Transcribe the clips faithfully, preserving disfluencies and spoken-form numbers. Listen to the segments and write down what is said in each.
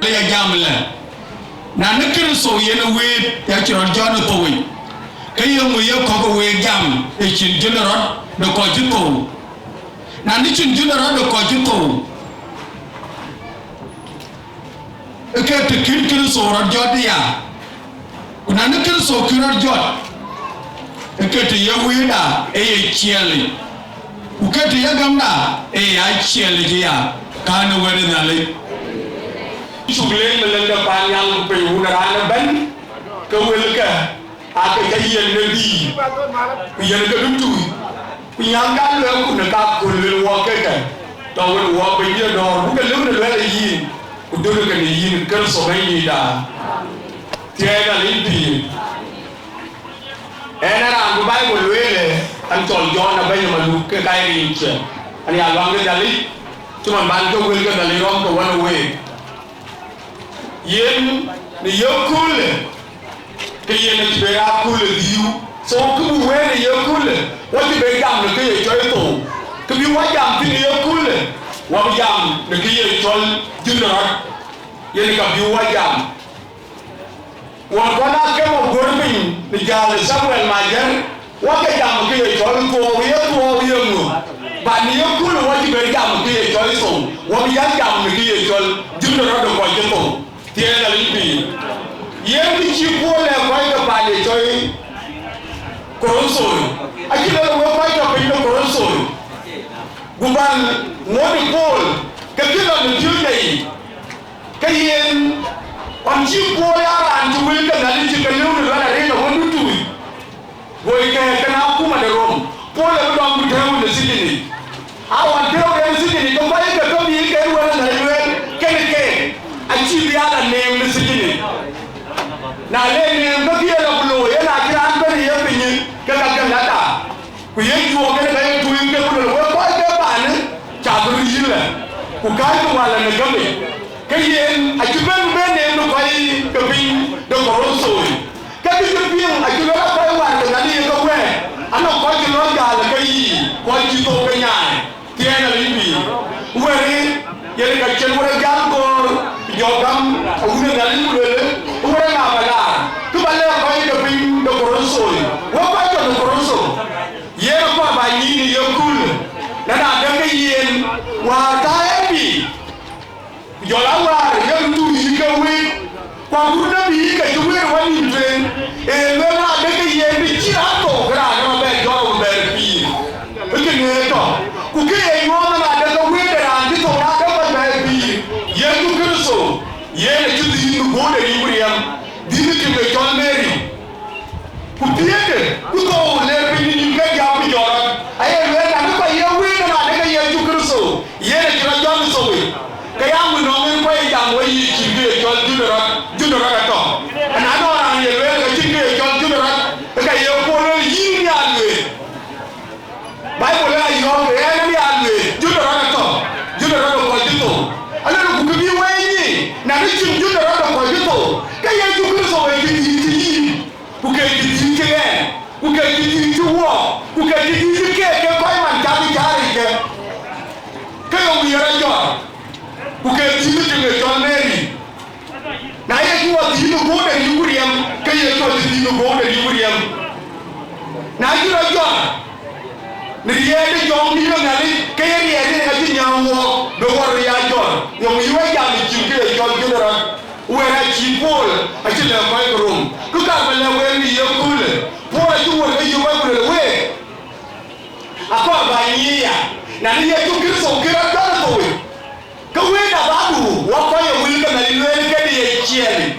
Ya jam lɛ, na ni Kërtho yen ë wëët, ya cï rɔt jɔt ë thou yic, ke ye ŋö ye kɔ̈k ë week jam ë cïn jön ë rɔt de kɔc cï thou? Na ni cïn jön ë rɔt de kɔc cï thou, ë ke të kïn Kërtho rɔt jɔt aya, ku na ni Kërtho kï rɔt jɔt, ë ke të ye wëëtda ë ye ciɛɛl yic, ku ke të ye gamda ë ya ciɛɛl yic aya, kän ë wɛ̈t ë Nhialic. Cuk leec, melik de paannhial ku piny wun ë raan ëbɛ̈n, ke wëlkë aake cä yiɛ̈n në bïï, ku yiɛ̈n ke bï tuuc, ku nyääŋ ka luɛɛkku në kakööl luel wɔ kekë, tɔ wën wɔ piny ë dɔ̈ɔ̈r, ku ke lëu në luɛɛl ë yïn, ku dökï ke në yïn Kërtho Bɛ̈nydïïtda. Thiëëc Nhialic pïïr. Ɣɛn ë raan bï Baibul lueel, ë, ɣɛn cɔl Jɔn Abɛ̈ny Maluk ke ka ye rin ciɛɛŋ. Ɣɛn ya luaŋ de Nhialic, cï man ban ke wël ke Nhialic rɔ̈m ke wën ë week. Yen në ye köölë, ke yen acï bɛ ya köölë dhiu. So, kë bï wëër në ye köölë, wɔ cï bɛ jam në kë ye cɔl thou. Kë bï wɔ jam thïn në ye köölë, wɔ bï jam në kë ye cɔl jön ë rɔt. Yen ka bï wɔ jam. Wɔ kɔn aa ke mɔ guöör piny në jäl ë Thamuel Majiɛ̈r, wɔ ke jam kë ye cɔl thuɔɔu ye thuɔɔu ye ŋö. Ba në ye köölë wɔ cï bɛ jam kë ye cɔl thou, wɔ bï ya jam në kë ye cɔl jön ë rɔt de kɔc cï thou. Thiëëc Nhialic pïïr. Yen kë cï Paulo lɛ̈k kɔc ke paan ye cɔl Korinthoi, acï lëk wek kɔc tɔ piny de Korinthoi, ku ban ŋuɔ̈t ë Paulo ke kë lɔ në piööcde yic, ke yen Ɣɔn cï Paul aa raan cï wël ke Nhialic cï ke lëu në luɛl arëët awën dutuuc, go kɛ̈ɛ̈k kenë akuma de Rom. Paul abï dɔm ku tɛ̈ɛ̈u në thijin yic. Aɣɔn tɛ̈ɛ̈u en në thijin yic, ke kɔc ke ke bï ke wël Nhialic lueel kenë keek, acïï bï aa la neem në thijin yic. Na le neem, ke kë ye la ku looi, yen acï raan bɛ̈n ë ye piny, ke ka ke la da. Ku ye juɔk en ka ye tuuc ke ku luel, wek kɔc ke paanë, ca bï röt yïn lɛ, ku kääckï wäl në gämic. Ke yen acï bɛ̈n bï neem në kɔc ke piny de Korontho. Ke kë cï piŋ acï luel, a kɔc wäär ke Nhialic ye ke wɛ̈ɛ̈t, anɔŋ kɔc cï lɔ jäl ë keyiic, kɔc cï thou ke nyaai. Tiɛɛn Nhialic pïïr. Wɛ̈ɛ̈r yen ka cïn wɛ̈ɛ̈r jäl gɔ̈ɔ̈r, jɔ gam, awun ë Nhialic ku lueel, wɛ̈ɛ̈r ŋa ba laar, kë ba lɛ̈k kɔc ke piny de Korontho, wek kɔc tɔ̈ në Korontho. Yen akɔɔr ba nyïïn ë ye kööl, na na dɛ̈ ke yen wäär tääu ë bï. Ku jɔl a wäär ye dutuuc yï ke wëët, ku agut në bï ke cï wëët wä nïïm tueŋ, ee lueel na dɛ̈ ke yen bï cï raan thou, ke raan ë bɛ jɔt ku bɛ̈ɛ̈r pïïr. Ë kënë ë tɔ̈, ku kë ye nyuɔɔth na dɛ̈ ke wëët de raan cï thou na dɛ̈ kɔc bɛ̈ɛ̈r pïïr, Yecu Kërtho, yen acï dhil në guöör de riëëu riɛm, dhil ë tim de cɔl Meri. Ku piëëkë, ku thou le piny nïïm ke jam ku jɔt rɔt. Aye lueel, na bï kɔc ye wëët na dɛ̈ ke Yecu Kërtho, yen acï rɔt jɔt thou yic. Ke ya ŋö nɔŋ en kɔc ye jam wei yiic cïn kë ye cɔl jut rɔt, jut rɔt atɔ̈. Ana nɔŋ raan ye lueel ke cïn kë ye cɔl jut rɔt, ke ka ye Paul lueel yïn ya lueel. Baibul aa yɔ̈ɔ̈k ë ɣɛn ë ya lueel, jut rɔt atɔ̈, jut rɔt ë kɔc cï thou. Alueel ku kë bï wɛɛc nyic, na bï cïn jut rɔt ë kɔc cï thou, ke Yecu Kërtho ë cï dhil cï yïn, ku ke cï dhil cï ɣɛn, ku ke cï dhil cï wuɔɔk, ku ke cï dhil cï keek ke kɔc man cath ë cäär yic ke. Ke ye wïïr ajɔt, ku ke dhil cï ke cɔl Meri. Na ye cï wɔ dhil në guöör de riëëu ku riɛm, ke ye cɔl cï dhil në guöör de riëëu ku riɛm. Na cï rɔt jɔt në riɛɛt de jɔŋdït de Nhialic, ke ye riɛɛt yen acï nyääŋ wɔɔk, bï wɔ rɔt ya jɔt. Yɔŋ yï wek jam ë cïn kë ye cɔl jut rɔt, wɛ̈ɛ̈r acï Paul acï lɛ̈k kɔc ke Rom. Kë ka bï lɛ̈k wek në ye köölë, Paul acï wär ke yï kɔc ku lueel week, akɔɔr ba nyiic ya, na në Yecu Kërtho kë rɔt jɔt ë thou yic. Ke wëët abädu, wɔ kɔc ë wël ke Nhialic lueel këde ye ciɛɛl yic.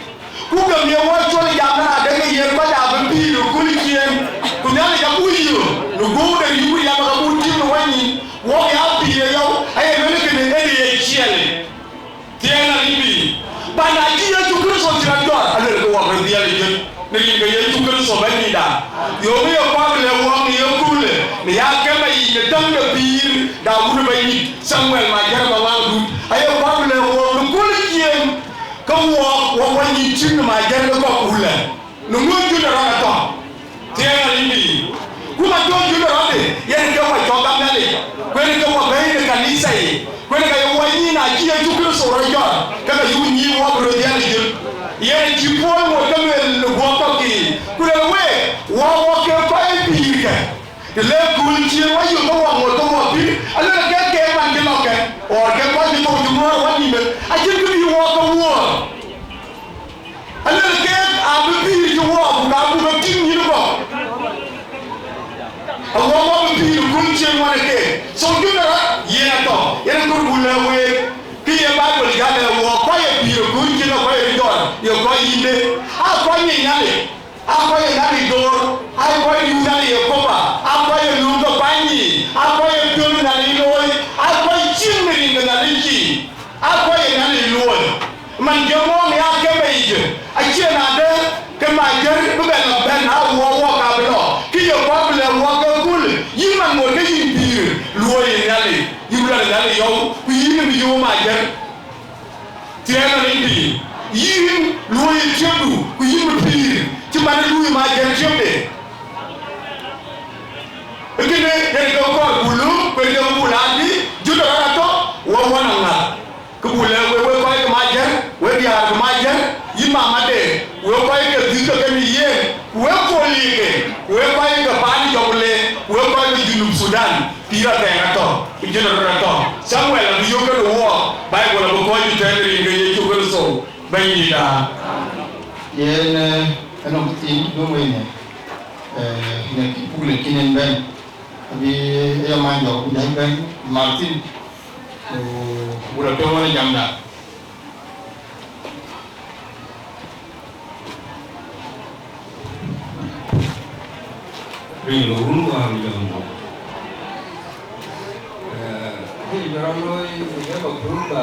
Ku gam ye wɔ col jam na dɛ̈ ke yen kɔc abï pïïr ë kööl ciëën, ku Nhialic abuk yök në guöör de riëëu ku riɛm, abuk tïŋ në wɛ̈nyïn, wɔ ya pïïr ë yɔu, aye lueel këde ëde ye ciɛɛl yic. Tiɛɛn Nhialic pïïr. Ba na cï Yecu Kërtho cï rɔt jɔt, alueel ke wɔ röt dhiɛl ë jön. Në rin ke Yecu Kërtho Bɛ̈nydïïtda, yökë ye kuak lɛ̈k wɔɔk në ye köölë, në ya kɛm ayic në täŋ de pïïr de wun ë Bɛ̈nydït Thamuel Majär Mawaŋ Dut, aye kuak lɛ̈k wɔɔk në kööl ciëën, ke wɔɔk wɔ wɔ nyin cïn në Majär ke kɔk wulë, në ŋö jut rɔt atɔ̈. Tiɛɛn Nhialic pïïr. Ku ma cɔk jut rɔt, yen ke wɔ cɔk gam Nhialic, ku yen ke wɔ bɛ̈ɛ̈i në kanitha yic. Ku yen ka ye wɔ nyin, na cï Yecu Kërtho rɔt jɔt, ke ka yuk nyiic wɔ bï röt dhiɛl ë jön. Yen acï Paul ŋot ke lueel në guɔ̈p kɔ̈k yiic, ku lueel week, wɔ wɔ ke kɔc ë pïïrkë. Të le kööl ciëën wɔ yök ke wɔ ŋot ke wɔ pïïr, alueel ke keek man cï lɔ̈kkë, or ke kɔc cï thou cï ŋuɔ̈ɔ̈r wɔ nïïm, acïn kë bï wɔ ke wuɔ̈ɔ̈r. Alueel keek abï pïïr cï wɔɔk, ku ka buk ke tïŋ nyïïn bɔ̈. Awɔk wɔ bï pïïr ë kööl ciëën wan ë keek. So jut rɔt yen atɔ̈, yen akɔɔr buk lɛ̈k week, kë ye Baibul jal ë wɔɔk, kɔc ye pïïr ë kööl ciëën, kɔc ye jɔt, ye kɔc yïnde, aa kɔc nyic Nhialic, aa kɔc ye Nhialic door, aa kɔc ye Nhialic ye kopa, aa kɔc ye lööm ke kuany yiic, aa kɔc ye piɔ̈n Nhialic looi, aa kɔc cïn në rin ke Nhialic cï. Aa kɔc ë Nhialic luɔi, man jɔ ŋɔɔŋ ya keme yic, acie nadë ke Majär bï bɛ lɔ bɛ̈n, na wɔ wɔ ka bï lɔ, kë ye kuak bï lɛ̈k wɔ ke kööl, yïn man ŋot ke yïn pïïr luɔi ë Nhialic, yïn bï lɔ në Nhialic yɔu, ku yïn bï yöök Majär. Tiɛɛn Nhialic pïïr, yïn luɔi ë tiëpdu, ku yïn bï pïïr cï man ë luui Majär tiëpde. Kënë yen ke kɔɔr buk lööm, ku yen ke buk laar bï jut rɔt atɔ̈, wɔ wɔ nɔm ŋäth. Kë buk lɛ̈k wek, wek kɔc ke Majär, wek diäär ke Majär, yï mamade, wek kɔc ke dhïth ke kën yen, ku wek kööl yiic ke, ku wek kɔc ke paan Jɔŋlei, ku wek kɔc ke Junub Thudan, pïïr athɛɛr atɔ̈, ku jut rɔt atɔ̈. Thamuel abï yök kënë wɔɔk, Baibul abï kɔc ë tɛ̈n rin ke Yecu Kërtho Bɛ̈nydïïtda. Yen, eh, ënɔŋ kë thiin döŋ wei në, eh, në kë buk lɛ̈k kïn en bɛ̈n. Abï ë ya many jɔk ku jai bɛ̈n Martin, ku buk lɔ tɔ̈u wën ë jamda. Piny ë wun wäär jɔŋdu. Eh, kë jɔt rɔt looi, ku jɔl ba pur ba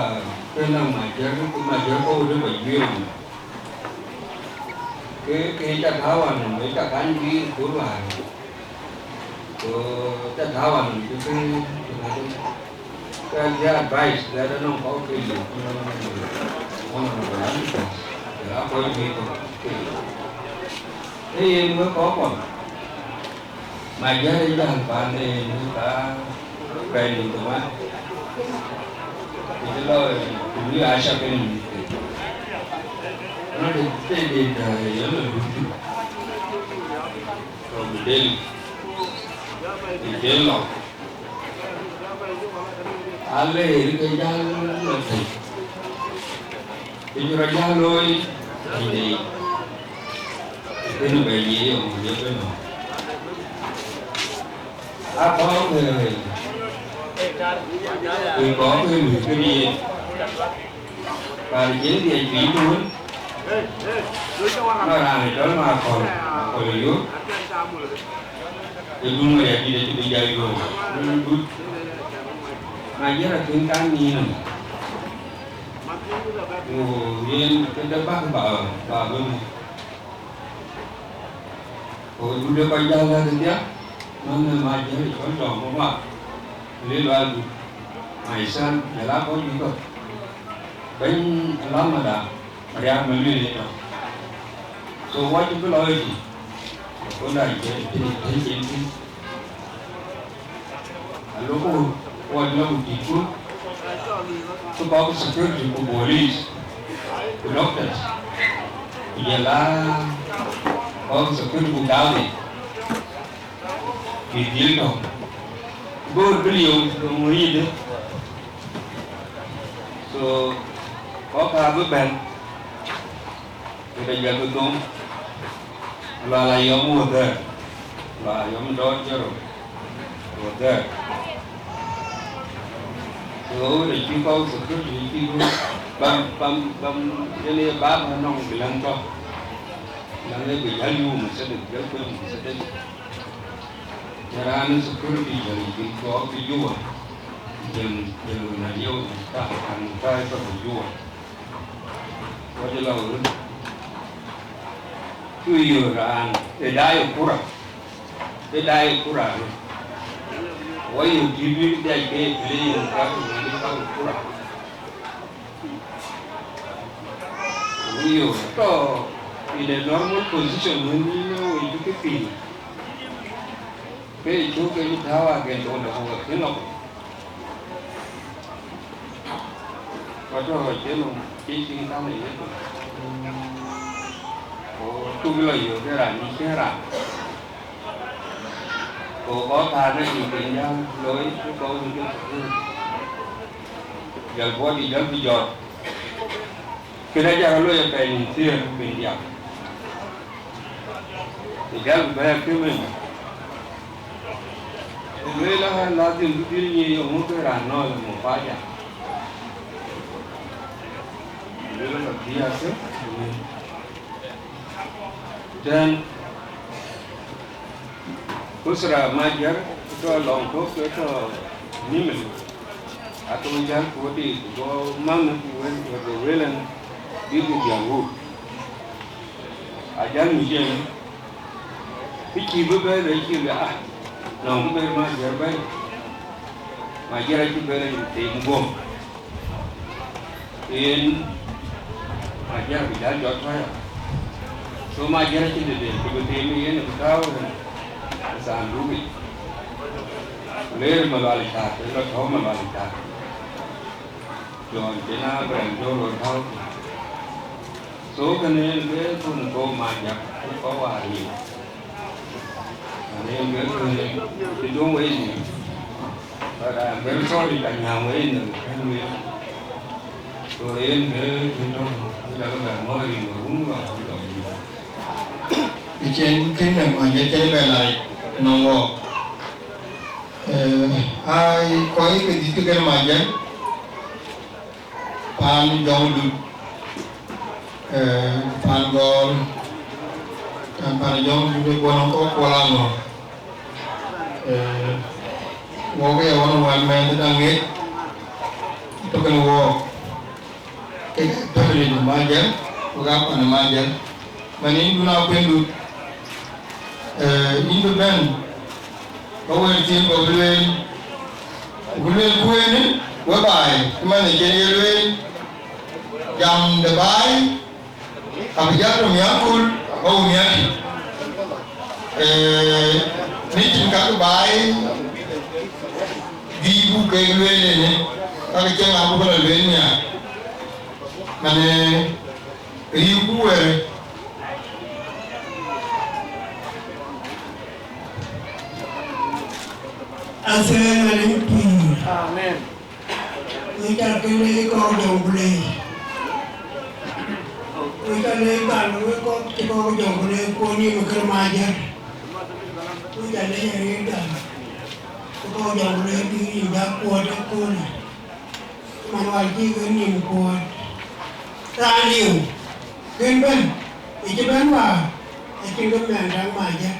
ke naŋ Majär, ku Majär kɔ̈u dë ba juëër. Ke, ke ca tääu anɔm, ke ca kany bï pur wäär. Ku ca tääu anɔm cï ke, cï ke, ke advice that anɔŋ kɔ̈u ke yök, honorable, honorable, ya kɔc ke kɔ̈u ke yök. Ee yen wek kɔ̈k kɔ̈k. Majär ë jäl paan de yen ka pɛɛi nïn töŋ wën. Ku cï lɔ ku lui Asha kenë mïth ke. Rɔt ë tëde däär ë yɔl ë luth. Ku del, ku del lɔ. Aleer ke jäl lɔ tei. Piny rɔt jäl looi tei. Kënë bɛ ye yom ye bɛ nɔ. A kɔɔk ke, ke kɔɔk ke lui kënë ye. Kar jël dhiɛc piny tuun. Nɔ raan ë cɔl Makɔl, Makɔl ë yök. Ë dun wëë adït acï bï jai yök. Dun dut. Majär akën kan nïn. Ku yen këde bäk ba, ba bï. Ku dut ë kɔc jäl lɛ̈k ë thiak, man ë Majär ë cɔl Tɔŋ Mamak, Lil Wal Dut, myself, jɔl aa kɔc juëc kɔ̈k. Bɛ̈ny Alamada, Mariam Maluel ë tɔ̈. So, wɔ cï bï lɔ ëtï, ku dac ke tënë tënë cin thïn. Aloko wɔ lɔ ku dïtku, ku kɔc security ku police, ku doctors, ku jɔl aa kɔc security ku gaudi, bï dhil tɔ̈. Bï röt bï lieu, ku ŋö yïdë. So, kɔc ka bï bɛ̈n. Ku de jɔl bï dhoŋ, Lual Ayɔm wɔ dhɛ̈ɛ̈r, Lual Ayɔm dɔɔr Jero wɔ dhɛ̈ɛ̈r. Ku de cï kɔc security cï bam, bam, bam, yen ye bam anɔŋ bï läŋ tɔ̈. Läŋ ë bï jäl yum Mercedes, jäl kueŋ Mercedes. Ë raan ë security jäl yic bï kɔɔk bï Juba, jäl, jäl wën alieu, ka, kan ka ë tɔ̈ bï Juba. Kɔc lɔ wën, cuk yök raan ë daai ë kura, ë daai ë kura röt. Wɔ yök dït wïc dhiac ke pïlë yen ka wën ka kura. Wïc yök tɔ̈ in a normal position wën yïn ë wëi bï ke pïïr. Ke cuk ke yï tääu agen tɔ̈u de ku ke piŋ lɔ. Ku tɔ̈ cïn nɔm cï cïn kaŋ ë yetök. Ku cuk lɔ yök ke raan cï cïn raan. Ku kɔc kääc ë cï piŋ jäl looi, ku kɔc wïc ke thukul. Jäl bɔ̈ dï jäl bï jɔt. Kënë aca rɔt looi apɛi nïn thiëër piny diäk. Ku jäl bï bɛ̈ɛ̈r kë wën. Ku lueel aa, lazim bï dhil nyic eeŋö ke raan nɔ̈ɔ̈th ë mupaja. Ku lueel ka bï akë wën. Tɛ̈n, usra Majär tɔ̈ lɔŋ kɔ̈k ke tɔ̈ Nimule. Atɔ̈ jäl ku wëdï ku bɔ̈ manh ku wël, wël, wël ɛn bï ku jäl wok. Ajäl mïth yen, kë cï bï bɛ̈n rɛc cï bï, ah, nɔŋ kë bɛ̈n Majär bɛ̈n. Majär acï bɛ̈n rɛc them guɔ̈m. Yen Majär bï jäl jɔt tɔ̈ ya. So Majär acïn tëde ku bï them yen bï tääu ë thanduk yic. Ku leer Malual Cäät, ë lɔ tɔ̈u Malual Cäät. Jɔn cïn a bɛ̈n jɔ̈ɔ̈r röt tääu. So kënë yen ke thun kɔ̈u Majär, ke kɔ̈u wäär yic. Yen ke, ke, ke döŋ wei nïïm. But I am very sorry, ka nyääŋ wei nïïm, kën wei. So yen ke, ke döŋ, ke dak bɛ mɔ̈ɔ̈r rin wä wun wä wun wä wun. Ke cïn kën ë Majär cïn bɛ lac nɔm wɔ. Eh, ai, kɔc ke dït ke kën Majär. Paan Jɔŋdït, eh, paan Gɔɔr, paan, paan Jɔŋdït ë guɔ̈n kɔ̈k kuɔl aŋɔ̈ɔ̈r. Eh, wɔk ë ɣɔn wal mɛnh daŋ ŋic, tök në wɔɔk, kek family de Majɛl, ku ka pan Majɛl. Man yïn dun akuëndun, eh, yïn bï bɛ̈n, ba wël thiin ba bï lueel, ku bï lueel kueeni, we baai, cï man ë cïn ye lueel, jam de baai, abï jal tɔ̈ miäk kööl, ba wo miäk. Eh, ni cïn ka ke baai, bï buk kek lueel ënë, ka ke cïn abuk la lueel miäk. Man, eh, riëëu ku wëër. Amen. Wek ca ke leec kɔ̈k Jɔŋkulei. Wek ca leec gal, wek kɔ̈k cï kɔ̈k Jɔŋkulei kuɔn yï Makër Majɛl. Wek ca leec arëët gal, wek kɔ̈k Jɔŋkulei bï yïn jak kuɔɔt ëköölë. Man wal cï ke nïm kuɔɔt. Raan liu, kën bɛ̈n, ë cï bɛ̈n wäär, acïn ke mɛn daŋ Majɛl.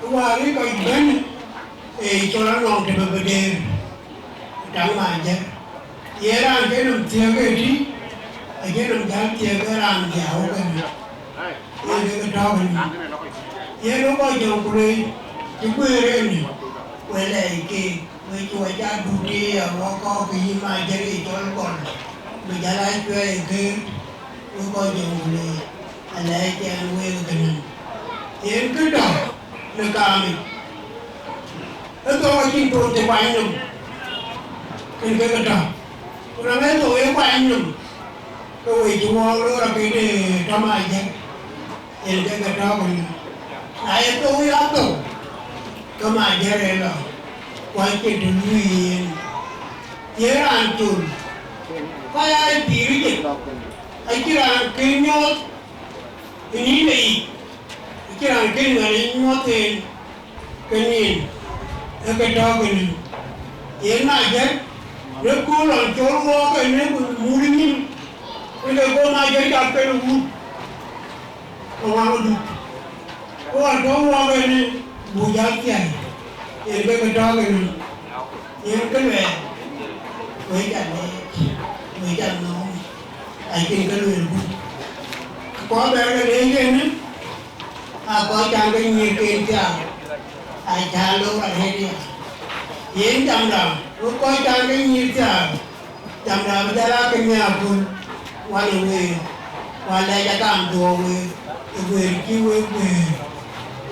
Wäär ë kɔc bɛ̈n, ee cɔl anɔŋ të bï bï deer, daŋ Majɛl. Ye raan ke nɔm thiëëk ëtï, acï nɔm jäl thiëëk ë raan dhiau kënë, yen ke ke tɔ̈u kënë. Yen ë kɔc Jɔŋkulei cï guëër ënë, we lɛɛc keek, we cuɔ ca dut ë ya wɔ kɔ̈k ke yï Majɛl ye cɔl gɔl, bï jäl aa cuɛɛi ë geer, we kɔc Jɔŋkulei, alɛɛc ɛn week kënë. Yen kë tɔ̈ në kaamic. Ë thou acïn thou cï kuany nɔm, kën ke ke tɔ̈. Ku na ë thou ë kuany nɔm, ke wëi cï wɔɔk loor akëde tɔ̈ Majɛl, yen ke ke tɔ̈ kënë. Na ye thou ya thou, ke Majɛl ë lɔ, ku acïn të luui yen. Ye raan col, kɔc aa ye pïïr yic, acïn raan kën nyuɔɔth ë nïn de yic, acïn raan kën Nhialic nyuɔɔth en. Ke nyin, ee ke tɔ̈ kënë. Yen Majɛl, në kööl lɔn cɔl wɔɔk ënë ku mul nyin, ke ke go Majɛl jal pen wut, ke waŋ dut. Ku ɣɔn tɔ̈ wɔɔk ënë, buk jal thiäi, yen ke ke tɔ̈ kënë. Yen kë luɛɛl, wek ca leec, wek ca nɔm, acïn kë lueelku. Kɔc bɛ̈ɛ̈r ke leec ënë, aa kɔc can ke nyïïr ken thiaak, aa cä loor arëët ya. Yen jamda, wek kɔc can ke nyïïr thiaak, jamda abï jal aa ke miäk köl, wan ë week, ku alɛc akam dhuɔɔk week, ë guëër cï wek guëër,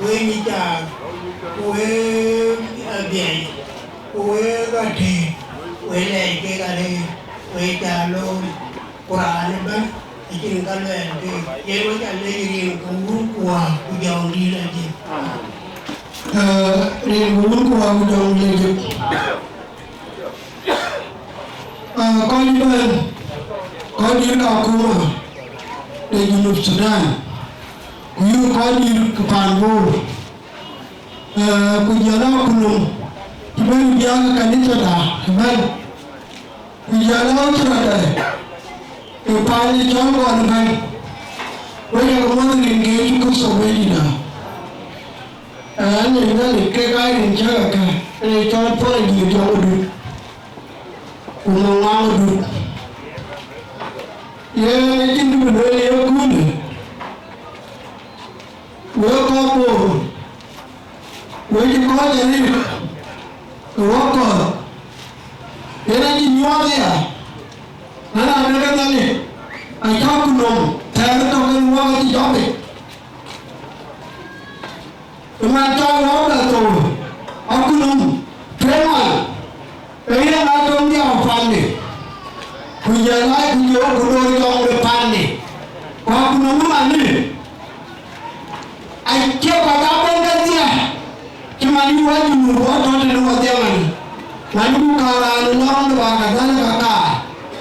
wek nyic caar, ku wek abiɛc, ku wek atëët, wek lɛɛc kek arëët, wek cä loor. Ku raan ëbɛ̈n acïn ka luɛɛl keek, yen wek ca leec rin ke Wun ku Wät ku Jɔŋdït Lajik. Eh, rin ke Wun ku Wät ku Jɔŋdït Lajik. Eh, kɔc bɛ̈n, kɔc dït Kakuma de Junub Thudan, ku yï kɔc dït ke pan Bor, eh, ku jɔl a kunum cï bɛ̈n biäk ë kanithada ëbɛ̈n. Ku jɔl a ɣöt rɔt ë paan ë cɔl ɣɔn ëbɛ̈n, wek yak muɔ̈th rin ke Yecu Kërtho Bɛ̈nydïtda. Ɣɛn ë Nhialic kek aa rin cäk ë kë, ë cɔl puɔl ë dït jɔŋ ë dut, ku nɔŋ ŋuaŋ ë dut. Yen acïn kë bï lueel ye köölë, wek kɔc Bor, wek cï kɔc arëët ë wok kɔ̈th, yen acï nyuɔɔth aya, na raan de ke Nhialic, acä ku nɔm thɛɛr ë tɔ̈ ke wok acï jɔk piny. Ë man cɔl wok bɛ thou, aku nɔm tueŋ wan. Ee yen aa döŋ dhiau paande, ku jɔl aa ku jɔl ku döör jɔŋ de paande, ku aku nɔm ëmënë, acie kɔc aa bɛ̈n kedhie, cï man yï wä Junub wä tɔ̈ tënë wadhie man, man ku ka raan lɔ̈ŋ de Bahr el Ghazal ka kaar,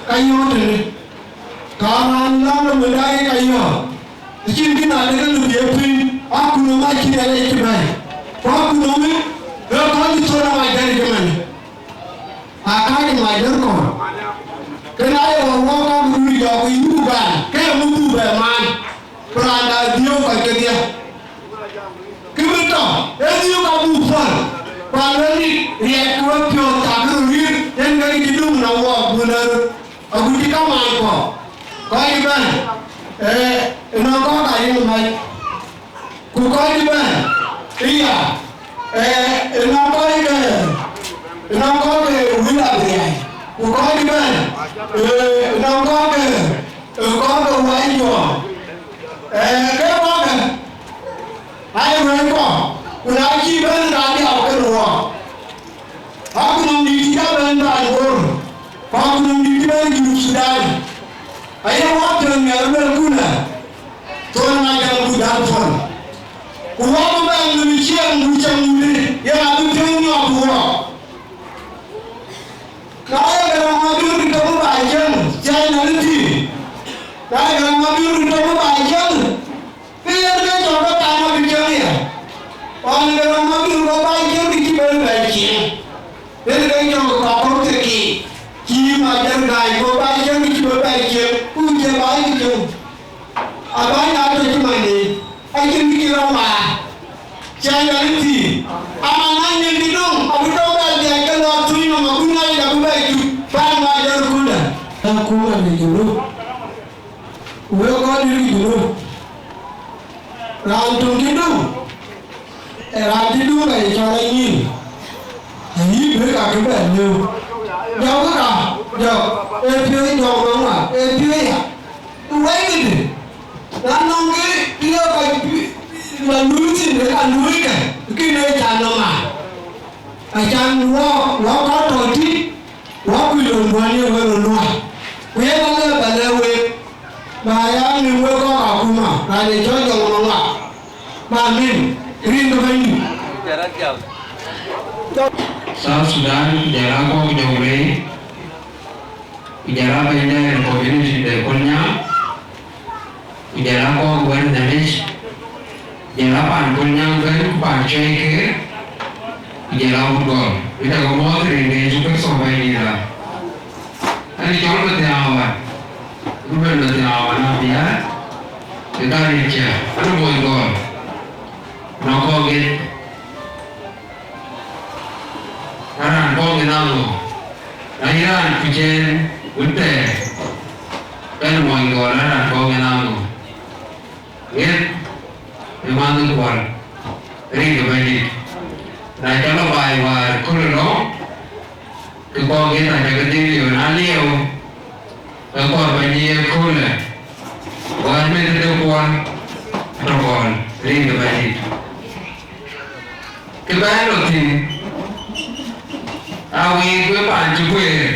ka yɔ̈ɔ̈k tënë. Ka raan lɔ̈ŋ ë Mudai ka yɔ̈ɔ̈k, acïn kë na de ke luk ye piny, aku nɔm acï Nhialic cï bɛ̈ɛ̈i. Ku aku nɔm ë, ee kɔc cï thɔn ë mac dɛ̈t ëmënë. Aa kääc ë mac dɛ̈t kɔ̈u. Kënë aye ɣɔn wɔ kɔ̈k ë dun jɔɔk ë yïn ku bɛ̈n, ke ye ŋö buk bɛ maan? Ku raan da dhiëëu kɔc kedhie. Kë bï tɔ̈, ee dhiëëu ka buk pɔ̈l. Ku aluel dït riɛɛc ku wepiɔ̈ɔ̈th cak röt riëër, yen ke cï dum nɔm wɔɔk bun ë röt, agut cï kamaan kɔ̈k, kɔc ëbɛ̈n, ee, ënɔɔnë kɔ̈k ayï mac, ku kɔc ëbɛ̈n ëya, ee, ënɔɔnë kɔc ke, ënɔɔnë kɔc ke wël abï riɛɛc, ku kɔc ëbɛ̈n, ee, ënɔɔnë kɔc ke, ee, kɔc ke wɛɛc juɔɔm, ee, ke kɔ̈k ke, Ai wël kɔ̈k, ku na cï bɛ̈n raan diäu ke luɔɔk, akutnɔm dït cï ja bɛ̈n paan Bor, ku akutnɔm dït cï bɛ̈n Junub Thudan, aye wɔ piɔ̈ɔ̈th miɛt luelku lɛ, thon ŋa jam ku jal thon. Ku wɔ bï bɛ̈n ŋön ciɛɛŋ ku cäŋ wudï, yen abï piɔ̈u nyɔɔk ku wɔɔk. Na ye Garaŋ Mabiör tök bä cieŋ, thiäi na lë pïïr. Na ye Garaŋ Mabiör tök bä cieŋ, ke yen ke cɔk ke paan abï cieŋ ya. Ɣɔn Garaŋ Mabiör bä cieŋ kë cï bɛ bɛ cieŋ. Yen ke cɔk ke kɔ̈k ke kï, cï ma jɛn gäi ku bä cieŋ kë cï bɛ bɛ cieŋ, ku cï bä cieŋ. Abäny aa tɔ̈ cï man de, acïn kë cï rɔt waar. Cä yɔl ë thïn, ama na nyin dï döŋ, abï tɔ̈ bɛ dhiac ke lɔ thuc nɔm, abï ŋäc, abï bɛ cuk, bä ŋäc ë rökunda. Akuma në Junub, wek kɔc dït Junub, raan töŋ cï döŋ, ee raan cï döŋ ka ye cɔl anyïn, ayï bï ka kë bɛ lëu. Jɔkë ka, jɔk, ee piööc jɔk nɔm ŋa, ee piööc ya. Wɛ̈ɛ̈ckï, na nɔŋ kë, kë ye kɔc la luui thïn, ke ka luui kë, kën ee ca nɔm aa. Acan wɔ, wɔ kɔc tɔ̈ tït, wɔ kuc lon duɔ̈n ye wek röt luɔi. Ku yen alë ba lɛ̈k wek, ba ya ŋic wek kɔc akuma, raan ye cɔl jɔŋ nɔm aa. Ba ŋic, rin ke Bɛ̈nydït. South Sudan, ku jɔl aa kɔc jɔŋ rëër. Ku jɔl aa bɛ̈ny de community de Kolnyaŋ, ku jɔl aa kɔc wɛ̈t Nhialic, ku jɔl aa paan Kolnyaŋ ëbɛ̈n ku paan cuɛ̈i keek, ku jɔl aa wut gɔl. Wek ca ke mɔ̈ɔ̈th rin ke Yecu Kërtho Bɛ̈nydït aa. Ɣɛn cɔl Mathiaŋ Awan, Ruben Mathiaŋ Awan Abiaar, ë ka rin cië, ɣɛn ë mony gɔl, nɔŋ kɔ̈k yen. Raan kɔŋ ë naŋ ŋö? Na yï raan kuc en wën thɛɛr, bɛ̈n mony gɔl raan kɔŋ ë naŋ ŋö? Ŋiɛth ë manh kuɔl, rin ke Bɛ̈nydït. Na cä lɔ baai wäär kööl ënɔɔnë, ke kɔŋ yen acä ke dhil liëu, na liëu, ke kɔɔr bɛ̈ny ye köölë, wäär meth de kuɔl atɔ̈ gɔl, rin ke Bɛ̈nydït. Kë bɛ̈n lɔ thïn, aa wek, wek paan cï guëër,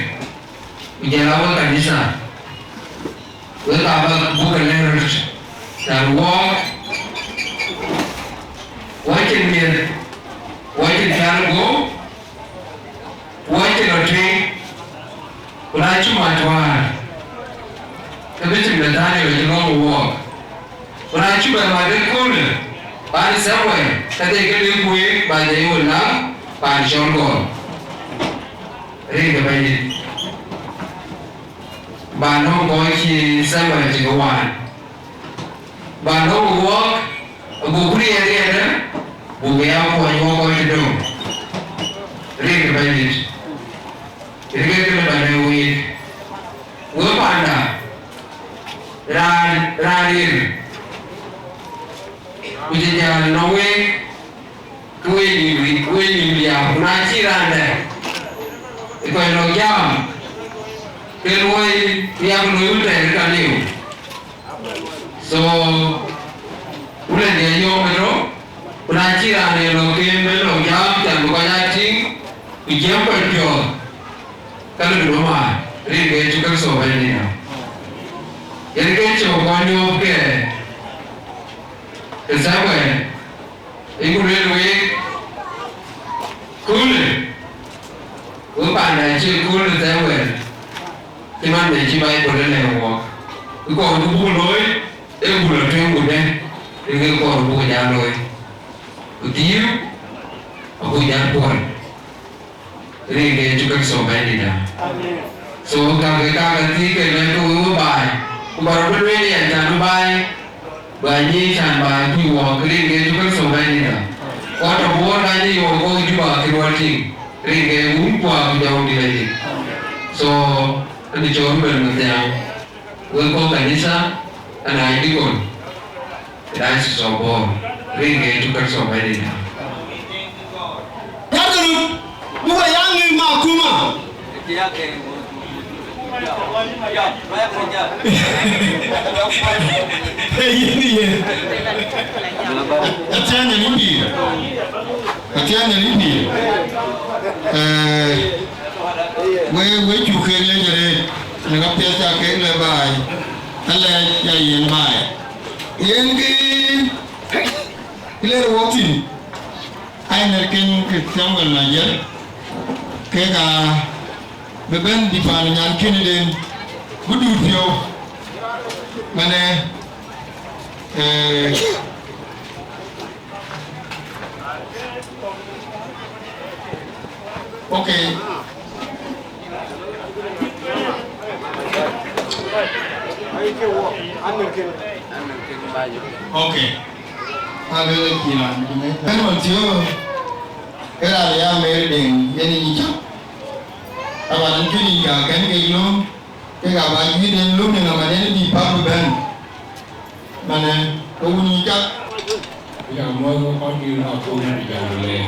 ku jɔl aa wek kanitha, wek aa bä buk ke lɛ̈k röt, tɛ̈n wɔɔk, wɔ cïn miëth, wɔ cïn pial guöp, wɔ cïn lɔ tueŋ, ku na cï mac wäär, ke bï tim de Daniel cï lɔ̈ŋ wɔɔk. Ku na cï bɛ mat ëköölë, paan Samuel, ka de ke lëk wek ba jai wël na paan cɔl gɔl. Rin ke Bɛ̈nydït. Ba nɔm kɔc cï Samuel cï ke waan. Ba nɔm wɔɔk, ago ku riɛɛr riɛɛrdë, buk ya kuɔny wɔ kɔc cï döŋ. Rin ke Bɛ̈nydït. Rin ke kënë ba lɛ̈k week. Wek panda, raan, raan rir, ku cï jäl nɔm week, ke wek nïm ri-, wek nïm liaap, ku na cï raan dɛ ë kɔc lɔ jam, ke luɔi yak looi wun tɛɛr ka liu. So, wulë diɛ yɔ̈ɔ̈k ëtök, ku na cï raan ë lɔ kem bë lɔ jam, can bï kɔc aa tïŋ, ku jiɛɛm kɔc piɔ̈ɔ̈th, ka lëk nɔm aa, rin ke Yecu Kërtho Bɛ̈nydït. Yen ke cï kɔc nyuɔɔth ke, ke Samuel, ë ku lueel week, köölë, wek panda cï kööl ë Samuel. Cï man de cï Baibul ë lɛ̈k wɔɔk, ë kɔɔr ku buk looi, ee buk lɔ tueŋ ku dɛ̈, ë ke kɔɔr buk jal looi, ku thiëëu abuk jal puɔl, rin ke Yecu Kërtho Bɛ̈nydït aa. So, kakë, kakë thiëëc ke lɛ̈k ke wek wë baai, ku ba rɔt bï lueel yɛn, can bï baai, ba nyic, can ba kuc wɔɔk, rin ke Yecu Kërtho Bɛ̈nydït aa. Wata Bor ka ye yɔ̈ɔ̈k kɔ̈k Juba kë luɔi tïŋ, rin ke wun kua ku jɔŋdït ajïth. So, ënë cɔl Ruben Mathiaŋ, wek kɔ̈k kanitha, ënë aa deacon, Diocese of Bor, rin ke tukar so bɛ̈nydït. Kadhorou, bï we ya ŋic makuma. Ee, yen, yen. Athiɛɛny anï pïïr. Athiɛɛny anï pïïr. Ee, we, we cuk kek lec arëët, në ka piɛth ca kek lɛ̈k baai. Alɛɛc ya yen baai. Yen kë, kë lɛɛr wok thïn. Ai, nɛ̈rken ke Samuel Majiɛl, kek aa bï bɛ̈n bï paan nyan kënëden, bï duut piɔ̈u. Manë, ee, okay. Okay. Aluel kï raan, bɛ̈n man thiɔ̈k, ke raan ya Mary Deŋ, yen ë nyic cök. Taban, an, këric ka kɛ̈n kek lööm, kek aa bä juëc en lööm në ŋa man en bï päp bï bɛ̈n. Manë, ke wun nyic cak. Ë cak muɔ̈th wek kɔc dït akuma de Jonglei.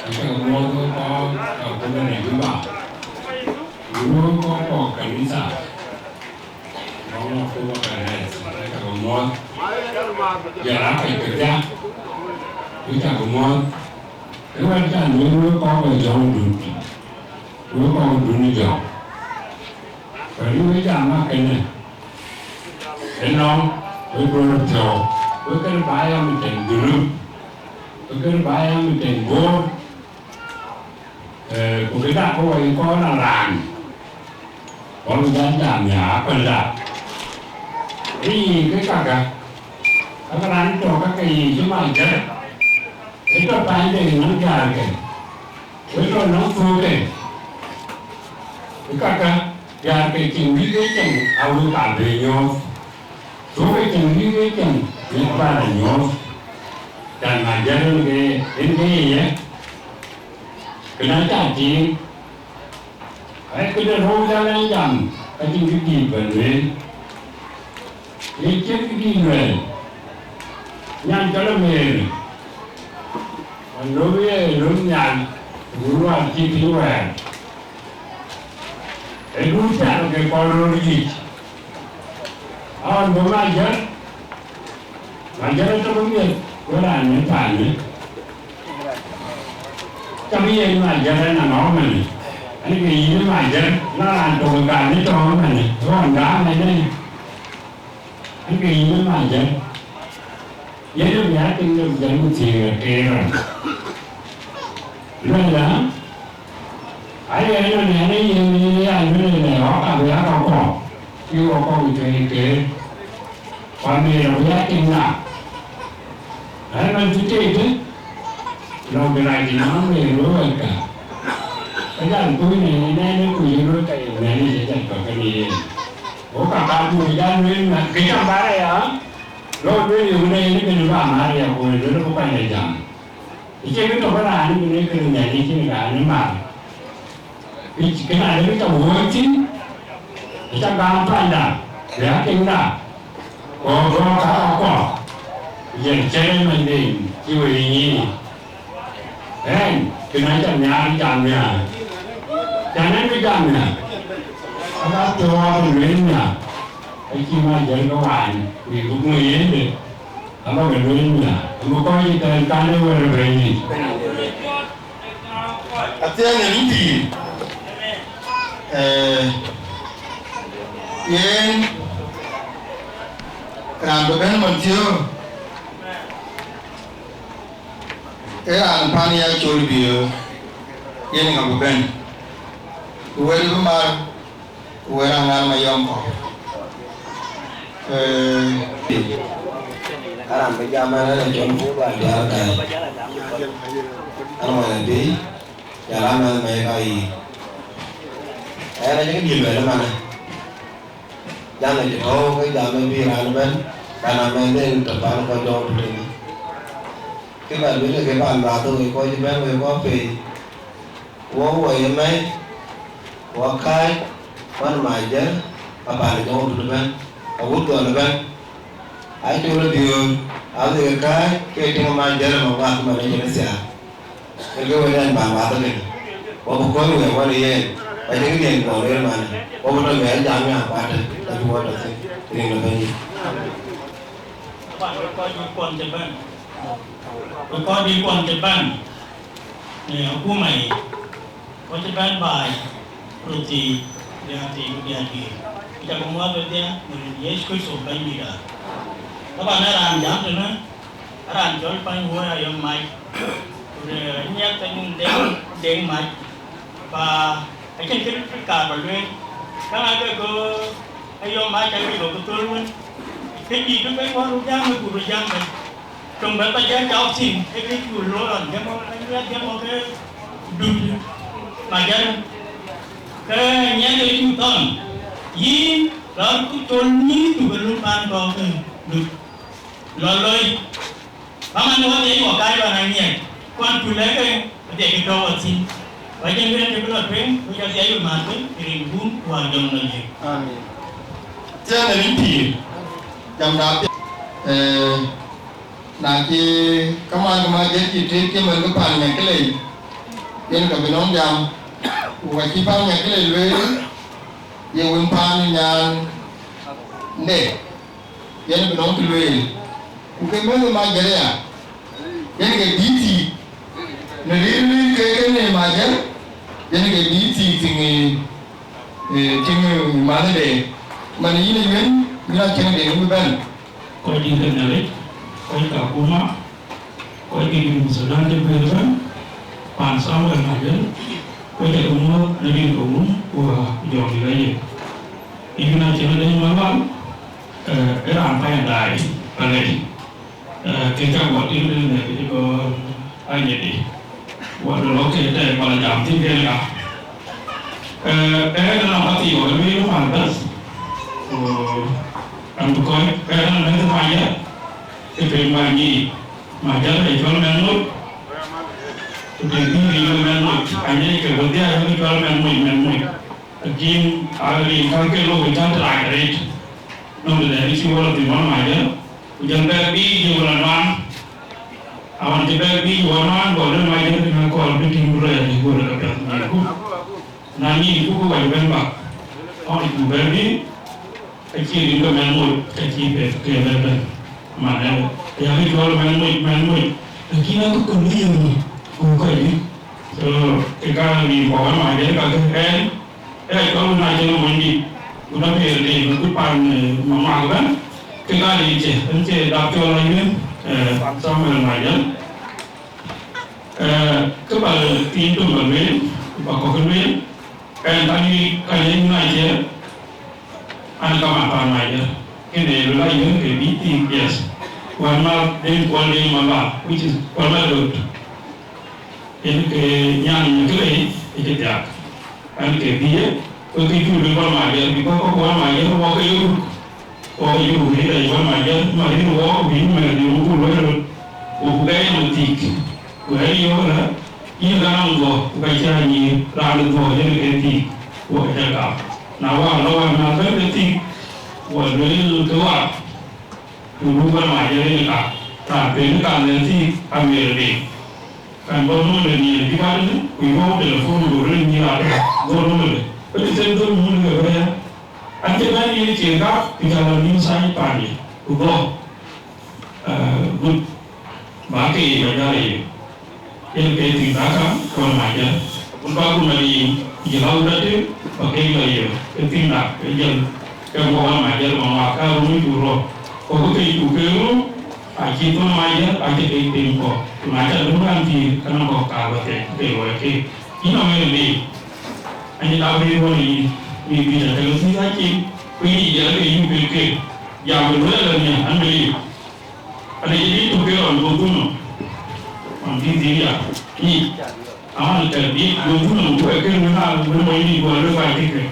Ë cak muɔ̈th wek kɔc akuma de Juba. Ku wek kɔc kɔ̈k kanitha. Wek akuma kanitha. Ë cak muɔ̈th. Jɔl aa kɔc kedhia. Ë cak muɔ̈th. Ë wɛ̈t ca lueel wek kɔc kɔc jɔŋdït. Wek kɔc dun jɔŋ. Kë rin wek jam aa kënë, ënɔɔnë, wek duɔ̈ɔ̈r piɔ̈u, wek kën bä ya mïtɛ̈n Junub, wek kën bä ya mïtɛ̈n Bor, ee, ku bï dak ke wɔ ye kɔn a raan, kɔn bï jam jam ya akuëlda. Ë yic ke kaka, kaka raan tɔ̈ kake yic cï Majiɛl, ë tɔ̈ paan de nɔm diäärke. Wek tɔ̈ nɔm thuuke, ë kaka, diäär ke cïn wïïk ë cïn, a wek ka bï nyuɔɔth. Thuuke cïn wïïk ë cïn, wek bä rɔ nyuɔɔth. Can Majiɛl en ke, en ke ye ye, kënë acä tiiŋ. Ee këde rou jäl ɛn jam, ka cïn kë dïït bä lueel. Ye cïn kë dïït lueel, nyan cɔl Mary, ɣɔn lööm ye lööm nhial, ku luaar cï piny wɛɛr. Ee duut piath ke kɔn röör yic. Aɣɔn bï Majiɛl, Majiɛl atɔ̈ bï miɛt, wek raan ë paanë. Ka bï yen Majiɛl ɛn anɔɔk ëmënë. Ɛn ke yïn ë Majiɛl, na raan tök ë gam ë tɔ̈ ëmënë, ɣɔn gam ɛn ë. Ɛn ke yïn ë Majiɛl. Yen ë bï ya tiŋ de jam ku thiëëk ke rɔt. Luɛlda, aye ënɔn ɛn ë yen ë ya lueel ëlë, ɣɔk abï ya ka kɔ̈k, cï ɣɔk kɔ̈k ë tueŋ keer. Ku Mary abï ya tiŋda. Ëmën cï tëëtë, lɔ̈ŋ de rac ënɔɔnë Mary wek wɛ̈ɛ̈tkä. Ka jal kuc në nɛn ë kuc ë luöi ka ye Nhialic ë jal tɔ̈ kenë yen. Go ka ka buk jal lueel na, kë cam bä rɛ̈ɛ̈r ya, lɔ lueel yök në yen ë kënë bä mar ya, ku lueel ku kuany de jam. Ë cie kë tɔ̈ bä raan ë bï në kënë Nhialic cïn raan ë mar. Këc kënë adekë ca wuɔ̈ɔ̈c thïn, ë ca gam panda, bï a tiŋda, ku gɔ̈ɔ̈r ka kuɔ, yen cï mɛnhden cï wëi nyic. Ɛn, kënë aca nhiaar jam nhiaar. Can ɛn bï jam nhiaar. Aba thou abï lueel nhiaar. Acï Majiɛl ke wany, ku yï bï ŋö yende. Aba ke lueel nhiaar. Ëmë kɔc ë tɛ̈ɛ̈n kan ë wɛ̈ɛ̈r ë Bɛ̈nydït. Athiɛɛny anï pïïr. Ee, yen raan bï bɛ̈n man thiɔ̈k, ee raan pan ya col biöör, yen ka bï bɛ̈n. Ku wɛ̈t bï mar, ku wɛ̈t aŋan ma yɔm kɔ̈k. Ee, Aram bï jam ɛn ënë cɔl Bor Diaar Gäi. An, man ë bï, jal amɛ̈th mɛc ka yiic. Ɛn acï kë dït luɛɛl ëmanë. Jam ë cï tɔ̈u ke jam ë bï raan ëbɛ̈n, kan amɛ̈th en tɔ̈ pan kɔc dɔm tëtënë. Ke ba lueel ke ba luath wek kɔc ëbɛ̈n, wek kɔc pei, wok wɔ ye mɛ̈i, wɔ kääc, wän Majär, apan ë jɔŋ tut ëbɛ̈n, awut dhɔl ëbɛ̈n. Acol ë biöör, adhil kääc ke tiŋ Majär ë Maŋuak man ë cïn ë thiaak. Ke ke wën ɛn ba ŋuath ëkënë, wɔ bï kɔc wek wän ë yen, ba cïn këdiɛn guɔ lueel man, wɔ bï tɔ miɛt jam nya kuat, acï wɔ tɔ thïn, rin ë Bɛ̈nydït. Aban wek kɔc juëc kuɔn cï bɛ̈n, wek kɔc juëc kuɔn cï bɛ̈n në akuma yic, kɔc cï bɛ̈n baai, röt thii, diäär thii ku diäär juëc, ku cakï muɔ̈ɔ̈th wedhie në rin Yecu Kërtho Bɛ̈nydït. Aban ë raan jam tënë, raan cɔl Pany Wuɔ̈ɔ̈i Ayɔm Mac, ku de Nyiɛth Pany Deŋ, Deŋ Mac, ba acïn kë kaar ba lueel. Ka ŋa ke go Ayɔm Mac, acï go ke thöl wën, ke dït bï bɛ̈n wär röt jam, ku röt jam bɛ̈n. Töŋ bɛ̈n ba jam cɔk thïn, ke kë cu looi rɔn, jam wɔ, jam wɔ ke dut Majär. Ke Nyiɛth ë cu thɔn, yïn lɔ ku col nyïïn ku ke lum pan kɔ̈k ke dut. Lɔ loi, ba man wɔ dhiëc wɔ kääc ba na Nyiɛth, kuan ku lɛ̈k ke adhiëc kë tɔ̈u wɔ thïn. Ba jɛn wën ke bï lɔ tueŋ, ku jɔ dhiëc wë mäth thïn, rin Wun ku Wä Jɔŋ Lɔ Yiëk. Amin. Thiëëŋ ë rin pïïr, jam da piɛth. Ee, na cï kamaan ke Majär cï tëëk cï mën ke pan Nyakilei, yen ka bï nɔm jam, ku ka cï pan Nyakilei lueel, ye wën pan nyan de, yen bï nɔm kë lueel. Ku ke mɛ̈th ë Majär aya, yen ke bï thiik, në ril ril ke kënë Majär, yen ke bï thiik tiŋ, ee, tiŋ ë mäthde. Man yïn ë Yuël, yïn acïn de bï bɛ̈n. Kɔc dït ke Nhialic, kɔc ke akuma, kɔc ke Junub Thudan cï guiir ëbɛ̈n, pan Samuel Majär, kɔc ke muɔ̈ɔ̈th në rin ke Wun ku Jɔŋdït Lɔ Yiëk. Yïn acïn de Malual, ee, ë raan pɛ̈i daai, Palek. Ee, kë cä guɔ tïŋ tënë, kë cï gɔ̈ɔ̈r anyïdï, wä döŋ lɔ ke tɛ̈ bä la jam thïn kënë ka. Ee, ee, ënë nɔm ka thii wä lueel mal bɛ̈th, ku an bï kɔc, ee, ënë mɛ̈th Majär, ke piny Majär, Majär ë cɔl mɛnh moc, ku piny thïn ë cɔl mɛnh moc, anyec ke wedhie ë cɔl mɛnh moc, mɛnh moc. Lakin aa rin ka ke lok ë cä rac arëët, nɔm tëdɛn cï wä la thïn wä Majär, ku jɔl bɛ̈ɛ̈r biic ye wä la nuan. Aɣɔn cï bɛ̈ɛ̈r biic wä nuan, gɔl ë Majär kën akɔɔr bï tïŋ bï rɛɛr ë göl ë ka piath nyin ku. Na nyin ku, ku wac bɛ̈n bak. Ɣɔn ku bɛ̈ɛ̈r biic, acï rin ke mɛnh moc, ka cï bɛ̈ɛ̈r ke bɛ̈n bɛ̈n. Man ë, ya kë cɔl mɛnh moc, mɛnh moc. Lakin akë kɔn bï ye röt, ku kɔc bï. So, ke ka rin kɔ̈k ë Majär ka ke ɛn, Ee, cɔl wun acïn ë mony dït, ku dɔ̈k ë rëëc, ku pan, ee, Maŋuak ëbɛ̈n, ke ka rëëc cë, ën cë dap cɔl ayuën, ee, pan Samuel Majär. Ee, kë ba thiin töŋ ba lueel, ku ba kɔ̈k lueel, ɛn ka yï, ka yï Majär, an, ka man pan Majär. Kënë lueel ayuën ke bï thiik, yes. Wän ma den Kuɔl den Malual, which is Kuɔl Madot. Yen ke nyan Nyakilei ë cï thiaak. An, ke bï ye, ke kë cuk lueel wä Majär, bï kɔc kɔ̈k wä Majär, wɔ ke ye ruk, wɔ ke ye ruk, ë rɛc wä Majär, ma rin wɔ, bï mɛ̈th yöŋ ku luɔi röt, ku ku gɛi nɔm thiik. Ku ɣɛn yöök ëlä, yïn ka nɔm dhuɔ̈k, ku ka cä nyïïr, raan ë dhuɔ̈k yen ke thiik, wɔ ke cä gam. Na wä lɔ wä na bɛ̈n ke thiik, wɔ lueel ke wä, ku du wä Majär yen ka, raan pen ka lɛ̈k thiik, amer ë deŋ. Kan bɔ̈ nööm de nhiëër cï kuat ënë, ku yöök telephone, ku rëër nyïïr atɔ̈, dhöl nööm de. Ëtɛ̈n dhöl nööm de ke bɛ̈ɛ̈r. An, cï bɛ̈n yen cie gak, ku cä lɔ nïïm thac paandiɛ̈, ku dhɔ̈k, ee, gut, ba ke yic ba jäl ye. Yen ke tïŋ dhaka, ku wä Majär. Ku ba ku na yic, ku jël awut ater, ba ke lɔ ye. Ke tïŋ dak, ke jël, ke mɔ̈k wä Majär, ma ŋuak ka röm ku rɔ̈k. Ku ke ke ku ke röm, Acï thɔn Majär, acï kek tem kɔ̈k, ku na cä döŋ raan pïïr, ke nɔm kɔ̈k kaar bä thɛɛr, ke luɔi keek. Yïn nɔm ë ril, acï lap rëër ɣɔn ë yïn, yïn bï tɛ̈ tɛ̈ thïn acïn, ku yïn jël ke yïn bï keek. Jam ë lueel ëlä nhial, an, bï liu. An, acï bï tök ke ɣɔn, bï dhun nɔm, ɣɔn bï dhil ya, yïn. Aman, tɛ̈ bï, bï dhun nɔm, ku ë kën wën aa, wën mɔny dït guɔ lueel, ku acï kek.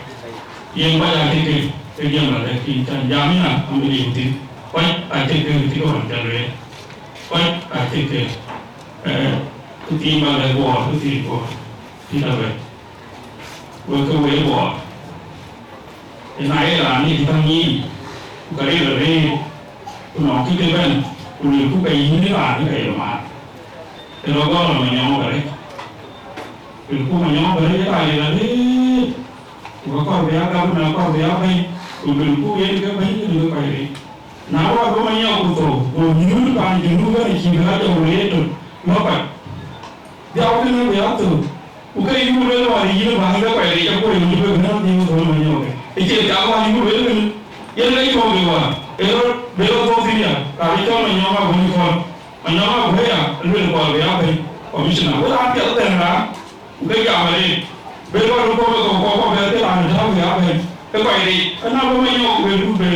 Yen kɔc acï kek, ke jam la lɛ̈k yïn, can jam yïn a, an, bï liu thïn. Kɔc acï kek, cï ke ɣɔn ca lueel. Kɔc acï kek. Ee, kë thiin ba lɛ̈k Bor, kë thiin Bor, cï tɔ̈ bɛ̈n. Wek ke wek Bor, ë na ye raan ë cï käŋ nyiic, ku ka ril arëët, ku nɔŋ kë ke bɛ̈n, ku luelku ke yïn ë raan ë ka ye mat, ke rɔt gɔl Manyɔk Bɛ̈rɛ̈c. Luelku Manyɔk Bɛ̈rɛ̈c ë ka ril arëët, ku ka kɔɔr bï ya gabna, kɔɔr bï ya bɛ̈ny, ku luelku yen ke bɛ̈ny, yen ke kɔc ril. Na wär bï Manyɔk ku thou, go nyuöth paan Junub ëbɛ̈n acï bï rac ë wël ye tök lɔ̈k kɔc. Dhiau kënë bï ya thou, ku ke yï lueel wäär yïn ë bäny ke kɔc ric akuɔ̈c ɣööc bï bɛ̈n adhiëëu thou Manyɔk. Ë cie dhiau wään yï lueel kënë, yen ke cɔ̈k ë wäär, ee rɔt bï rɔt thou thïn ya, raan cɔl Manyɔk Aguëny Kɔl. Manyɔk Aguëny ya, lueel kɔɔr bï ya bɛ̈ny, commissioner. Wek raan piɛth ëbɛ̈n raan, ku ke jam arëët, bï rɔt kɔ̈k ke kɔ̈k kɔ̈k bɛ̈n ke raan tääu bï ya bɛ̈ny, ke kɔc ric. Ëna bï Manyɔk ku bï bï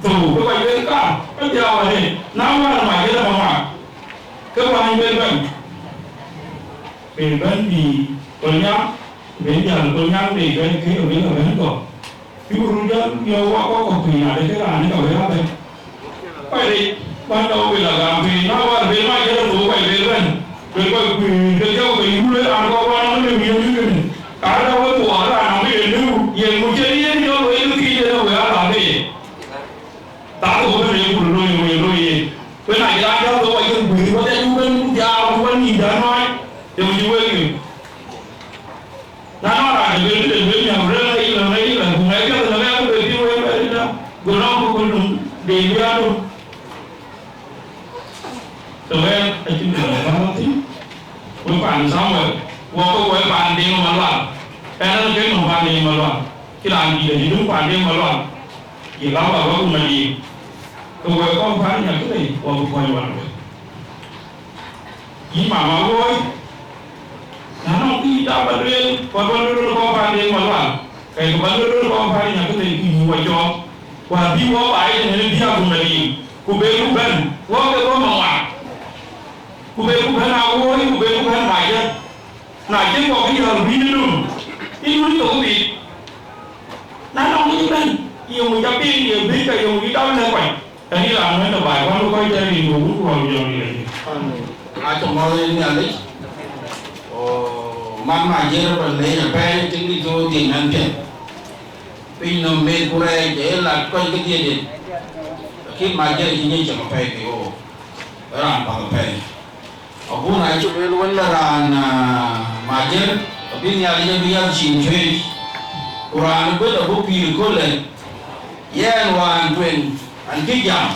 thou, ke kɔc bï kaar, ke dhiau arëët. Na wään mac ënë maŋuan, ke bäny bï bɛ̈n, bï bɛ̈n bï Kolnyaŋ, bï jäl Kolnyaŋ bï bɛ̈n ke bï ke bɛ̈n kɔ̈k. Cuk röt jäl yɔ̈ɔ̈k wakɔ̈k kɔ̈k piny, na de ke raan ë ka wek abɛ̈n. Kɔc ric, bän dɔ̈u wël agam piny, na wär bï mac ënë thou kɔc bï bɛ̈n, bï kɔc kuëër, ke jɔu ke yï wun ë raan kɔ̈k raan ënë bï yïn kënë. Ka rɛ̈u ë thuɔɔu raan nɔm ke ye lëu, yen ku cïn yen jɔl wek ë thiic ënë wek aa thar ke ye. Thaar thou ëbɛ̈n ë ku looi, looi, looi ye. Ku na cï raan jäl thou, wa cïn guëër, wa cïn guëër, ku dhiau, ku wa nïïm däŋ nuaac, yöŋ cï wek yök. Na nɔŋ raan de lueel, de lueel, nyam rëër, ŋäc lɔ, ŋäc lɔ, ku ŋäc piɛth lɔ, ŋäc ku bɛ piŋ wek bɛ rinda, go nɔm ku ku num, de lueel adu. Të wɛ̈ɛ̈r acïn kë lɔ bä lɔ thïn, wek paan Samuel, wɔ ke wɔ paan Deŋ Malual, ɛn ɣɛn ke nɔm paan Deŋ Malual, cï raan dït acï döŋ paan Deŋ Malual, ye lam bä bä ku Madiŋ, ke wɔ kɔn paan Nyakëlei, wɔ bï kɔc wan wek. Yïn mama woi, na nɔŋ kë yï dap bä lueel, kɔc bä lueel kɔn paan Deŋ Malual, ke kë bä lueel kɔn paan Nyakëlei ku yï wɔ cɔɔl, ku abï wɔ baai ëtënë bï a ku Madiŋ. Ku be ku bɛ̈n, wɔ ke bɔ̈ maŋuan, ku be ku bɛ̈n a woi, ku be ku bɛ̈n mac ë. Na cïn kɔ̈k kë yɔ̈ɔ̈r bï yïn döŋ, yïn wun yök bï. Na nɔŋ yïn bɛ̈n, yöŋ ca piŋ, ye bï ke yöŋ yï dap lɛ̈k kɔc, ka yï raan wën de baai, wän bï kɔc tɛ̈ rin, ku wun ku rɔt yɔ̈ɔ̈r yï lɛc. Acä mɔ̈th ë Nhialic, o, man Majiër bä lec apɛi, tiŋ dït ke wo dhiëc mɛnh piɛth. Piny nɔm met ku rɛɛc, ee lat kɔc kedhie den. Lakin Majiër acï nyic cam apɛi ke wo, raan path apɛi. Abun acï lueel wën la raan, ah, Majiër, abï Nhialic abï yäth cin cuëëc. Ku raan ëbën abï pïïr köölë, yɛn wään tueŋ, an cï jam.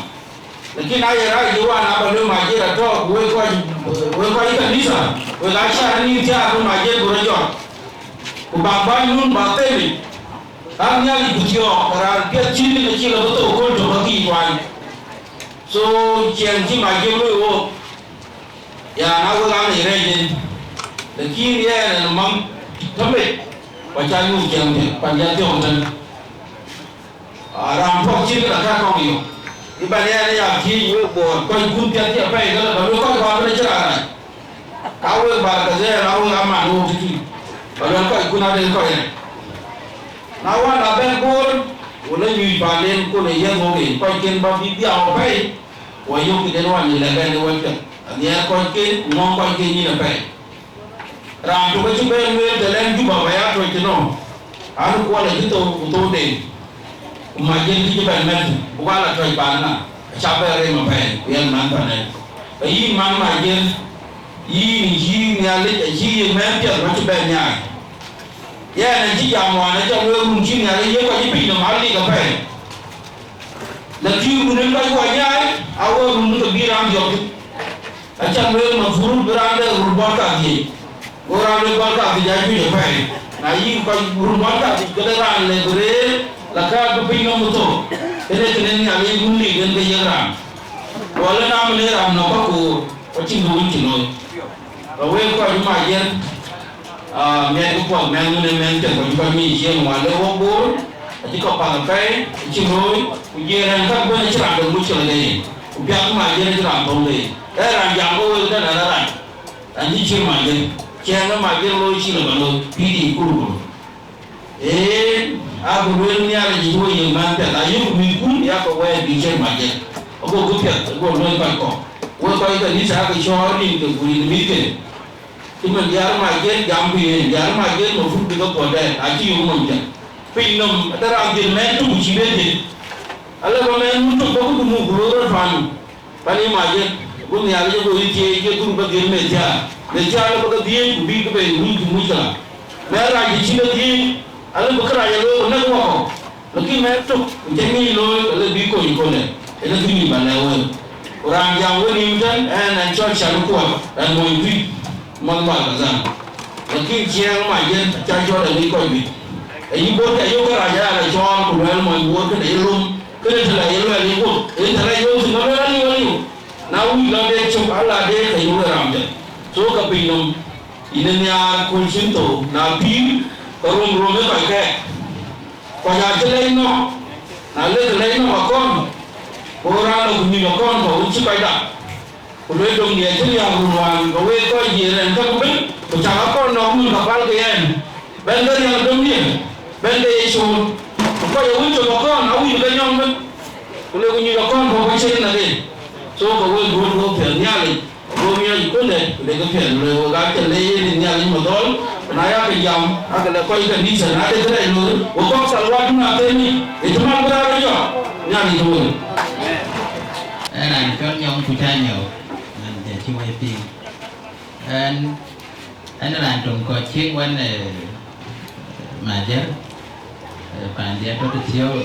Lakin aye rac cï wään aba lueel Majiër atɔ̈, ku wek kɔc, wek kɔc ë kanitha, wek acä nïn thiaak ku Majiër ku rɔt jɔt. Ku bak bäny nun bak themic. An Nhialic ku thiɔ̈ɔ̈k, raan piɛth cït kën acï lɔ bï thou kööl tök bä kï tuany. So, ciɛɛŋ cï Majiër luöi wook, ya na wek an ë rɛɛc en, lakin yɛn ɛn mam tɔ̈ mec, ku acä nyuc ciɛɛŋ piɛth, pan ya thiɔ̈k tën. Aa, raan puɔth cït kën akä kɔŋ yök. Ëbɛ̈n yɛn ë ya thiëëc wek Bor, kɔc kun piɛth cï apɛi, ke lɔ bä luöi kɔc kuan bï cï raan rac. Ka wek bäär ke dhɛɛr, a wek aman wok tïtui, bä luɛl kɔc kun ade kɔc rɛc. Na wään abɛ̈n Bor, ku lɔ nyuc paanden, ku lɔ yiɛ̈th wok en, kɔcken bä bï dhiau apɛi, ku ayök kï den wään ë lɛ̈k ɛn ë wɛ̈t piɛth, anhiɛɛr kɔcken, ku ŋɔ̈ŋ kɔcken nyin apɛi. Raan tök acï bɛ̈n lueel të lɛ̈k Juba bä ya tuɔc tënou, an, Kuɔl acï thou ku thou den, ku Majiër kï cï bɛ̈n mɛ̈th, buk aa la tuɔc paan ŋa, acä bɛ̈n rem apɛi, ku yɛn man panë. Ke yïn man Majiër, yïn cï Nhialic acï yiëk mɛ̈th piɛth wä cï bɛ̈n nyaai. Yɛn acï jam wään, acä lueel run cï Nhialic yiëk kɔc ë piny nɔm alik apɛi. Lakin run en kɔc kuɔ nyaai, awe run ke bï raan dhiɔp. Acä lueel mafurut bï raan de run bɔt kadhiëc, go raan de bɔt kadhiëc aa juëc apɛi. Na yïn kɔc run bɔt kadhiëc, këde raan le bï rëër, la ka bï piny nɔm bï thou. Kënë kënë Nhialic gun lik en ke yiëk raan. Wala na min ee raan nɔ̈k ka koor, acïn kë wën cï looi. Ka wek kɔc Majiër, aa, miɛt kë puɔth mɛnh wën ë mɛnh piɛth, kɔc kɔc ŋic ciëën wään le wok Bor, acï kɔ̈k path apɛi, acï looi, ku jiëër ɛn käk bën acï raan döŋ muckila ke yen, ku piath Majiër acï raan thöŋ ke yen. Ee raan jam ke wek tënë raan rac, raan cï cïr Majiër, ciɛɛŋ ë Majiër looi cï lɔ bä looi, pïïr yic kurkuru. Ee, abï lueel Nhialic cï wɔ yiëk mɛnh piɛth, ayök mïthkun, yakë wɛɛr bï cïr Majiër. Agokï piɛth, ago lueel kɔc kɔ̈k. Wek kɔc kanitha aake cɔɔr rin ke ku rin mïthke. Cïmën diäär Majiël jam ku yen, diäär Majiël mafrut bï ke puɔ̈l dɛɛt, acï yök nɔm jam. Piny nɔm ade raan dhiël mɛɛn tök cï bï dhiël. Ala ba mɛɛn wun tök ba ku du muk ku looi rɔt paan. Pan ë Majiël, go Nhialic go yï thiëëc, ye dhur ba dhiël meth thiaak. Meth thiaak ala ba ke dhiëëc ku bï ke ben luui ku muc kala. Mɛɛn rac cï ke dhiëëc, ala ba kërac a looi ku näk wakɔ̈u. Lakin mɛɛn tök ku cï ŋic looi, ala bï kony ë kɔ̈lë. Ënë kë yïn ba lɛ̈k wek. Ku raan jam wenïïm tën, ɛn, ɛn cɔl Can Kuɔt, ɛn mony Tuic, manh Bahr el Ghazal. Lakin ciɛɛŋ Majiël aca cɔl aŋic kɔc juëc. Ayï Bor ca yök kërac aya la cɔɔl ku luɛɛl mony Bor këde ye lom, këde të la ye luɛɛl ye guöp, yen të la yök thïn, aluɛɛl aliu aliu. Na wïc lɔ dee cök, ala dee ke yök ë raan piɛth. So ka piny nɔm, yïn ë nhiaar kööl cïn thou, na pïïr, ke rom rom ë kɔc kɛɛk. Kɔc acï lɛc nɔ̈k, na lek lɛc nɔ̈k akɔn, go raan lɔ ku nyuc akɔn kɔ̈u wën cï kɔc dak. Ku lueel, domdiɛ̈ acï riääk run wään, ke wek kɔc yiëër ɛn käk ëbën, ku cak akɔn nɔ̈k mën ka pälkï ɛn, bɛ̈n ke riääk domdiɛ̈, bɛ̈n ke ye cool. Ku kɔc ë wën cök akɔn, awïc ke nyɔm ëbën, ku le ku nyuc akɔn kɔ̈u ku cïn näk en. So ke wek duöt wek piɛth Nhialic, go miɔɔc ë kööl dɛ̈t, ku le ke piɛth, ku le wek aa cä le yen ë Nhialic Madhɔl, ku na yak ke jam, ake le kɔc kanitha, na de kërɛɛc looi, wek kɔ̈k thalwat dun athëëk yic, ë cï man bï raan ë jɔk, Nhialic ë wek. Ë raan cɔl Nyɔŋ ku ca nyɔk, man jɛ cï wek piŋ. Ɛn, ɛn raan töŋ kɔc cïk wën, eh, Majiël, eh, pandiɛ̈ tɔ̈ tëthiɔ̈k.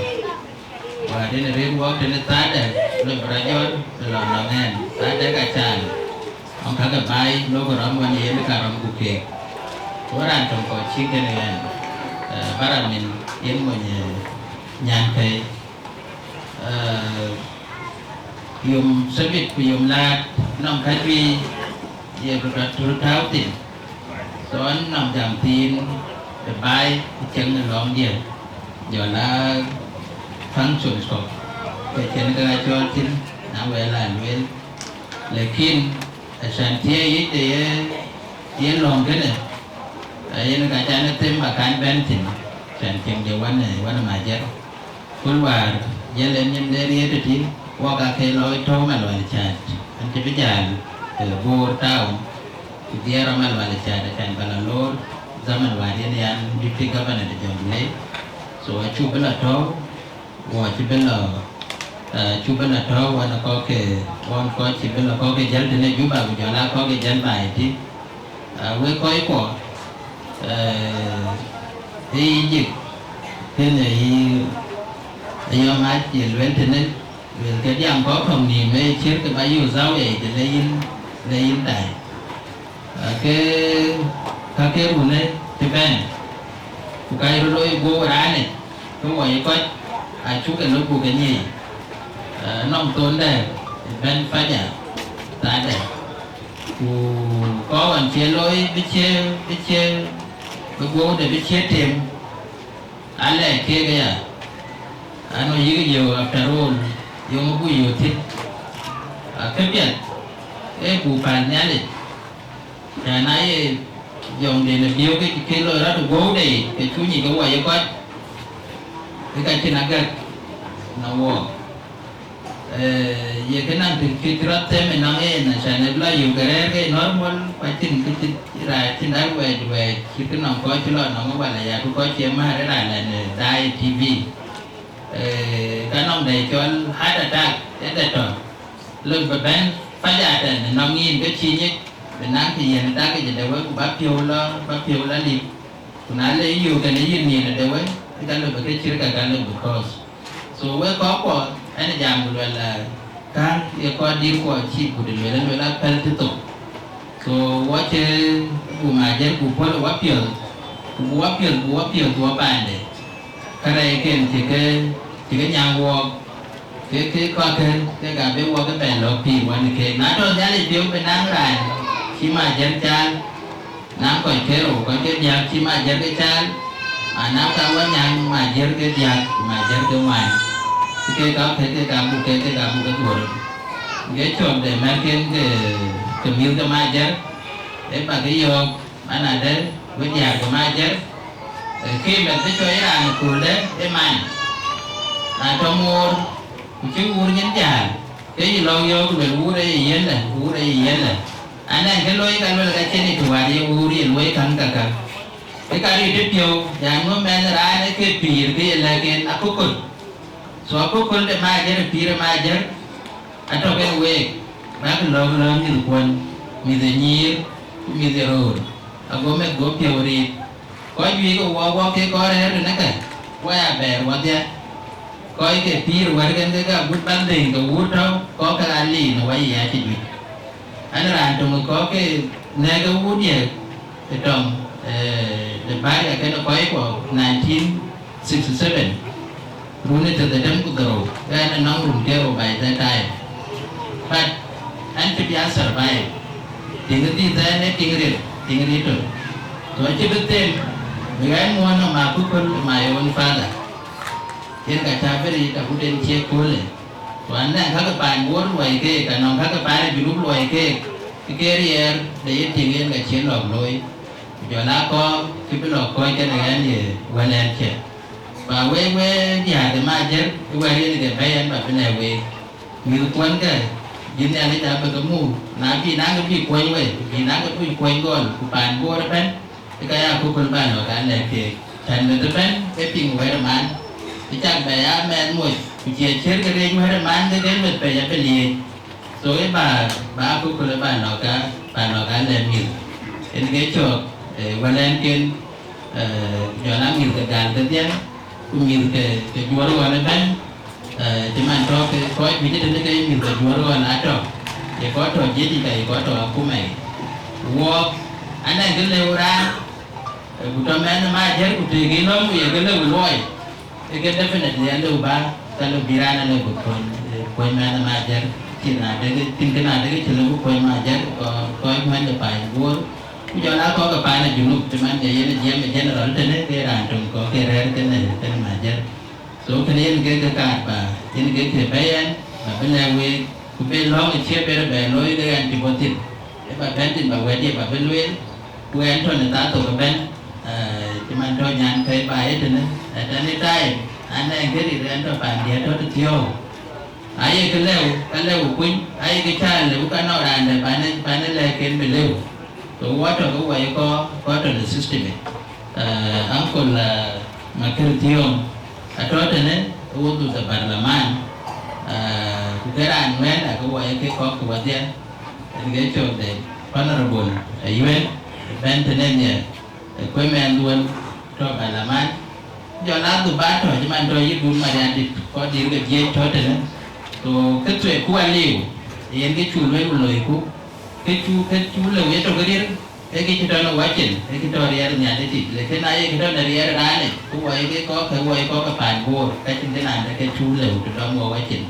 Wäär yen rëër wɔk tënë thaadë, lɔ bï rɔt jɔt, lɔ nɔŋ ɛn, thaadë ka can. Ɣɔn kakë baai, lok rɔm wën yen ka rɔm ku keek. Ku raan töŋ kɔc cïk kënë ɛn, eh, Baramin, yen mony, eh, Nyankëi. Eh, yom thabit ku yom laat nɔm ka juëc ye röt röt tääu thïn. So, ɣɛn nɔm jam thiin ë baai ë cieŋ ë lɔŋdiɛ̈, jɔl aa functions kɔ̈k ke cïn kë ɣa cɔɔl thïn, na wɛ̈ɛ̈l aa lueel. Lakin, acan thiëëc yic de ye, ye lɔ̈ŋ kënë, ayen ka can ë them akan bɛ̈n thïn, can cieŋ de wän, wän Majiël. Kööl wäär, jël en nyin de riëët tëtï, wok aake lɔ tɔ̈u Malual Cäät, an cï bï jäl, eh, Bor town, ku dhiɛɛr rɔt Malual Cäät, acan ba lɔ loor, zaman wäär yen yan deputy governor de Jonglei. So, acuk bï lɔ tɔ̈u, wɔ cï bï lɔ, eh, cuk bï lɔ tɔ̈u, wan kɔ̈k ke, wan kɔc cï bï lɔ kɔ̈k ke jäl tënë Juba, ku jɔl aa kɔ̈k ke jäl baai tï. Ah, wek kɔckuɔ, eh, ë Egypt, kënë yï, ayɔ̈ mac ye lueel tënë, lueel ke diam kɔ̈k kɔ̈k nïïm ë ciër ke ba yök zawiya yic, le yïn, le yïn dai. Ah, ke, ka ke runë cï bɛ̈n, ku ka ye röt looi guöp ë raan yic, ke wɔ ye kɔc, acuk ke lok buk ke nyiëc. Ah, nɔm thon dɛ̈ bɛ̈n faja, thaadë. Ku kɔc ɣɔn cie looi bï cie, bï cie, bï guöpde bï cie tem, alɛɛc keek aya, anu yïk yöök after all, yöŋ buk yöök thïn. Akë piɛth, ee buk päl Nhialic, cän aye jɔŋden ë biöök ke cï ke loi rɔt ë guöpde yic, ke cu nyic ke wɔ ye kɔc, ke ka cïn agäk në wɔɔk. Eh, ye kë naŋ të cï rɔt them ënɔŋ en, acan ë bï lɔ yök ke rɛ̈ɛ̈r ke normal, ku acïn kë cï rac cïn dak wɛɛc wɛɛc, cït kë nɔŋ kɔc cï lɔ nɔŋ ë wala ya, ku kɔc cie määr ë raan lɛn, eh, daai T V. Eh, ka nɔŋ dɛ̈ cɔl heart attack, ë dɛ̈ tɔ̈. Lok bï bɛ̈n faja tɛ̈n ënɔŋ yïn ke cï nyic, bï naŋ kë yen dak yic ë dɛ̈ wek, ku ba piɔ̈u lɔ, ba piɔ̈u lɔ lip. Ku na le yöök kën yïn nyin ë dɛ̈ wek, ka lok bï ke cït ka, ka lok bï kɔ̈ɔ̈th. So, wek kɔckuɔ, ɛn jam ku luɛl, eh, kän ye kɔc dït kuɔ cï gut lueel, lueel apɛl cï thok. So, wɔ cï buk Majiël buk puɔ̈l ë wapiɔ̈ɔ̈th, ku buk wapiɔ̈ɔ̈th, buk wapiɔ̈ɔ̈th wɔ paande. Kärɛcken cï ke, cï ke nyaŋ wɔɔk, ke, ke kɔckë, kek abï wɔɔk ë bɛ lɔ̈k pïïr wän ë keek. Na tɔ̈ Nhialic piɔ̈u bï naŋ raan cï Majiël caal, naŋ kɔc ke rou, kɔc ke diäk cï Majiël ke caal, anäm ka wɔ nyaŋ Majiël ke diäk, ku Majiël ke ŋuan. Ke kek ka, ke kek abuk, ke kek abuk ke dhuɔ̈r. Ke cɔk de mɛ̈thken ke, ke mïth ke Majiël, ë bäk ke yɔ̈ɔ̈k, man adɛ̈, wek diäk ke Majiël, eh, ke mɛ̈th bï cɔɔc raan ë kööldɛ̈ ë man. Na tɔ̈ moor, ku cï wuur nyin jäl, Ke yï lɔ̈k yɔ̈ɔ̈k luel, wuur ë ye yiëndë, wuur ë ye yiëndë. Anɛn kë looi ka luel ka cïn ë të wäär ye wuur ye luɔi käŋ kakä. Ke ka rït ë piɔ̈u, yan ŋö mɛnh raan ë ke pïïr ke ye lɛ̈k en akököl. So akököl de Majär, pïïr ë Majär, atɔ̈ ke week, bäk lɔ̈k lɔ̈k mïthkuɔn, mïth ë nyïïr, ku mïth ë röör, ago meth go piɔ̈u riit. Kɔc juëc ke wɔ wɔ ke kɔc rɛ̈ɛ̈r tënë ke, wɔ ya bɛɛr wɔdhia. Kɔc ke pïïr wärken ke ke agut bäk dhëëŋ ke wuur tɔ̈u, kɔc ke aa liin ë wɔ yiic acï juëc. An, raan töŋ ë kɔc ke nɛ̈k ke wuur diɛ̈ɛ̈k ë tɔŋ, eh, de bäär ya kën ë kɔc kuɔ nineteen sixty seven, run ë tëthe dɛm ku dhorou, ke an, anɔŋ run ke rou by that time. But an cï bï a survive. Tiŋ ë dhïth ɛn ë tiŋ ril, tiŋ ril tök. So acï bï them, bï ɣɛn muɔ̈ɔ̈n nɔm akököl my own father. Yen ka cä bï riit agut en cie köölë. Ku anɛŋ kakë paan Bor luɔi keek, anɔŋ kakë paan ë Junub luɔi keek, ke ke riɛɛr de ye tiŋ yen ka cïn lɔ̈k looi. Ku jɔl aa kɔɔr kë bï lɔ̈k kɔ̈ɔ̈c kɛn ë ɣɛn ye wël ɛn cɛ. Ba wek we diäär de Majär, ë wɛ̈t yen ke bɛ̈i ɛn ba bï lɛ̈k week. Mïthkuɔn kë, bï Nhialic aa bï ke muk, na bï naŋ kë bï kuɔny wei, bï naŋ kë bï kuɔny gɔl, ku paan Bor ëbɛ̈n, ë ka ya akököl ba lɔ̈k aa lɛ̈k keek. Cän meth ëbɛ̈n ke piŋ wɛ̈t ë man, ë cak bɛ ya mɛɛn moc, ku cie ciɛ̈t ke riëëc wɛ̈t ë man ke den meth pɛc abï liëëc. So ë ba, ba akököl ë ba lɔ̈k aa, ba lɔ̈k aa lɛ̈k mïth. En ke cɔɔk, eh, wël ɛn ken, eh, jɔl a mïth ke gäl kedhie, ku mïth ke, ke juɔ̈r ɣɔn ëbɛ̈n, eh, cï man tɔ̈ ke kɔc juëc tënë ke mïth ke juɔ̈r ɣɔn atɔ̈, ye kɔc tɔ̈ jiëc yic ka ye kɔc tɔ̈ akuma yic. Wuɔɔk, anɛŋ kë lëu raan, eh, ku tɔ̈ mɛnh ë Majär ku tëëk yï lɔ̈m ku ye kë lëu luɔi, ke ke definitely alëu ba, ka lëu bï raan alëu bï kuɔny, eh, kuɔny mɛnh ë Majär, cïn na dek, cïn kë na dek cï lëu bï kuɔny Majär, kɔc, kɔc mɛnh de paan Bor. Ku jɔl aa kɔc ke paan ë Junub, cï man ke yen ë jiɛɛm ë general tënë, ke raan töŋ kɔ̈k ke rɛ̈ɛ̈r kënë, kënë Majär. So kënë yen ke ke kaar ba, yen ke ke bɛ̈i ɛn, ba bï lɛ̈k week, ku bï lɔ̈ŋ ë cï ber bɛ looi ke ɣɛn cï bɔ̈ thïn. Ë ba bɛ̈n thïn ba wɛ̈t ye ba bï lueel, ku ɣɛn tɔ̈ në thaa thok ëbɛ̈n, eh, cï man tɔ̈ nyan kɛ̈i ba ye tënë, at any time, an ɛn ke rit ɣɛn tɔ̈ paan diɛ̈t tɔ̈ tëthiɔ̈ɔ̈u. Aye kë lëu, ka lëu kuny, aye kë cä lëu ka nɔŋ raan dɛ̈ bän ë, bän ë lɛ̈k en bï lëu. So wɔ tɔ̈ ke wɔ ye kɔc, kɔc tɔ̈ në system ë. Eh, uncle, eh, Makër Thiɔ̈ŋ, atɔ̈ tënë, ë wudhu de barlaman, eh, ku ke raan wɛ̈ɛ̈t, ake wɔ ye ke kɔ̈k ku wɔdhia, en ke cɔl de honorable, eh, Yuɛn, bɛ̈n tënë nhiɛɛr. Ë kuëë mɛnhduön tɔ̈ Balaman, jɔl a Dhubat tɔ̈ cï man tɔ̈ yï dun Mariandït, kɔc dït ke jiëc tɔ̈ tënë. Ku kë thueeku aliu, yen kë cuk lueel ku loiku, kë cuk, kë cuk lëu ye tök riɛl, ee kë cï tɔ̈ në wacin, ee kë tɔ̈ riɛl Nhialic yic, lakin na ye kë tɔ̈ në riɛl raan yic, ku wɔ ye ke kɔ̈k, ke wɔ ye kɔ̈k ke paan Bor, ka cïn kë naan de ke cuk lëu të dɔm wɔ wacin.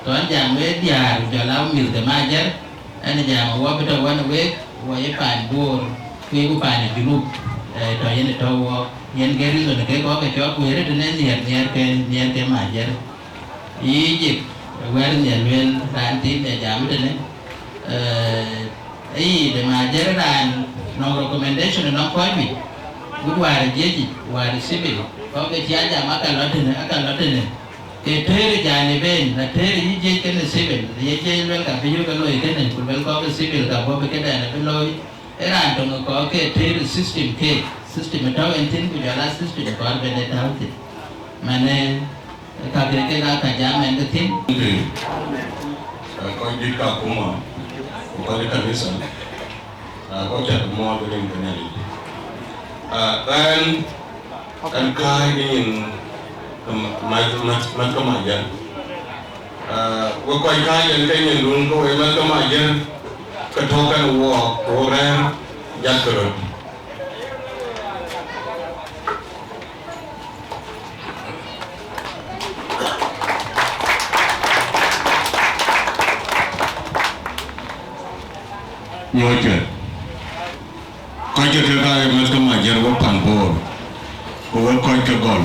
Thɔn jam wek diäär, jɔl a mïth de Majär, ɛn jam awɔ bï tɔ̈ wän week, wɔ ye paan Bor, ku yeku paan ë Junub, eh, tɔ̈ yen ë tɔ̈ wɔ, yen ke reason ke kɔ̈k ke cɔk wëër tënë nhiɛɛr, nhiɛɛr ke, nhiɛɛr ke Majär. Yï jik, wɛ̈t nhiɛɛr lueel raan thiin de jam tënë, eh, ee yï de Majär raan nɔŋ recommendation nɔŋ kɔc juëc, wut wäär ë jiëc yic, wäär ë civil, kɔ̈k ke cï a jam aka lɔ tënë, aka lɔ tënë. Ke tëër ë janiben, na tëër ë yï jiëc kenë civil, ye jiëc luel ka bï yök ë loi kënë, ku luel kɔ̈k ë civil ka bɔ̈ bï këdɛn abï looi, ë raan töŋ ë kɔ̈k ke tëër ë system keek, system ë tɔ̈u en thïn, ku jɔl a system kɔɔr ben ë tääu thïn. Manë, ka ke kek aa ka jam ɛn ke thïn. Kɔc dït ka kuma, ku kɔc ë kanitha. Ah, kɔc cä ke muɔɔth rin ke Nhialic. Ah, ɣɛn, ɣɛn kääc ke nyin ke ma-, ma-, ma-, math ke Majär. Ah, wek kɔc kääc ɣɛn ke nyindun ke wek math ke Majär, ke tɔ̈u kɛn wook, ke wo rɛ̈ɛ̈r jat ke röt. Nyuɔ̈ckë. Kɔc ke kek aa ye mɛ̈th ke Majär wek pan Bor, ku wek kɔc ke gɔl,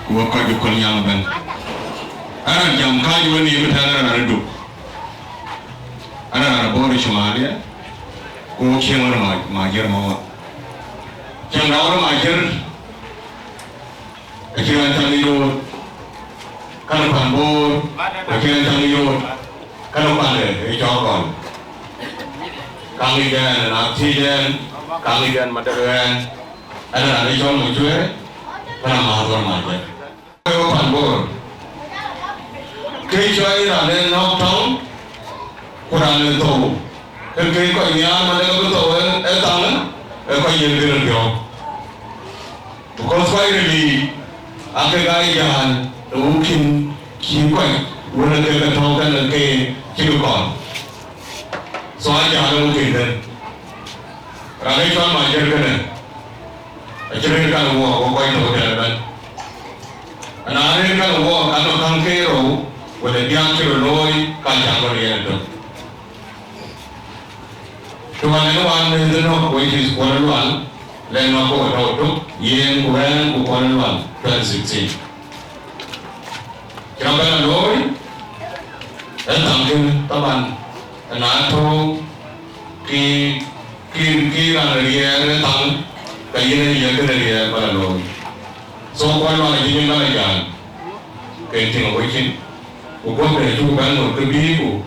ku wek kɔc ke Kolnyaŋ ëbɛ̈n. Ë raan jam kääc wek nïïm ëtɛ̈ɛ̈n ë raan ë Duk, ë raan ë Bor ë Cumalia, ku wok cieŋ ɣɔn ë Ma-, Majär mɔ̈u. Cieŋ raan ɣɔn ë Majär, acïn raan cäŋ yööt, kan pan Bor, ku acïn raan cäŋ yööt. Ënë kuande ë cɔk gɔl. Ka ŋic ɛn, na thiëc ɛn, ka ŋic ɛn madek ɛn. Ɛn raan ë cɔl Macuëër, ënë amääth ɣɔn mac ɛn. Wek pan Bor, ke cɔl raan ë nɔ̈k tɔŋ, ku raan ë thou, ke ke kɔc nhiaar madek bï thou ë, ë thaŋ, ë kɔc yen bï röt biɔ̈ɔ̈k. Because kɔc ril yiic, ake ka jäl, ë wukïn cï kɔc wën ë kek ke tɔ̈u kenë ke cï ke kɔn. So ajäl ë wukïn kën. Raan ë cɔl Macuëër kënë, acï rëër kan ë wɔɔk, wo kɔc tɔ̈u tɛ̈n ëbɛ̈n. Ana rëër kan ë wɔɔk, anɔŋ käŋ ke rou, wala diäk cï röt looi, ka cäk röt yen ëtök. Tuan ënë wan meth nɔ̈k, which is Kuɔl Lual, lɛ̈k nɔ̈k ke we tɔ̈u tök, yen ku ɛn ku Kuɔl Lual, twenty sixteen. Cï rɔt bɛ̈n a looi, ë thaŋ kënë, taban, ëna tɔ̈u, kï, kï, kï raan riɛɛr ë thaŋ, ka yen ë ye kënë riɛɛr bä la looi. So Kuɔl Lual acï nyin bä la jäl, ke tïŋ ë wecin, ku guɔ̈p de cuk bɛ̈n ŋot ke bïï ku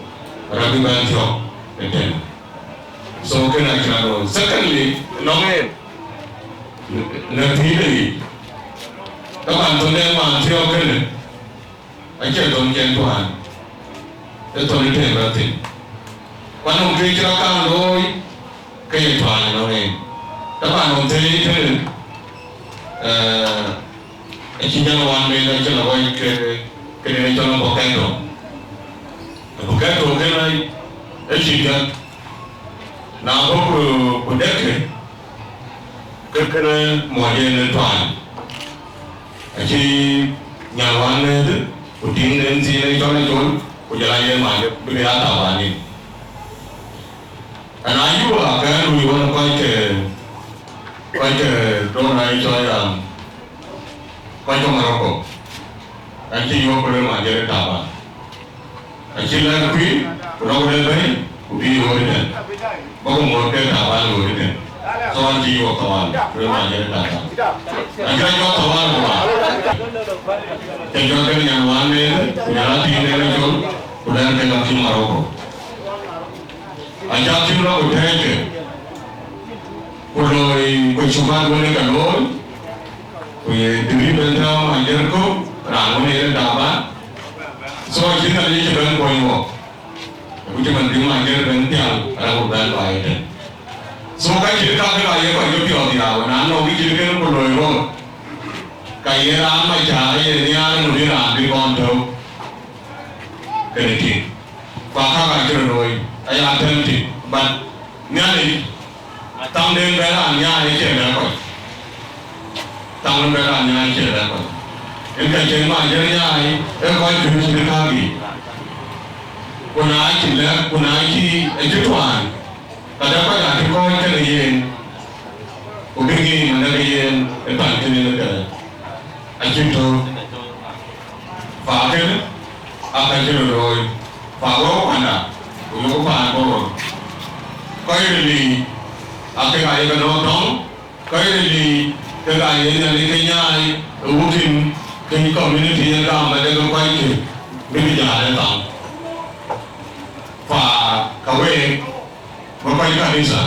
rɔt bï bɛ̈n thiɔ̈k ëtɛ̈n. So kënë acï rɔt looi. Secondly, nɔŋ en, në pïïr de yic, taban thon de man thiɔ̈k kënë, acie thon cɛn tuan, ë thon ë tëëm rɔt thïn. Ku anɔŋ kë cï rɔt kaŋ looi, ke ye tuan ënɔŋ en. Taban nɔŋ thëëi tënë, eh, acï jal wan meth acï la ɣɔc ke, ke den cɔl Poketo. Poketo kënë ë cï jal. Na bɔ̈ ku, ku dek ke, ke kënë mɔc en ë tuan. Acï nyan wan meth, ku tiŋ den thiin ë cɔl acol, ku jɔl a yen mac bï ya tabanin. Ana yup akɛ̈ɛ̈r lui wën kɔc ke, kɔc ke dɔn ë cɔl ya, kɔc ke Morocco. An cï yuɔ̈p ku lueel Macuëër ë taban. Acï lɛ̈k kuïn, ku nɔ̈k wël ë bɛ̈ny, ku bï ɣööt ëtɛ̈n. Bä ku ŋoot ke taban ɣööt ëtɛ̈n. So an cï yuɔ̈p taban, ku lueel Macuëër ë taban. An cï rɔt yuɔ̈p taban ku ba. Cä jɔt ke nyan wan meth, ku jɔl a tiŋ den ë col, ku lɛ̈k ke lɔk cï Morocco. Acäk cï lɔ ku tɛ̈ɛ̈c ke, ku looi ku cukat wën ë ke looi, ku ye dït bɛ̈n tääu Macuëër kɔ̈u, raan wën ë yen taban. So acï Nhialic cï bɛ̈n kuɔny wɔ, ku cï man bï Macuëër bɛ̈n pial, rɛ̈k ku bɛ̈n baai ëtɛ̈n. So ka cït kakë ka ye kɔc ke piɔ̈ɔ̈th ya, wën anɔŋ kë cït kënë ku looi rɔt, ka ye raan Macar ye nhiaar ŋö bï raan bï kɔn tɔ̈u. Kënë tïŋ. Ku akäk acï röt looi, aya tɛ̈m tïŋ, but Nhialic, thaŋden bɛ raan nyaai acie bɛ kɔc. Thaŋden bɛ raan nyaai acie bɛ kɔc. Yen ka cïn Macuëër nyaai, ee kɔc juëc cït käk yiic. Ku na cï lɛ̈k, ku na cï, acï tuaan, ka dɛ kɔc acï kɔ̈ɔ̈c kenë yen, ku bï ŋic man dɛ ke yen ë pan kënë yen ë kënë. Acïn tɔ̈u. Paan kënë, aa ka cï röt looi. Paan wek panda, ku yök paan Bor. Kɔc ril yiic, aa kek aa ye ke nɔ̈k tɔŋ, kɔc ril yiic, kek aa ye Nhialic ke nyaai, ë wukïn, kën community ye gam adek kɔc kë, bïk jäl ë thaŋ. Paan ka week, bä kɔc kanitha,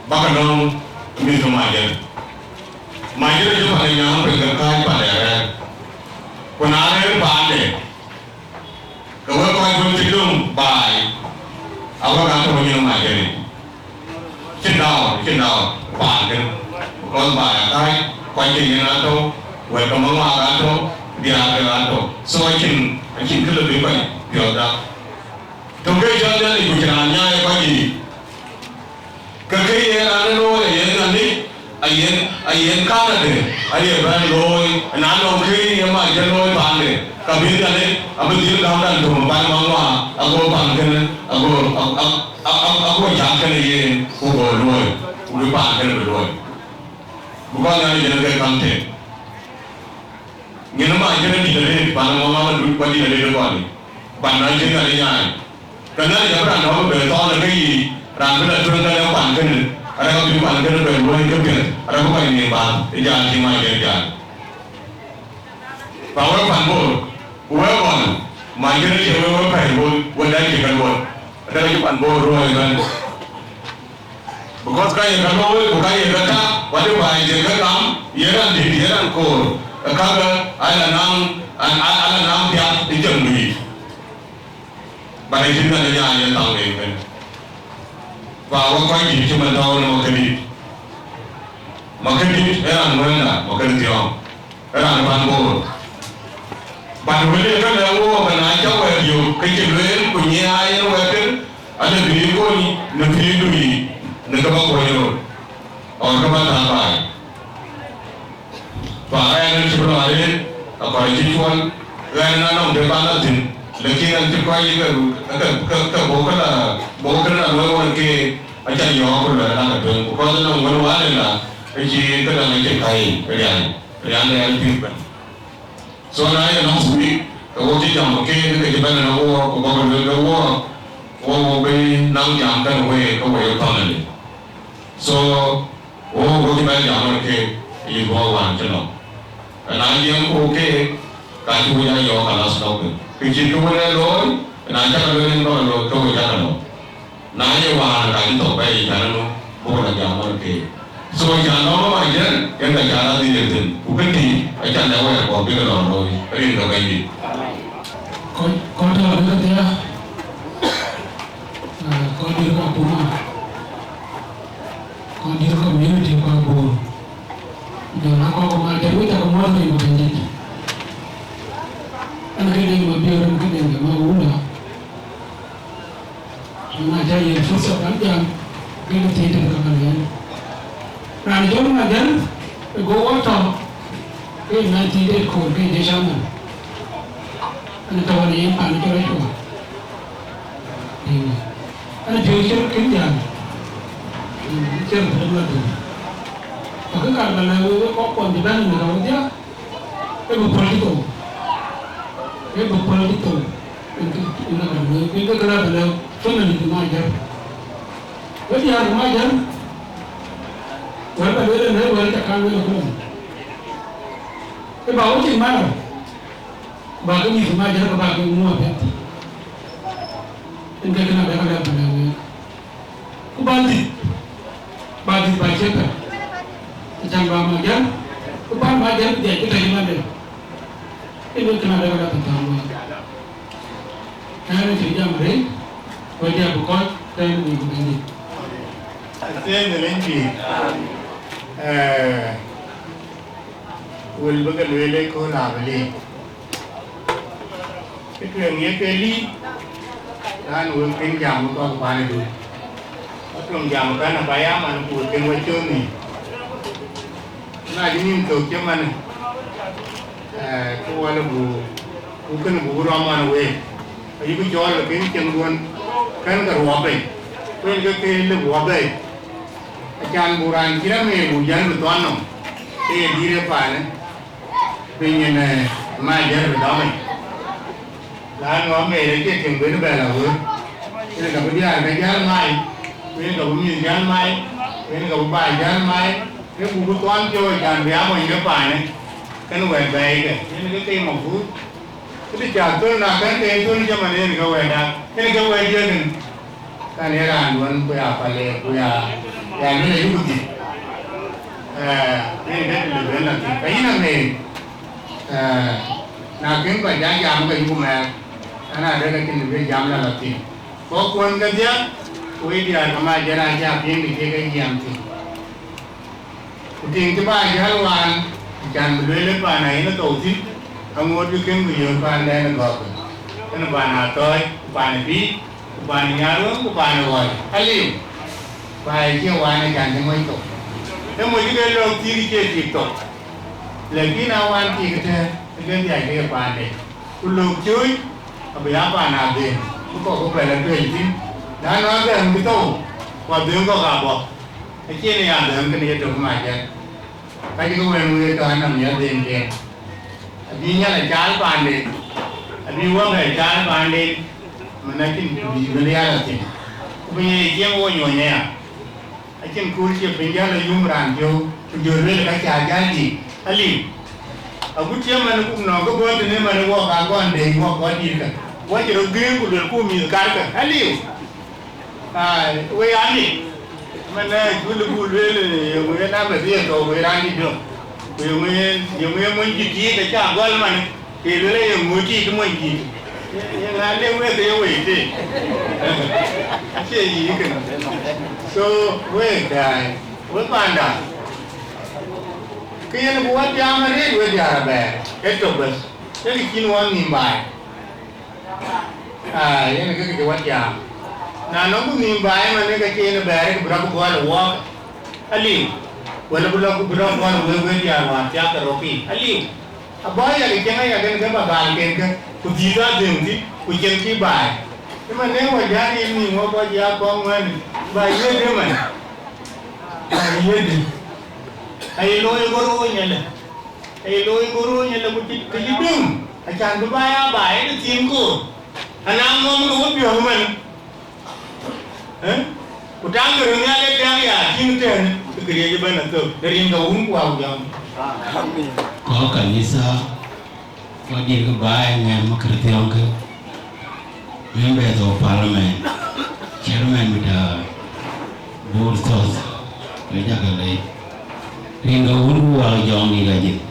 bäkë nɔ̈k mïth ke Macuëër. Macuëër acï pan ë nyääŋ piny ke kääc pan ë rɛ̈ɛ̈r. Ku na rɛ̈ɛ̈r paande, ke wek kɔc wën cï döŋ baai, awek aa tɔ̈u nyin Macuëër yic. Cïn doubt, cïn doubt paan kënë. Because baai akääc, kɔc ke yen aa tɔ̈u, wɛ̈t ke Maŋuak aa tɔ̈u, diäär ke aa tɔ̈u. So acïn, acïn kë lë bï kɔc piɔ̈ɔ̈th dak. Töŋ ke cɔl Nhialic ku cïn raan nyaai ë kɔc yiic. Ke kë ye raan ë looi aye Nhialic, ayen, ayen kanade, aye bɛ̈n looi, na nɔŋ kë ye Macuëër looi paande, ka bï Nhialic abï dhil gäm raan töŋ pan Maŋuak, ago pan kënë, ago, a, a, a, a, ago cak kënë yen, ku go luöi, ku bï pan kënë bï luöi. Because Nhialic yen ke käŋ tëk. Nyin ë Macuëër dït arëët, pan ë Maŋuak Madut kuat dït arëët ë kɔn yic. Pan na cïn Nhialic nyaai. Ke Nhialic abï raan dɔ̈ɔ̈r bï bɛ thɔɔl ë ke yiic, raan bï la tueŋ kënë pan kënë, arëk abï pan kënë bɛ luɔ̈i ke piɛth, arëk bï kɔc nïïm baath ë jal cï Macuëër jal. Ku awek pan Bor, ku wek ɣɔn, Man kënë cï wek wek pɛ̈i wek, wek dɛ̈ cï ke luɔi. Adɛ̈ cï pan Bor luɔi ëbɛ̈n. Because ka ye ka looi, ku ka ye ka tak, ku adï baai cï ke gam, ye raan dït, ye raan koor. Ee kakë, ala naŋ, an-, an-, ala naŋ piath ë cieŋdu yic. But acïn Nhialic nyaai yen thaŋ de ëbɛ̈n. Ba wek kɔc dït cï man tɔ̈u në Makëdït. Makëdït ee raan wënda, Makëdït thiɔ̈ɔ̈ŋ. Ee raan pan Bor. But wël ye kënë wook, na cä wɛ̈ɛ̈t yök, ke cï lueel, ku nyiɛɛi yen wɛ̈ɛ̈t kënë, ale bï kony në pïïrdu yic, në kë bä kuɔny rot, or kë bä tääu baai. Fa ɣɛn ë cï bï lɔ arëët, akɔc cï cuɔl, ɣɛn ë na nɔm de bä lɔ thïn, lakin ɣɛn cï kɔc yï ke, ke, ke, ke bɔ̈ kë la, bɔ̈ kë la luɔi ɣɔn keek, aca yɔ̈ɔ̈k ku luɛl ë lakë tueŋ, because nɔm wën wään ë la, ë cï këdäŋ ë cï kac rial, rial de ɣɛn pïïr bɛ̈n. So na ye last week, ke wo cï jam ke, ke cï bɛ̈n ë wook, ku bɔ̈ ke lueel ke wook, wo, wo bï naŋ jam kɛn week, ke we ye family. So, wo, wo cï bɛ̈n jam ë ke, yï bɔ̈ wään cï lɔ. Na jiɛɛm ku ke, ka cï wo ya yɔ̈ɔ̈k, kalas lɔ ke. Kë cït kë wën ë looi, na cä ke lueel yen bä ke looi, ke we cä ke lɔ. Na ye wään ka cï thok bɛ̈ɛ̈i, cän ënö buk la jam ɣɔn keek. So cän lɔ Majɛr, yen ka cän adhil ye thïn, ku kë tïï acan dɛ wɛɛr kɔ̈k bï ke lɔ looi, rin ke Bɛ̈nydït. Kɔc, kɔc tɔ̈ ke thiaak, ah, kɔc dït ka kuma, kɔc dït community ka Bor. Jɔl a kɔc ku Majɛr wek cä ke muɔ̈th rin ke Bɛ̈nydït. Ɛn ke deŋ Mabiöör, ɛn ke deŋ ke Mawula. Na cä yen fursa bän jam, ke ke thiëëc tëde ka bän yen. Raan jɔl Majɛr, ë go wɔ tɔ̈, ke nineteen eighty-four, ke je chairman. Ɛn tɔ̈ wën yen pan cï rɔt cuɔ. Amen. Ɛn piööcë kën jam. Amen. Cïn tëde Madiŋ. Akë kar bä lɛ̈k wek, wek kɔc kuɔn cï bɛ̈n në rɔt diäk. Ë bï political. Ë bï political. Ë bï, ë bï political. Ë bï political. Ë bï political. Family de Majɛr. Wek diäär de Majɛr. Wɛ̈t ba lueel ënë, wɛ̈t ca kan lueel ëkööl. Ë ba wek cïn man. Ba ke mïth de Majɛr, ke ba ke ŋuɔɔth piɛth. Ën ke kënë abï ka lɛ̈k bä lɛ̈k wek. Ku ba dhil, ba dhil ba ciɛ̈t pɛ̈l. Acan ba Majɛr, ku ba Majɛr ku dhiac ku tɛ̈c ëmɛn de. Ë wek kënë adek adek thäm wek. Ɛn ë cï jam rëër, ku jam bï kɔc tɛ̈n wek bï Bɛ̈nydït. Athiëëŋ de Lencï, eh, wël bï ke lueel ëkööl abï liu. Kë tueŋ ye ke liu, raan wek kën jam ë kɔ̈k kuan ë dut. Wek tueŋ jam ë kɛ̈n ë payam an, ku wek kën wek cööt nhïïm. Na cï nhïïm thök cï man, eh, ke wal ë buk, ku kën buk rɔm man week. Ayï bï cɔɔl ë kën cieŋduön, kën ke ruɔɔk piny. Ku yen ke ke lëu buk abɛ̈i. Acan buk raan cï rɛ̈m ë buk jäl bï thɔn nɔm, ke ye dïït ë paanë. Piny yen, eh, Majɛr bï dɔm yic. Lanu Amer acie tiŋ ben bɛ la wëër. Yen ka bï diäär ke jäl mai, ku yen ka bï mïth jäl mai, ku yen ka bï baai jäl mai, ke buk bï thuan piɔ̈u acan bï aa mony ke paanë, kën wɛ̈t bɛ̈ɛ̈i ke. Yen ke ke mafur. Këdï ca thöl na kën ke thöl jaman yen ke wɛ̈t dak, yen ke wɛ̈t diëëk yen. Kan ye raan duɔ̈n ku ya pale ku ya, ya luel ayuk dhil. Eh, yen ke të lëu ben la thïn. Ka yïn Amer, eh, na kën kɔc ja jam ke yuk mɛɛr, an, adek acïn të bï jam la la thïn. Kɔ̈k kuɔn kedhie, ku wek diäär ke Majɛr acä piŋ të cï ke jiɛɛm thïn. Ku tiŋ cï bä jäl wään, acan bï lueel ë paan ayen ë thou thïn, aŋoot bï kën bï yöök paandɛn ë gɔ̈k, kën paan Athɔ̈ɔ̈c, ku paan ë Bïï, ku paan ë Nyarweŋ, ku paan ë Ɣɔ̈c, aliu. Ku aa cie wään acan cï moc thou. Ë moc ke lɔ̈k thiik cie tik thou. Lakin a wään tik ëtɛ̈ɛ̈n, ë ke dhiac ke ye paande. Ku lɔ̈k cööc, abï ya paan adhem, bï kɔ̈k bï bɛ la tuɛɛc thïn. Na nɔn adhem bï thou, ku adhem kɔ̈k abɔ̈. Acïn ë ya dhɛ̈m kënë yetök Majɛr. Ka cï ke wën wëët tɔ̈ anɔm ya dhëëŋ tiɛɛl. Abï Nhialic caal paanden, abï wä bɛ caal paanden, man acïn kë bï bï rial athïn. Ku piny ë cieŋ wo nyuɔny aya. Acïn kööl cie piny jäl ayum raan piɔ̈u, ku jɔ lueel ka cä jäl dït, aliu. Agut cï man ku nɔŋ ke bɔ̈ tënë man wok agɔn dei wok kɔc dït kä. Wok cï röt gëëŋ ku luel ku mïth karkä. Aliu. Ai, we andi. Man, eh, cul ku luel, eh, ye ŋö ye na bɛ dhiëth tɔ̈u we raan dït döŋ. Ku ye ŋö ye, ye ŋö ye mony dït yiic acä gɔl man. Ke luel ye ŋö tiit mony dït. Ye, ye ŋa le wek ye wei tëë. Acie yiic kënë. So, wek daai. Wek panda. Ke yen ku wä tiaam arëët we diäär abɛɛr. Ee tök bɛ̈th. Ee kë cïn wä nïïm baai. Aa, yen ke kë cï wä tiaam. Na nɔŋ ku nïïm baai ëmën, ke cï yen bɛ̈ɛ̈r, ke bï rɔt bï gɔl ë wɔɔk aliu, wala bï lɔ, bï rɔt gɔl ë wëu wël diäär wäär thiaak ke röt piny aliu. Abɔ̈ yak ë cieŋ aya kën ke ba gaal ken kë, ku dhïth adhëŋ thïn, ku cieŋ cï baai. Ëmën, në wä jän yen nïïm wä kɔc ya kɔŋ wën, ba yiëëdï ëmën. Ba yiëëdï. Aye looi ë gɔ̈r wööc ëlë. Aye looi ë gɔ̈r wööc ëlë, ku cï, kë cï döŋ, acan bï ba ya baai ë thiin koor. Ana ŋɔm ke wä piɔ̈ɔ̈th ëmën. Ë? Ku taŋ ke röt nhial ë tiaŋ ya tïŋ tënë, ke këriëëc ëbɛ̈n athök, në rin ke Wun ku Wä ku Jɔŋ. Kɔc kanitha, kɔc dït ke baai ŋɛɛm Kërthiɔ̈ŋkë, members of parliament, chairman mit, uh, Bor South, ke jakë lɛc. Rin ke Wun ku Wä ku Jɔŋ dït ajïth.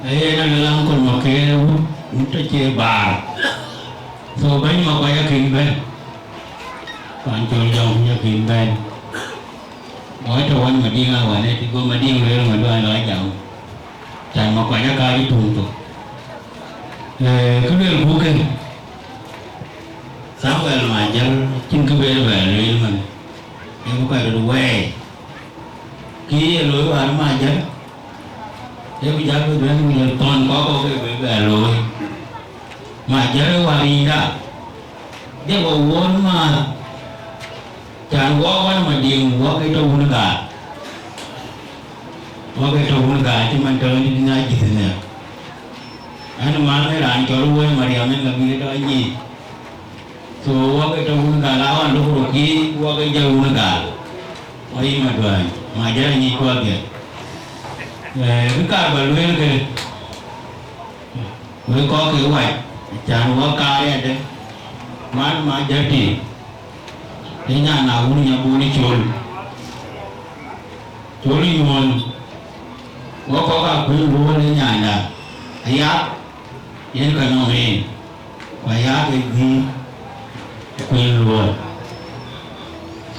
Ee, na luel Uncle Maker, wut, wut acie baar. So, bɛ̈ny Makuac akën bɛ̈n. Pan cɔl Jɔŋ akën bɛ̈n. Wɔ tɔ̈ wän Madiŋ awan ë tï go Madiŋ lueel Maduany lɔ jam. Can Makuac aka cï tuŋ thok. Ee, kë luel buk kën. Samuel Majär, cïn kë bɛ̈n bɛ lueel man. Ee, bï kɔc röt wɛɛi. Kë ye looi wäär Majär. Ee bï jäl bï bɛ̈n ku ye thɔn kɔ̈k kɔ̈k ke bï bɛ looi. Majär ë wäär yïnda. Dek wɔ wuɔ̈ɔ̈r määth. Can wɔ wan Madiŋ wɔ ke tɔ̈ wun gaar. Wɔ ke tɔ̈ wun gaar cï man tɔ̈ ënï dïn ajïth ënɛ. Ɣɛn man ë raan cɔl Wuɔ̈c Mariam ën ka bï tɔ̈ nyic. So, wɔ ke tɔ̈ wun gaar, a ɣɔn lok röt kï, wɔ ke jɔl wun gaar. Wɔ yï Maduany, Majär anyic kuɔth dhiɛl. Eh, kë kaar ba lueel ke, wek kɔc ke wac, can wɔ kaar yadë, man Majär tï, ë nyan na wun nya bun ë col. Col nyuɔɔn, wɔ kɔc ka kuëny luɔɔl ë nyanda, aya, yen ka nɔŋ en. Ku aya ke dhil kuëny luɔɔi.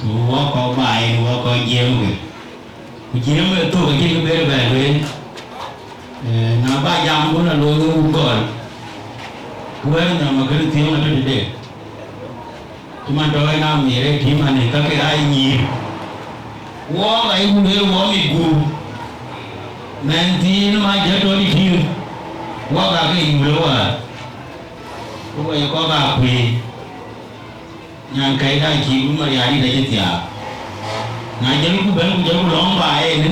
Ku wɔ kɔc ba en wɔ kɔc jiëëmkë. Ku jiëëmkë thok acïn kë ber bɛ lueel. Eh, na ba jam wun alooi wek wun gɔl. Ku wɛ̈ɛ̈r nhom akën thiëŋ atɔ̈ tëde. Cï man tɔ̈ en amiir ë tïm anë ka ke aa nyïïr. Wɔɔk ayï ku lueel wɔ mit guur. Mɛnh thiin Majär tɔ̈ tïtïïr. Wɔɔk ake yul ë wäär. Ku wɔ ye kɔc aa kuëëny, nyankɛ̈ida cï bï Mariaadït acï thiaak. Na jëlku bɛ̈n ku jëlku lɔ̈ŋ ba ënë,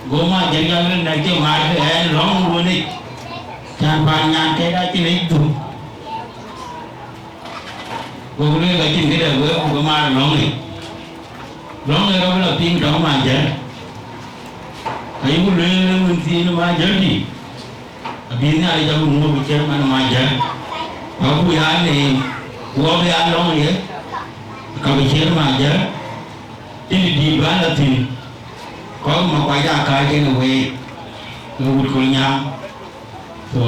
go Majär jäl nɛ̈k cï määr ke ɣɛn lɔ̈ŋ ruönic, cän paan nyankɛ̈ida cïn yic dhuk. Go lueel ka cïn këde wek ku ke määr lɔ̈ŋic. Lɔ̈ŋ ë rɔt bï lɔ piŋ tɔ̈ Majär. Ayï ku lueel ë wën thiin Majär tï. Abï Nhialic abï ŋuɔ̈p ë cït man Majär, ku abï ya neem, ku abï ya lɔ̈ŋ ye, ka bï cït Majär, cïn dït bä lɔ thïn, kɔc Makuac aa kääc kenë week, ke wut Kolnyaŋ. So,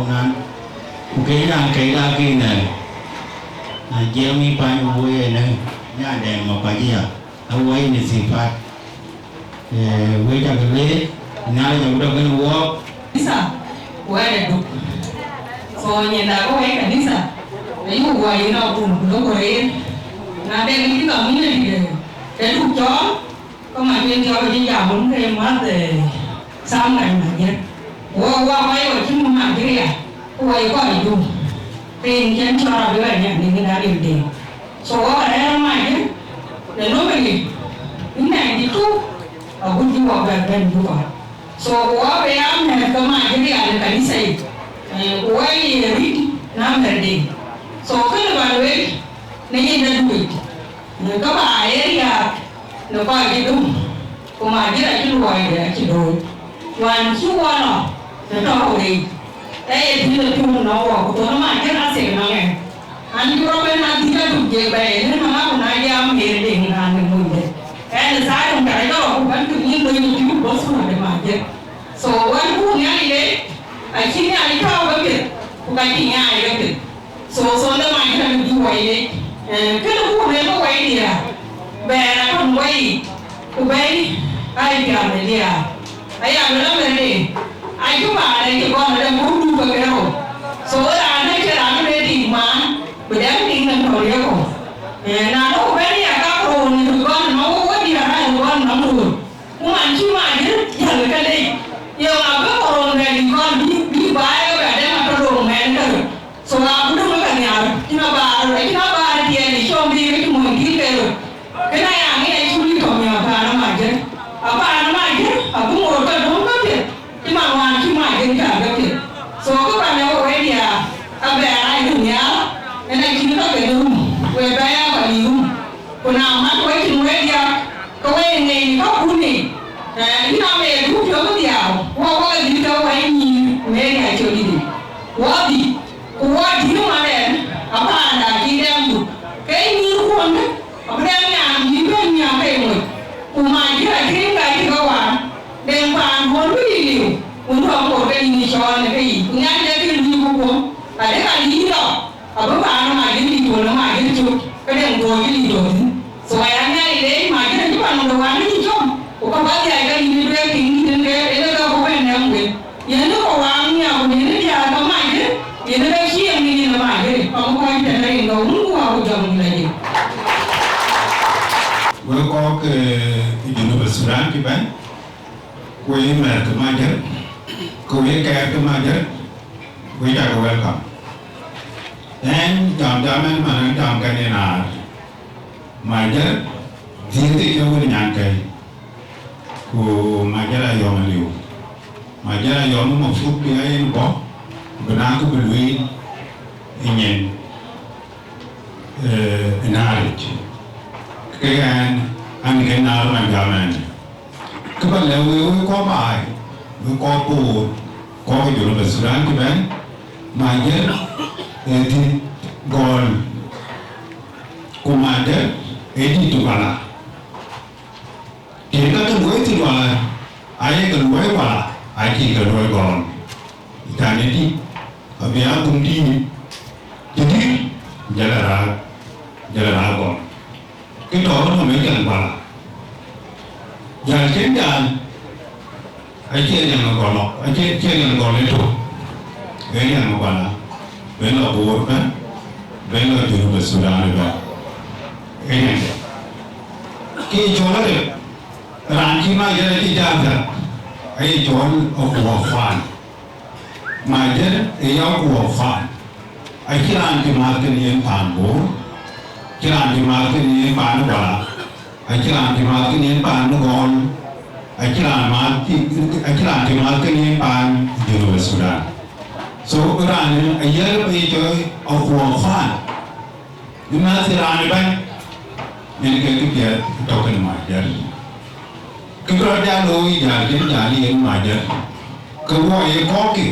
na, ku ke nyankɛ̈ida ke nɛ̈r, na jiɛɛm yï pany ku woi ënë, nyandɛn Makuac ya, awoi në thiëëpat. Eh, wek cä ke leec, Nhialic abï tɔ̈ kenë wɔɔk. Kanitha, ku ɣɛn ë duk. So, nyin dak wek kanitha, ayï ku guɔ yïn akun, ku lok ku rëër. Na de kë cï community de, de duk cɔɔl, ke man cïn cɔɔl acï jam wun ke math, eh, Samuel Majër. Wɔ, wɔ kɔc wɔ cï mum Nigeria, ku wɔ ye kɔc duk. Rin cïn cɔɔl abï bɛ nyan në kë Daniel Deng. So, wɔ rɛ̈ɛ̈r Majër, në normally, in ninety two, agut cï wɔ bɛ bɛ̈n Juba. So, ku wɔ bï ya mɛ̈th ke Majër rial ë kanitha yic, eh, ku wɔ ye rit na mɛ̈thde. So, kënë ba lueel në yen dɛ̈t wec, në ke ba area, në kɔc cï dum, ku Majër acï luɔide acï dooi. Wään cï wɔ lɔ të tɔ̈u rou yic, ee ye dhil ë piɔ̈u nɔm wɔ, ku thɔ̈n ë Majër athiek nɔŋ ë. An, cï rɔt ben adhil aduk jek bɛ̈ɛ̈i, ënë nɔm aku na jam yen deŋ raan ë monyde. Ɛn ë thaar ë ŋuɛ̈t ayɔɔk ku bɛ̈n kë nyin lony ë piɔ̈u bɔ̈ thurä de Majër. So, wɛ̈n ku Nhialic leec, acï Nhialic tääu ke piɛth, ku ka cï nyaai ke piɛth. So, so the Majër abï wai lec. Eh, kënë ku rëër ke wai diäär, bɛ̈ɛ̈r akɔn wai, ku bɛ̈i ai piath ë diäär. Aya bï lɔ bɛ̈n de, acï baan acï gɔl ade muk duk ke ke rou. So, raan acï raan ë bɛ tik maan, bï dɛm tik nɔm tɔ̈u riëëk kɔ̈u. Eh, na lɔ ku bɛ̈n ya ka rou në gɔl nɔm, wo diäär aa gɔl nɔm rou. Ku man cï Majër jäl ke lec, ye ŋa bï koron bɛ dï kɔn bï, bï baai ke bɛ dɛm atɔ̈ dom mɛɛn kärë. So, aa ku döŋ ke nhiaar, cïn abaar, acïn abaar tiɛɛl ë com bï ke cï mony dït ke röt. Kënë aya ŋic acï wïc tɔ̈ miɔɔc paan ë Majër. Apaan ë Majër, abï ŋoot ke döŋ ke piɛth, cï man wään cï Majër jäl ke piɛth. So, kë bä lɛ̈k we wɛ̈t ya, abɛ rac röt nhiaar, en acïn ka ke rum, we bɛ ya kɔc yï rum. Ku na mat wecin wek diäk, ke we ŋeny kakun yic, eh, yïn ama ye duk piɔ̈u dhiau, wɔ wɔ ke dhil ke wɛ̈i nyïïr, wek ya cök dït. Wɔ dhil, ku wɔ dhil mat ɛn, apaanda cï dɛm duk. Ke nyïïrkuɔn, abï dɛm nyan bï bɛ̈n nhiam ke moc. Ku Majër acï rin ka cï ke waan, deŋ paan duɔ̈n bï dït liu, ku duɔ̈n kor ke yïn cɔɔl në ke yic. Ku nyan de kë luiiku kuɔm, adek aliic lɔ. Abï paan ë Majër dït, wën ë Majër cök, këdëŋ tuɔɔc dït tɔ̈ thïn. So aya Nhialic leec Majër acï pan de wään cï com, ku ka bä dhiac ka yïn ë duɛɛk piŋ dït en ke, en ke ka ku bɛ̈n nɛ̈m wek. Yen ë kɔc waŋ nhiaar, ku yen ë diäär ke Majër, yen ë ke ciëŋ në yen ë Majër, ka ku kɔc tɛ̈n rin ke wun ku waku jɔŋ dït ajël. Wek kɔc ke Junub Thudan cï bɛ̈n, ku ye mɛ̈r ke Majër, ku ye kɛɛr ke Majër, we cak welcome. Ɛn jam jam ɛn man ɛn jam kɛn en aar. Majër, dhiëëth ke wën nyan kɛ̈i. Ku Majër ayɔm aliu. Majër ayɔm mafrut bï yen bɔ̈, bï na ku bï lueel ë nyin, eh, ë naar yic. Ke ɛn, an ke naar man jam ɛn. Kë bä lɛ̈k wek, wek kɔc baai, wek kɔc Bor, kɔc ke Junub Thudan cï bɛ̈n, Majër ë dït gɔl, ku Majër ë dït Duala. Tëë ka ke luɔi thïn wäär, aye ke luɔi wäär, acï ke luɔi gɔl. Cän ë dït, abï aa guŋ dïït, të dït, jël raak, jël raak gɔl. Kë tɔ̈ rɔt nɔm ë jal Guala. Jal cïn jal, acie riɛŋ ë gɔl lɔ, acie, acie riɛŋ ë gɔl ë tök. Ee riɛŋ ë Guala, ben lɔ Bor ëbɛ̈n, ben lɔ Junub Thudan ëbɛ̈n. Ee riɛŋ de. Kë cɔl arëp, raan cï Majër acï jal thɛ̈r, aye cɔl Akuɔɔk Paan. Majër ë ya Akuɔɔk Paan. Acïn raan cï määth kënë yen paan Bor, acïn raan cï määth kënë yen paan Guala, acïn raan cï määth kënë yen paan Gɔl, acïn raan määth cï, acïn raan cï määth kënë yen paan Junub Thudan. So, raan ë ayɛ̈r ë pei cɔl Akuɔɔk Paan. Ë mɛ̈th raan ëbɛ̈n, yen ke këpiɛth tɔ̈ kën Majër. Kë bï rɔt jal looi, jal cïn jal yen Majër, ke wɔ ye kɔ̈kkï,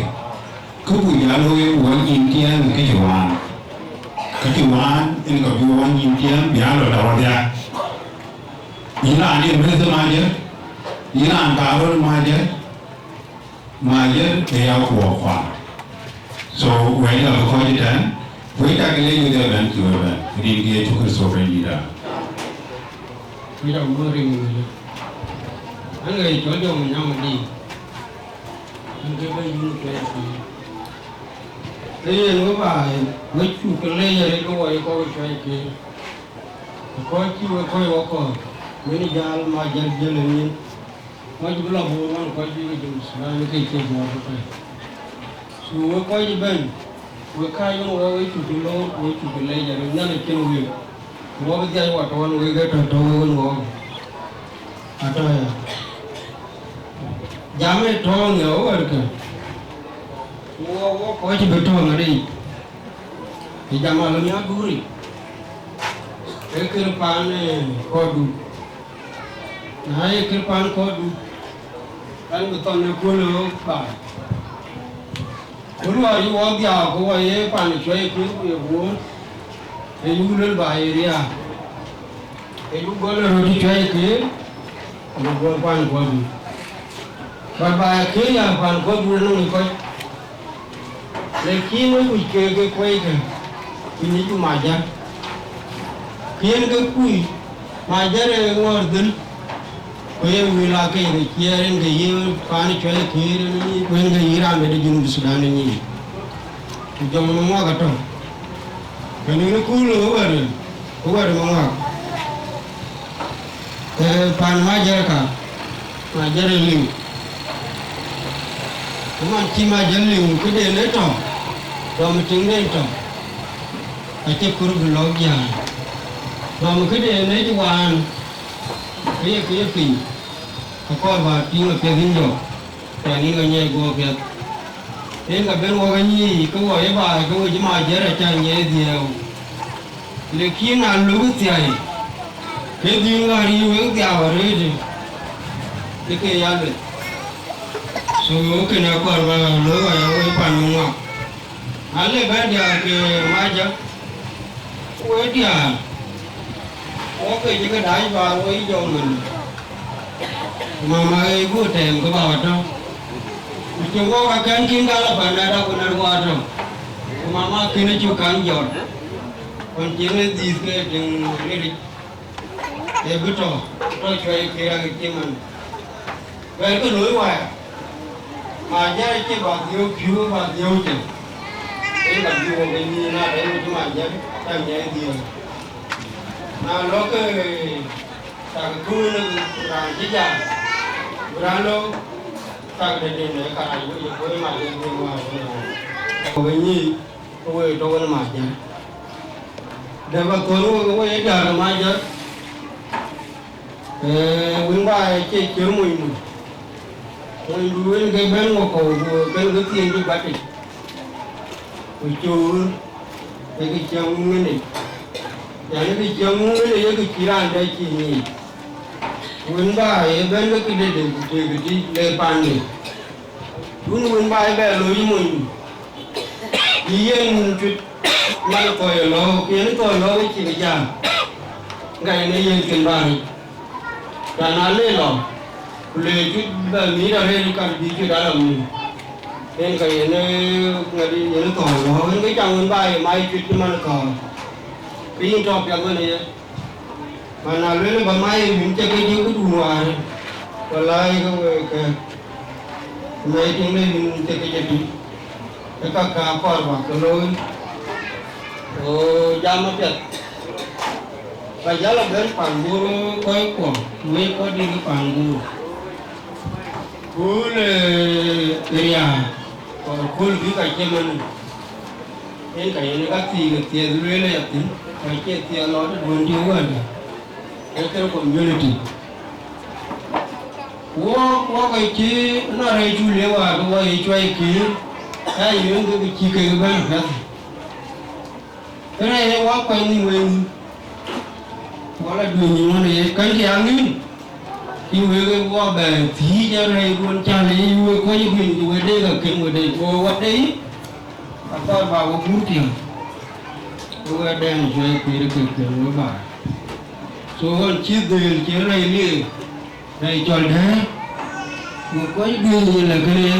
kë buk jal looi wɔ nyin tiɛɛŋ kë cï wään. Kë cï wään, yen ke bï wɔ nyin tiɛɛŋ bï aa lɔ tɔ̈ wadhiɛ. Yïn raan ye mɛ̈th Majër, yïn raan kaar röt Majër, Majër ë ya Akuɔɔk Paan. So, wɛ̈ɛ̈c lɔ bï kɔc ëtɛ̈ɛ̈n, wek cak leec wedhie bɛ̈n cï we bɛ̈n, rin ke Yecu Kërtho Bɛ̈nydïïtda. Wek cak bï rin wëlë. An, ɣɛn cɔl Jɔŋ Nyaŋ Madï. An, ke bɛ̈ny yun cuɛc piny. Ke yen we baai, we cuk ke leec arëët ke wɔ ye kɔc cuɛc ke. Ku kɔc cï we kɔc wɔ kɔ̈ɔ̈th, wën jäl Majër jiël ë nyin. Kɔc bï lɔ Bor ɣɔn kɔc bï ke Junub Thudan ke cï Bor bï pɛ̈i. Cu wek kɔc ëbɛ̈n, wek kääc ɣɔn wɔ, wek cuk loor, wek cuk leec arëët, Nhialic cïn wek. Ku wɔ bï dhiac wɔ tɔ̈u ɣɔn wek ë tɔ̈ tɔ̈u ɣɔn wɔ. Atɔ̈ ya. Jam ë tɔ̈ɔ̈ŋ ya wärkë. Ku wɔ, wɔ kɔc bï tɔ̈ɔ̈ŋ arëët. Ë jam alɔ nya guri. Ee kër paan, eh, kɔ̈ɔ̈du. Na ye kër paan kɔ̈ɔ̈du, Kan bï thɔn ë kööl ë ɣöök baai. Ku luɔi yï wɔ dhiau, ku wɔ ye pan cuɛi kï ku ye guöör, ë yuk luel baai ë riääk. Ë yuk gɔl ë röt cuɛi kï, ku guöör pan kuɔ̈ɔ̈th. Ba baai kï ya pan kuɔ̈ɔ̈th ë nɔŋ ë kɔc. Lakin ë kuc ke ke kuɛɛi kë, ku nyic ku Majär. Ku yen ke kuc Majär ë ŋɔ̈ɔ̈r dhil, ku ye wël aa ke ke ciɛɛr en ke ye paan cuɛl ë këër en nyic, ku en ke yï raan de Junub Thudan en nyic. Ku jɔŋ Maŋuak atɔ̈. Ke nïn ë kuul ë wɛ̈t, ë wɛ̈t ë Maŋuak. Ee, pan Majär ka, Majär ë liu. Ku man cï Majär liu, këden ë tɔ̈, dɔm ë tiŋden tɔ̈, acï kɔɔr bï lɔ̈k jäl. Dɔm këden ë cï waan, ke ye, ke ye piny, akɔɔr bä tïŋ apiɛth yïn jɔk, tɛ̈n yïn ke nyiɛc guɔ piɛth. Yen ka ben wɔ ke nyic, ke wɔ ye baai, ke we cï Majär acä nyiɛc dhiëëu. Lakin na luk thiai, ke dhil ŋäär yï wek dhiau arëët, ke ke ya lueth. So, kënë akɔɔr bä looi waya wei pan Maŋuak. Na le bɛ̈n diäär ke Majär, wek diäär, wok ke cï ke dac bä woi jɔŋ ënë. Mama ë guɔ tɛɛm ke bä wa tɔ̈. Ku cï wok akɛn kïn gal apanda da ku nɛ̈t wa tɔ̈. Ku mama kënë cuk kaŋ jɔt. Ɣɔn cïn ë dhiëth ke tïŋ rilic, ee bï tɔ̈, tɔ̈ cuai kë rak cï man. Wɛ̈ɛ̈r ke looi waya, Majär cï bä dhiëëu piu, bä dhiëëu cë. Ee bä dhiëëu ke nyïïn na rɛ̈ɛ̈r cï Majär, cä nyiɛc dhiëëu. Na lɔ ke tak tuuc në raan cï jam, bï raan lɔ tak de den ë karac wei, ye kuöc Majär dhiëëu wä. Ku ke nyïïn, ke wek tɔ̈ wën Majär. Dɛ bä thɔ̈n wek, wek ye diäär ke Majär. Ee, wën bä cie cier monydu. Monydu wën ke bɛ̈n wä kɔ̈u, ku kën ke thiëëny cï guatic. Ku cöör, ee kë ciɛŋ ŋuŋ ënë. Yan, ee kë ciɛŋ ŋuŋ ënë, ee kë cï raan dɛ cï nyiic. Wën bä ye bɛ̈n ke këdede, ku tëëkë tïc le paande. Wun wën bä ye bɛ looi monydu. Yï yen cuit man thɔ̈ɔ̈c ë lɔ̈ɔ̈k, yen thɔ̈ɔ̈c lɔ̈ɔ̈k ë cï bï jam. Ŋa yen ë yen cin bä ric. Ka na le lɔ, ku le cuit bɛ mïït arëët, ka bï cuit alɔ mïït. Yen ka yen ë ŋadï, yen ë thɔ̈ɔ̈c lɔ̈ɔ̈k, yen ke caŋ wën bä ye mac cuit cï man thɔ̈ɔ̈c. Ke yïn tɔ̈ piɛth wën ë ye. Mana luel bä mai win cä ke jëk këdun wäär, wala ye ke wek kë, mai tiŋ de win cä ke jëk tïŋ, ke ka ka kɔɔr bä ke looi. O jam apiɛth, bä jäl abɛ̈n pan Bor kɔc kuɔ, wek kɔc dït ke pan Bor. Kööl ë riääk, kɔɔr kööl bï ka cï man. Yen ka yen ka thiik ë thiëth lueel aya thïn, ka cie thiëth lɔ të duön tïŋ wɛ̈ɛ̈rkë, ee kën community. Wok, wok ë cï nɔn rɛɛc cu liep waar ke wɔ ye cuai kïïr, ka yen ke cï kek bɛ̈n apiɛth. Kënë aye wɔ kuany nhïïm wei nhïïm, wɔ la duëny nhïïm ɣɔn ë ye kɛ̈nydï aŋïn. Yï wek ë wɔ bɛ thiëëc arɛɛc duön cä le yï wek kɔc ë duëny, ku wek dek akën wek dek, go wɔ dek yï, akɔɔr bä wek guur tiɛ̈ŋ, ku wek dɛn cuɛi pïïr ë kek kën wek baai. So ɣɔn cï dhëël cï rɛɛc liëëk, rɛɛc cɔl dɛ̈ɛ̈r, ku kɔc ë duëny ë la kënë ye.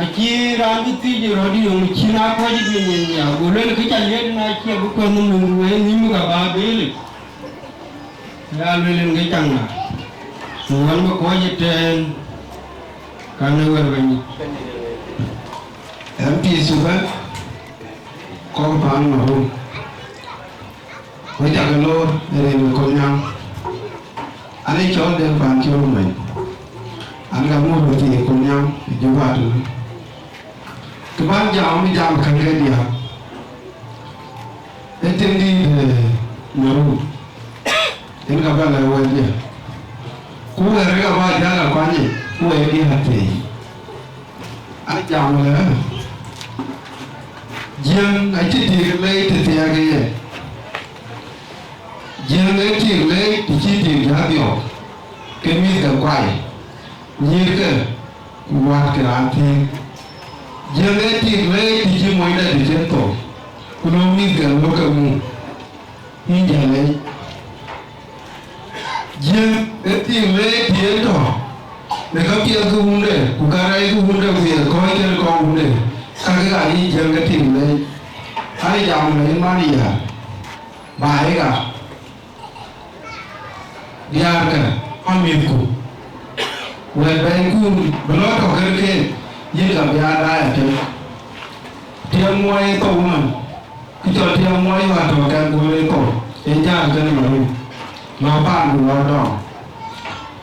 Acï raan bï thiëc ë rɔt yöŋ cïn aa kɔc ë duëny en nhiaar, go lueel, kë ca liëët na cie bï kuɛth nhom në wëi nhïïm ka bä beel. Ya lueel en ke caŋda, ku ɣɔn bï kɔc ëtɛ̈ɛ̈n, ka në wɛ̈t bä nyic. M P Sudan, kɔ̈k paan Marum. Wek cak loor ë rem ë Kolnyaŋ. An, ë cɔl Deŋ Pancol Mony. An, ka ŋuɔ̈t wek thii ë Kolnyaŋ ë Juba tënë. Kë bän jam, bï jam käŋ ke diäk. Ee tiŋdït, eh, Marum. Yen ka bä lɛ̈k wɛ̈tdiɛ̈. Ku wɛ̈t rek abä jäl akuany yic, ku wɛ̈tdiɛ̈ athëëi. An, jam lë, Jiëŋ acï tik lɛc të thiɛɛk ë ye. Jiëŋ ee tik lɛc të cï tik jäl dhiɔ̈k, ke mïthke kuai. Nyïïrkë, ku wäätkë raan thiëëk. Jiëŋ ee tik leec të cï monyde të cïn thou, ku lööm mïthke lɔ ke muk, yïn jäl leec. Jiëŋ ee tik leec të yen tɔ̈ në käpiɛth ke wunde, ku kärɛc ke wunde, ku ye kɔ̈ɔ̈c kën kɔ̈k wunde, kakë ka yï jiëŋ ke tik leec. An, jam në yïn man yäär, bä ë ɣa. Diäärkë, aa mïthku, wɛ̈t bɛ̈nyku bï lɔ tɔ̈ kën keek, yïn ka bï aa daai apiɛth. Tiɛɛm muɔɔi ë thou ëmën, kë cɔl tiɛɛm muɔɔi ë ɣa tɔ̈ kɛn guöör ë thou, ee jäl kën marum, lɔ paandu lɔ dɔm.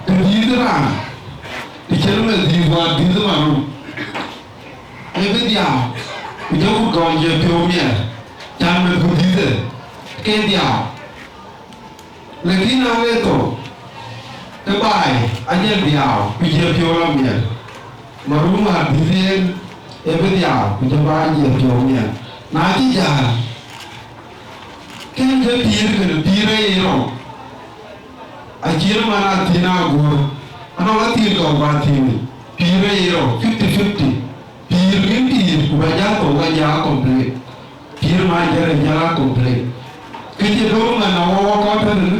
Të dhiëth raan, të cïn meth dhiëth wäär dhiëth marum, ee bï dhiau, ku jɔ wut gɔl jɔ piɔ̈u miɛt, cän meth ku dhiëthë, ke dhiau. Lakin na le thou, ke baai ajël dhiau, ku jɔ piɔ̈u lɔ miɛt. Marum wäär dhiëth yen, ee bï dhiau, ku jɔ baai jɔ piɔ̈u miɛt. Na cï jäl, kën ke pïïr kënë, pïïr ë ye rou. Acït man athiin aguɔ̈ɔ̈r, anɔŋ athiin kɔ̈k bä thiin, pïïr ë ye rou, fifty fifty. Pïïr bï pïïr, ku bä jäl thou, bä jäl complete. Pïïr ma jël ë jäl a complete. Kë cï döŋ man awɔ wɔ kɔn tënë,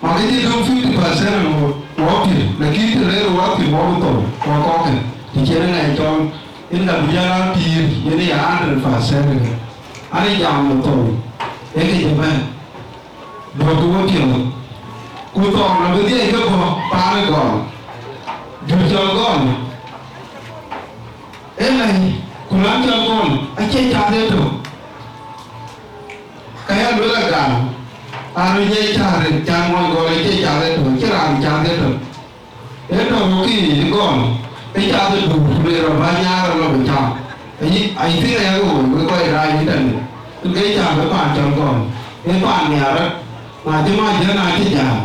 ma kë cï döŋ fifty percent wɔ, wɔ pïïr, lakin të rëër wɔ pïïr wɔ bï thou, wɔ kɔ̈kë, të cïn ë ŋɛc cɔl, yen ka bï jäl a pïïr, yen ë ya hundred percent ëkë. An, ë jam në thou, ee kë cï bɛ̈n. Duɔ̈kkë wepiɔ̈ɔ̈th, ku thɔɔr abï dhiɛc ke bɔ̈ paan ë gɔl. Jur cɔl gɔl, ee lɛ̈i, ku raan cɔl gɔl acie cath etök. Ka ya luel agam, an, röt nyiɛc cath rin, can muɔny gɔl acie cath etök, acïn raan cath etök. Ee tɔ̈ rökï ë gɔl, ë cath ë duur, ku le rɔt bä nyaar ë lɔ bï cam. Ayï, ayï thïn aya ke woi, wek kɔc rac ë tɛ̈n, ke cam ë paan cɔl gɔl, ë paan nhiaar rɔt. Na cï mac jël, na cï jäl,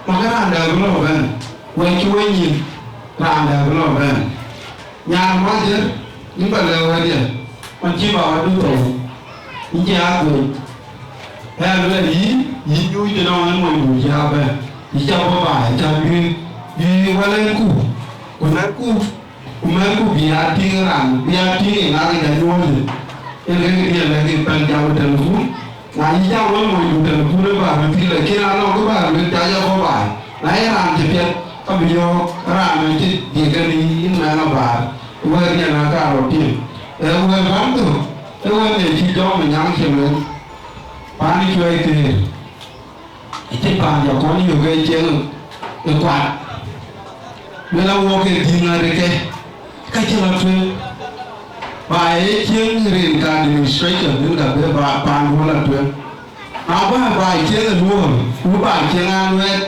makë raan dɛ̈ bï lɔ bɛ̈n, wɛ̈t cï wec nyïn, raan dɛ̈ bï lɔ bɛ̈n. Nyaar mac jël, yïn bä lɛ̈k wɛ̈tdiɛ̈, man cï bä wɛ̈tdu thou, yïn cï aa dhuëëny. Ë lueel yï, yï nyuc ënɔɔnë monydu cï aa bɛ̈n, yï cä bɔ̈ baai, cä bï, bï wälɛ̈nku, ku mɛ̈thku, ku mɛ̈thku bï aa tïŋ raan, bï aa tïŋ ë ŋak ë nyuɔ̈ɔ̈th. Yen ke kë diɛ̈n lɛ̈k ë pɛ̈l jam ë telefon. Na yï jam wën monydu telefon ë bä röt thïn, lakin anɔŋ kë bä röt ca jɔ bɔ̈ baai. Na ye raan cï piɛth, ka bï yɔ̈ɔ̈k raan ë cï diëk kën yïn mɛnh abaar, wëër nyan aa kaar rɔt piŋ. Ee wëër bän thök, ee wëër ë cï jɔ̈ɔ̈k ë nyaŋ cï lueel. Paan ë cuɛɛi këër, acïn paan jɔ kɔn yök ë cieŋ ë kuat. Luel awuɔk ke dhïn ŋäth ë ke, ka cï lɔ tueŋ. Ba ee cieŋ rin ka administration, rin ka bï ba paan duɔ̈n lɔ tueŋ. Na ba ba cieŋ ë luɔ̈ɔ̈r, ku ba cieŋ aa nuɛɛt,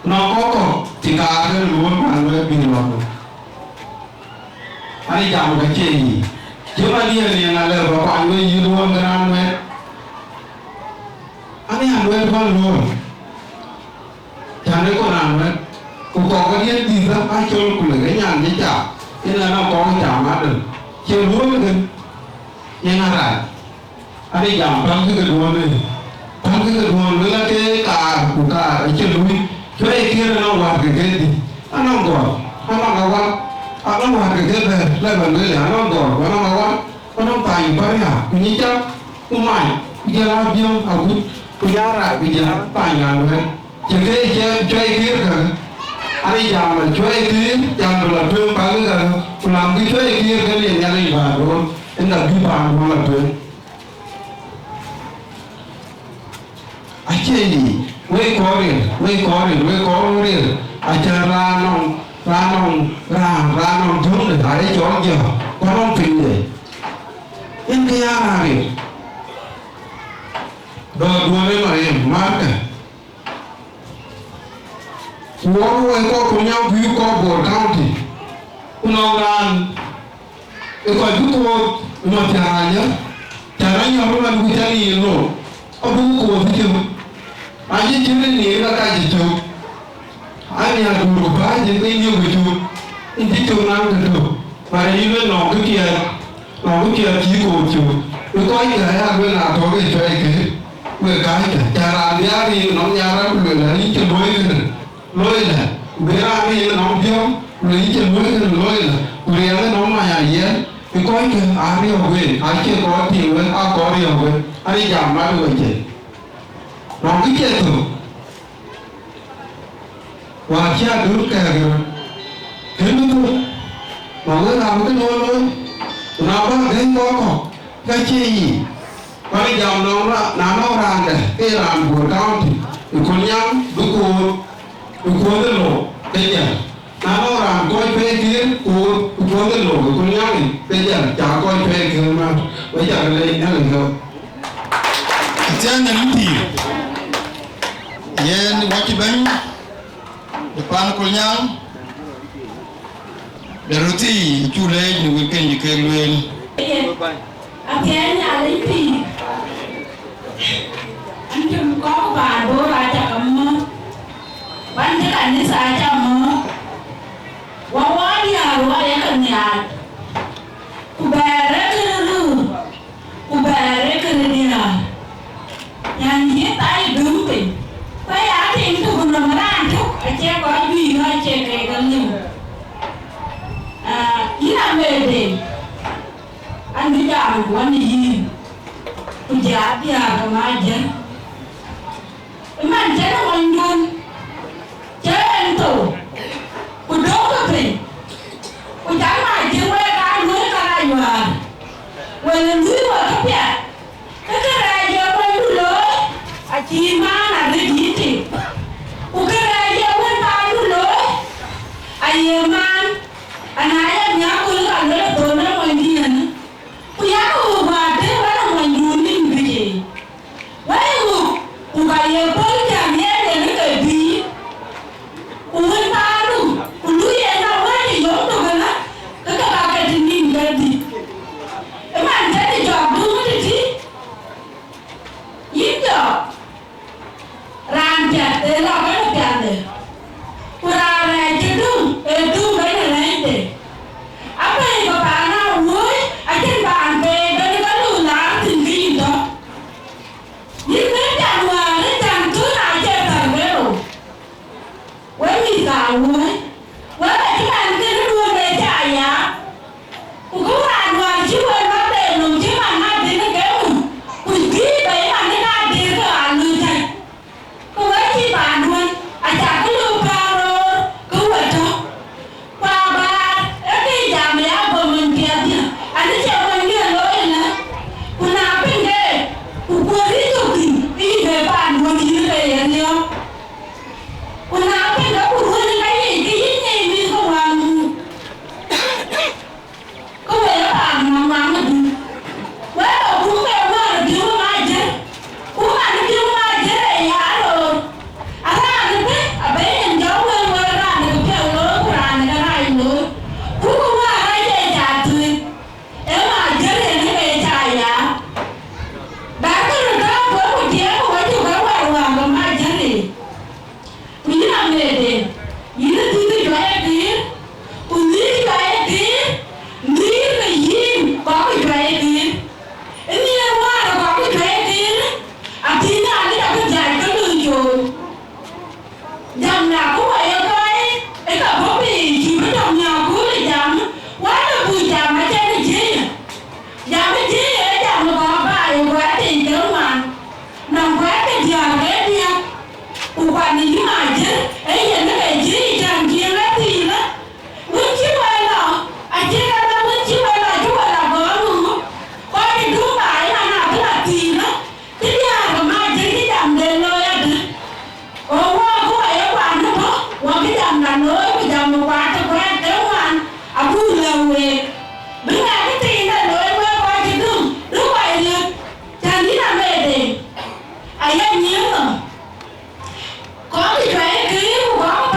nɔŋ kɔ̈k kɔ̈k cï kaar ke luɔ̈ɔ̈r ba nuɛɛt bï lɔ. Ani jam ka cie yic. Cï man yen yen alë ba kuany wei yï luɔ̈ɔ̈r ke raan nuɛɛt. Ani anuɛɛt bä luɔ̈ɔ̈r. Cän ë kɔn raan wɛ̈t, ku kɔ̈k ke diɛt dhïth acol ku lëk ë nyan cï cam, yen ɣɛn akɔ̈k cam adöl, cie luɔ̈ɔ̈i kën, yen arac. Ade jam päl kë ke duɔ̈ɔ̈n ë, päl kë ke duɔ̈ɔ̈n luel ake kaar ku kaar acï luui, cuɛi kiëër anɔŋ wäär ke ke dhïc, anɔŋ gɔl, anɔŋ awal, anɔŋ wäär ke ke bɛ̈ɛ̈r, lɛ̈k bä lueel anɔŋ gɔl, ku anɔŋ awal, ku anɔŋ thany päriäk, ku nyic cam, ku mac, ku jël abiöŋ agut, ku jël arac, ku jël thany raan wɛ̈t. Cï ke cɛ cuɛi kiir käk, ani jam ë cuɛi kiir, jam bï lɔ tueŋ päl käk, ku lam kë cuɛi kiir ke yen Nhialic bä duɔ̈ɔ̈r, ënda bï paan duɔ̈ɔ̈r lɔ tueŋ. Acie yic, wek kɔɔr rir, wek kɔɔr rir, wek kɔɔr rir, acä raan nɔŋ, raan nɔŋ, raan, raan nɔŋ jɔ̈ŋde, aa ye cɔl jɔ̈ɔ̈k, ku nɔŋ pinyde. Yen kë ya raan rir. Dɔ̈ɔ̈r duɔ̈ɔ̈r ë Mariam, markë. Ku wɔk wɛ̈i kɔ̈k ku nyam bï kɔ̈k Bor County, ku nɔŋ raan ë kɔc bï koor ë Mathiaŋ Anyar, cän anyɔ̈ɔ̈r ëmën ku cän yen loor, abï ku koor cï cök. Acï cïn ë nin ka ka cï cök. Aniar duur ku bäny cï piny yök ë cök, yen cï cök naŋ tëtök. Bä rɛc yï luel nɔŋ kë kiɛɛr, nɔŋ kë kiɛɛr cï koor cök. Ë kɔckë aya luel na tɔ̈ ke cuɛi ke, wek kääckë, cä raan bï aa riëëu nɔm nhiaar ku luel an, yïn cï luɔi kënë, luɔi lɛ̈k, ku bï raan riëëu nɔm biɔ̈ɔ̈m, Ku yï cï luɔ̈i kën luɔ̈i la, ku riɛɛk ënɔm aya yɛn, ë kɔckë aa riɔ̈ɔ̈k wek, acie kɔc tiiŋ wek, aa kɔc riɔ̈ɔ̈k wek, aa jam mat wek cë. Nɔŋ kë cie thök, wäär cï adöl kɛ̈ɛ̈k röt, kën bï thök, nɔŋ wek raan bï kën ɣöö looi, ku na bä gɛ̈ny kɔc kɔ̈k, ka cie yic. Kɔn jam nɔŋ ra-, na nɔŋ raan dɛ, ke raan Bor County, ë Kolnyaŋ bï koor, bï koor ë lou, ke jɛl. Na nɔŋ raan kɔc pɛɛi kër, koor, bï koor ë lou, ë Kolnyaŋ, ke jɛl, ca kɔc pɛɛi kër man, we ca ke leec Nhialic yɔ̈ɔ̈k. Athiɛɛny nyan pïïr, yen wacï bɛ̈ny de pan Kolnyaŋ, de röthii, cu leec në wëlken cï kek lueel. Athiɛɛny Nhialic pïïr, an cï kɔ̈k paan Bor aca ke mɔ̈ɔ̈th, ku an cï kanitha aca mɔ̈ɔ̈th, wä wä diäär wä ye ke nhiaar, ku bɛɛr ee kërë röör, ku bɛɛr ee kërë diäär. Nyan yï thai döŋ piny, ku aya tiŋ tök nɔm raan tök acie kɔc juëc, acie kek ke liu. Ah, yïn Amede, an bï jam wän ë yïn, ku jɛ adiäär ke Majiëŋ. Ëmën cïn monyduön cï en thou, ku döŋkï piny, ku cak Majiëŋ wek aa luöi kärac wäär, wek ë luui wek këpiɛth, ke kërɛɛc ye wëndu looi, acïï maan arëët yïn tik, ku kërɛɛc ye wën paandu looi, aye maan, ana ya nhiaar kööl ka luel thou në monydiɛ̈n, ku yak ɣöök wäär tëë wën ë monyduön nïn bï tei. Wɛ̈i ɣöök, ku ka ye päl jam yen yen ke bïï, ku wën paandu, ku luui en awäc ë yom tök ëlä, ke ke ka ke tï nïn kedhie. Ëmën tëdï jɔk duŋ tïtï, yïn jɔk, raan piath ee lɔ kenë piathde, ku raan rɛɛc cï duŋ ee duŋ kenë rɛɛcde. Apɛi ke paan awuööc acïn paan pei kenë ke luui laar thïn ke yïn tɔ̈. Yïn bï jam wäär ë jam thun acie thar ke rou. Wek mïth ka awuööc, wek acï man kënë duön de ca ya. Ku kë wään wäär cï wek lɔ de nɔm cï man ŋa dïn ke mum, ku bï bei man ë ŋa dïr ke aa luui tɛ̈n. Ku wek cï paanduön, aca kë lëu paan roor, ke we tɔ̈. Ku abaar, ee kë jam ë ya bɔ̈ mony piɛth diɛ̈, an, cie mony diɛ̈ looi ëlä. Ku na piŋ ke, ku kuöth yï cök thïn, ke yïn bï paanduön yïn ke ye riɔ̈ɔ̈k. Ku na piŋ ke ku ruöny ka yic, ke yïn ŋic mïth ke wäŋ. Ke we ye paan nɔm waŋ ëdï? Wek ë kum ke wäär ë biöŋ ë Majiëŋ, ku man ë biöŋ ë Majiëŋ ë ya röör. Araan ëbɛ̈n abï nyin jɔ wël wël raan ë këpiɛth looi ku raan ë kërac looi. Ku kë wäär aye ca tueŋ, ë Majiëŋ yen ë ke ca ya. Bäk kë röt tääu wek ku tiɛɛk ku wek cï wek wäär wäŋ ke Majiëŋ yic. Ku yïn Amede, yïn ë dhïth juäi pïïr, ku nhïïr juäi pïïr, nhïïr ke yïn kɔc juäi pïïr. Ë nhiëër wäär kɔc juäi pïïr, abï Nhialic abï dhiac ke loi cool. Jam na ku wä ye kɔc ë ka bɔ̈ piny cï bï tɔ̈ nhiaar kööl ë jam, wä de buk jam acïn ë jiëc. Jam ë jiëc ee jam ë kɔc baai ë kuɛɛr tei ke ŋuan. Nɔŋ kuɛɛr ke diäär ke diäk, ku kuan ë yï Majiëŋ, ee yen ë ke jiëc ë cäŋ cï yen ë thïn ë. Wën cï wek lɔ, acï ke lɔ wën cï wek lɔ, cï wek lɔ gɔ̈ɔ̈r nu, kɔc ë dum baai ëmën abï lɔ thïn ë, cï diäär ke Majiëŋ cï jamden looi adï? Go wɔ ku wɔ ye kuan ë bɔ̈, wɔ bï jam lɔ looi, ku jam ë kuat ë kuɛɛr ke ŋuan, abuk lɛ̈k week. Bï ŋɛk ë tiiŋde looi wek kɔc ë dum, bï kɔc riëëk. Tɛ̈n yïn Amede, aye nyiëëŋ nɔm. Kɔc juäi kïïr ku kɔc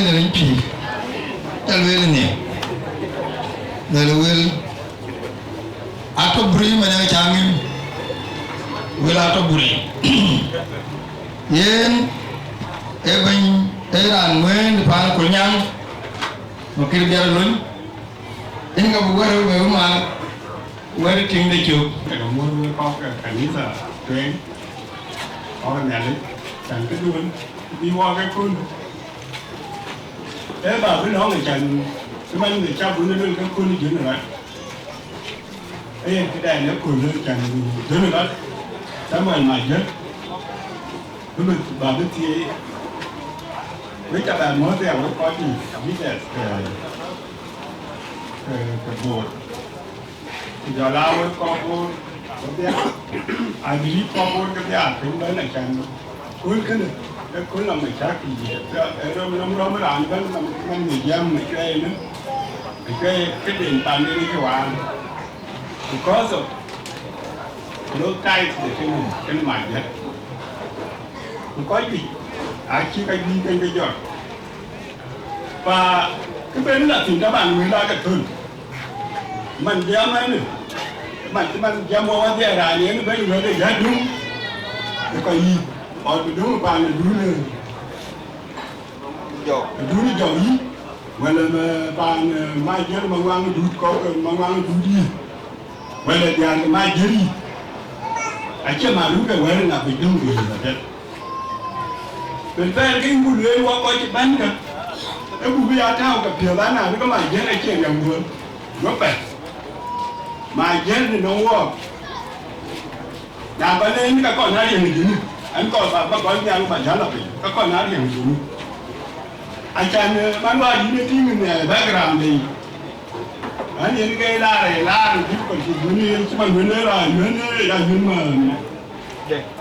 Riny pïïr, ca lueel ënë, lueel wël atɔ̈ buri, man ë cä ŋic, wël atɔ̈ buri. Yen ee bɛ̈ny, ee raan ŋuëën ë paan Kolnyaŋ, Makir Biar Lony, yen ka bï wɛ̈t bï mal, wɛ̈t tiŋde cök. Ka muɔ̈th wek kɔc ke kanitha tueŋ, kɔc Nhialic, cän këduön bï wɔ ke kun. Ee bä bï lɔ̈ŋ ë can, cï man ë cä bun ë luel ke kun ë jön ë rɔt. Ee yen këdɛn ë kun ë can jön ë rɔt, Samuel Majiëk, bï bï bä bï thieei. Wek ca bɛ muɔ̈th ya wek kɔc yiic, Jesus, ke, ke, ke Bor. Ku jɔl aa wek kɔc Bor kedhia, I believe kɔc Bor kedhia piny bɛ̈n acan. Kööl kënë, ee kööl nɔm ë cäk yic, ee röm, röm, röm raan bɛ̈n nɔm, man ë jiɛɛm ë cuɛɛi ënë, ë cuɛɛi këden panden ë cï waan. Because of close ties de kënë, kënë Majiëk. Ku kɔc juëc, acï ka juëc kën ke jɔt. Pa kë ben la thïn taban wël ake thöl. Man jiɛɛm ɛn, man cï man jiɛɛm wɔ wadhiɛ raan yen ben wël de jäk duŋ. Ë kɔc yic, ɣɔn bï duŋ paan ë duŋ ë Jɔk. Ë duŋ ë Jɔk yic, wala ma paan, eh, ma jiɛɛm ma ŋuaŋ duut kɔ̈k, ma ŋuaŋ duut yic. Wala diäär ke ma jiëër yic. Acie ma ruk ke wɛ̈ɛ̈r ë ŋa bï döŋ ke yic apiɛth. Bɛ̈n thɛɛr ke yïn ku lueel wɔ kɔc cï bɛ̈n kä, ee ku bï ya tääu ke piɔ̈ɔ̈th an, na bï ke ma jiëër acie riɛm duöl. Duökpɛ. Ma jiëër në nɔm wɔɔk. Na bä leen ka kɔn aa riɛm ë Junub. Ɛn kɔn bä, bä gɔl nhial bä jäl apiny. Ka kɔn aa riɛm ë Junub. Acan, eh, man wä yïn ë tïŋ në background de yic. An, yen ke laar, laar difficulties wën yen cï man wën ë raan wën ë ya wën man.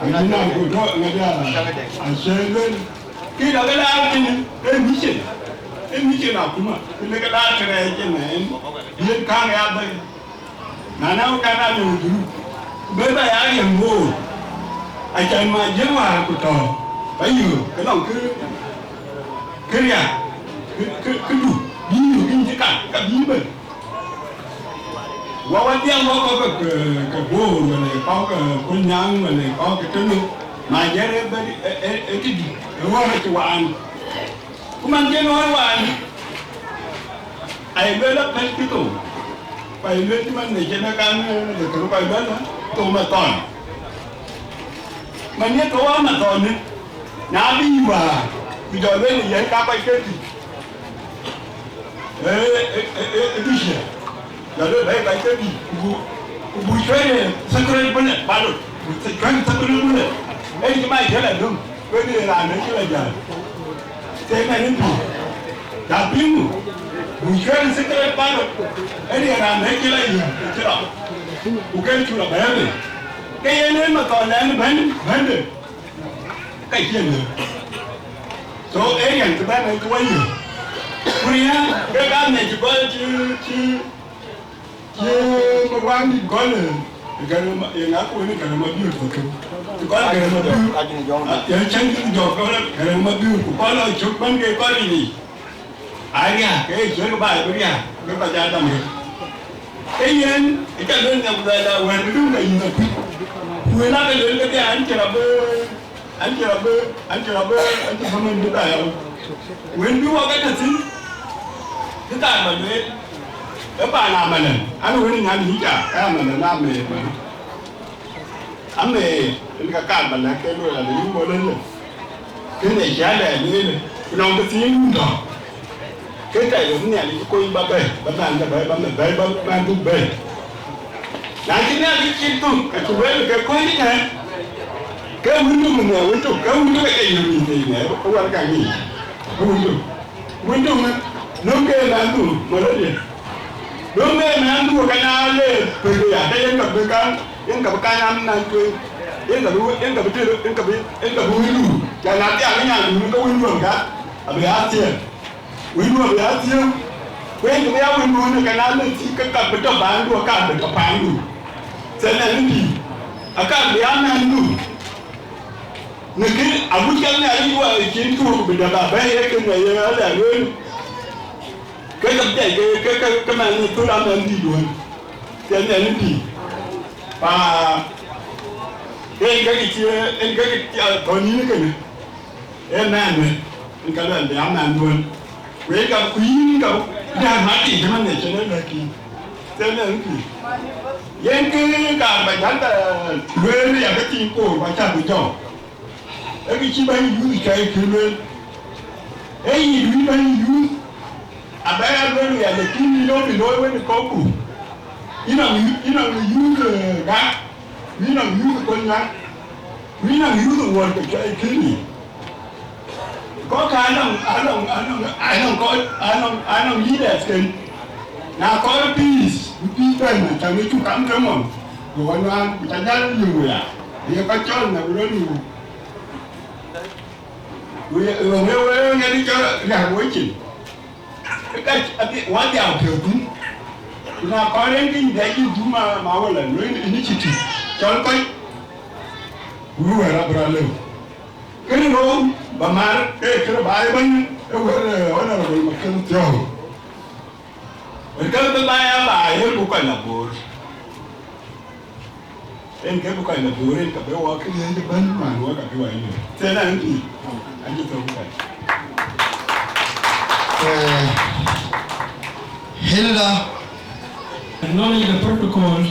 Wën ë na ku tɔ ŋa dia. Acie luel. Kë da ke laar kën ë mission. Ë mission akuma. Kën ke laar kërɛɛc ë mɛn. Yen kaŋ ya bɛ̈n. Na na wä kan a lëu dhuruk. Bë ba ya riɛm woor. Acan ma jiël wäär ku tɔ. Ba yöök ke lɔŋ kë, kë riak. Kë, kë, kë du. Bï yöök yïn cï kat, ka bï bɛ̈n. Wä wä dhiɛl wä kɔ̈k ke, ke, ke Bor, wala kɔ̈k ke Kolnyaŋ, wala kɔ̈k ke Tënök. Ma jiël ë bɛ̈n, ë, ë, ë tëdï, ë wär ë cï waan. Ku man cï ɣɔn waan, ai lueel apɛ̈l cï thou, ku ai lueel cï man ë cïn ë kan, ë, de kërë kɔc bɛ̈n, thou mathɔn. Man ye thou amathɔn, na bï yï wäär, ku jɔ lueel ë yɛn ka kɔc ke thïn. Ee, ee, ee, ee, ee, bï cië. Na lɔ bɛ̈ɛ̈i bac ke bï, ku buk, ku buk cuɛ̈ɛ̈n ë secret bullet, balot. Buk cuɛ̈ɛ̈n secret bullet. Ë cï mac cï la döŋ, ku ë raan ë cï la jäl. Thek man ë bï. Na piŋ, buk cuɛ̈ɛ̈n secret balot. Ë raan ë cï la yï, ë cï la. Ku ke cuk la bɛ̈ɛ̈i. Ke yen ë mathɔn ɛn bɛ̈n, bɛ̈nde. Ka cie lëu. So, ë riɛn cï bɛ̈n ë cï wɔ yï. Ku riɛ̈n, ke ka mec cï gɔl cï, cï, cï Maguaŋdït gɔl, ë, ë Gɛ̈rɛ̈ Ma, ë ŋa ku wën ë Gɛ̈rɛ̈ Mabiöör thok kën. Cï gɔl Gɛ̈rɛ̈ Mabiöör. Ajïn jɔŋ. Ah, ë cɛn cï jɔk gɔl Gɛ̈rɛ̈ Mabiöör, ku gɔl aa cök bɛ̈n ke kɔc yiic. Aa riääk, ke ë cök baai bï riääk, ke kɔc aa dam röt. Ke yen, ë ca lueel nhiam ku luɛɛl, wɛ̈ɛ̈r bï dum ka yïn akuc. Ku wën ake lueel kedhie, an cï rɔt bï, an cï rɔt bï, an cï rɔt bï, an cï bï mën bï dhai rɔt. Wën bï wɔ ke tɔ thïn, kë kaar bä lueel, ë paan amalɛn, an wën ë nyan yï ca, ke amalɛn ameer man. Ameer, yen ka kaar bä lɛ̈k ke lueel, an yï mɔlë lë. Kënë cï alɛɛr lueel, ku nɔŋ kë thiin wun tɔ̈. Ke tɛ̈ ɣöt Nhialic kony bä bɛ̈ɛ̈i, bä mɛn bä bɛ̈ɛ̈i, bä mɛn bä mɛn dhuk bɛ̈ɛ̈i. Na cï Nhialic cït dhuk, ke cï wël ke kony ëtɛ̈ɛ̈n. Ke wëndu mën ë wëndu, ke wëndu ke ke yöŋ yic thëi nɛ, ke wär ka ŋic. Ke wëndu. Wëndu mën, nöm ke mɛn dhuk, mën rɔt ye. Nöm ke mɛn dhuk, ke na le, pek ya, ke yen ka bï kan, yen ka bï kan an, nan tueŋ. Yen ka bï, yen ka bï tëë, yen ka bï, yen ka bï wëndu. Ya na thiaŋ ë nyan dhuk, ke wëndu ka, abï ya thiëëk. Wëndu abï ya thiëëu, ku yen kë bï ya wëndu në ke na lëk thïn ke ka bï tɔ paandu, aka bï tɔ paandu. Thɛlɛ në pïïr, aka bï ya mɛnhdu. Në kë agut cï Nhialic wɛɛr cïn tuur bï dap abɛ̈i, ee kënë ye ɣɛn lueel. Ke ke piɛc ke, ke, ke, ke mɛn ë thur amɛn dït wën, cïn mɛn dït. Pa, en ke kë cie, en ke kë cie thɔ̈n yïn kënë. Ee mɛn ë, en ka luɛl bï amɛn duön. Ku en ka ku yïn ka, dɛ̈t mat yic man ë cïn ë lɛ̈k yïn. Cïn mɛn dït. Yen kë kaar ba jäl, eh, lueel ya ke thiin koor ba cä bï jɔ̈ɔ̈k. Ee kë cï bɛ̈ny youth cɔi kë lueel. Ee yï duëër bɛ̈ny youth, abɛ ya lueel ya, lakin yïn lɔ bï looi wën ë kɔ̈kku. Yïn nɔŋ, yïn nɔŋ youth, eh, Gak, yïn nɔŋ youth Kolnyaŋ, yïn nɔŋ youth Wuɔl ke cɔi kë yï. Kɔ̈k anɔŋ, anɔŋ, anɔŋ, anɔŋ kɔc, anɔŋ, anɔŋ leaders ken. Na kɔɔr peace, bï peace bɛ̈n, acan ë cuk kam ke mɔn. Ku wä nuan, ku ca jäl yöŋ ya. Ye kɔc cɔl na ku lɔ nu. Ku ye, ye, ye, ye, ye, ye, cɔl riak wecin. Ka, abi, wa diau piɔ̈u thïn. Ku na kɔɔr en kïny dɛ cï dhum ma, ma wala, lo initiative. Cɔl kɔc. Ku wɛ̈ɛ̈r abï rɔt lëu. Kënë rou ba mar, ee, kënë ba ë bɛ̈ny, ee, wɛ̈ɛ̈r, ee, Honorable Makel Thiɔ̈u. Wën ke bï ba ya ba, ee, ku kɔc la Bor. En ke bï kɔc la Bor, en ka bï wɔ këriëëc ëbɛ̈n, man wɔ ka bï wɔ yök. Thɛn an pïïr, an cï thou kɔc. Eh, Hilda. Acknowledge the protocol.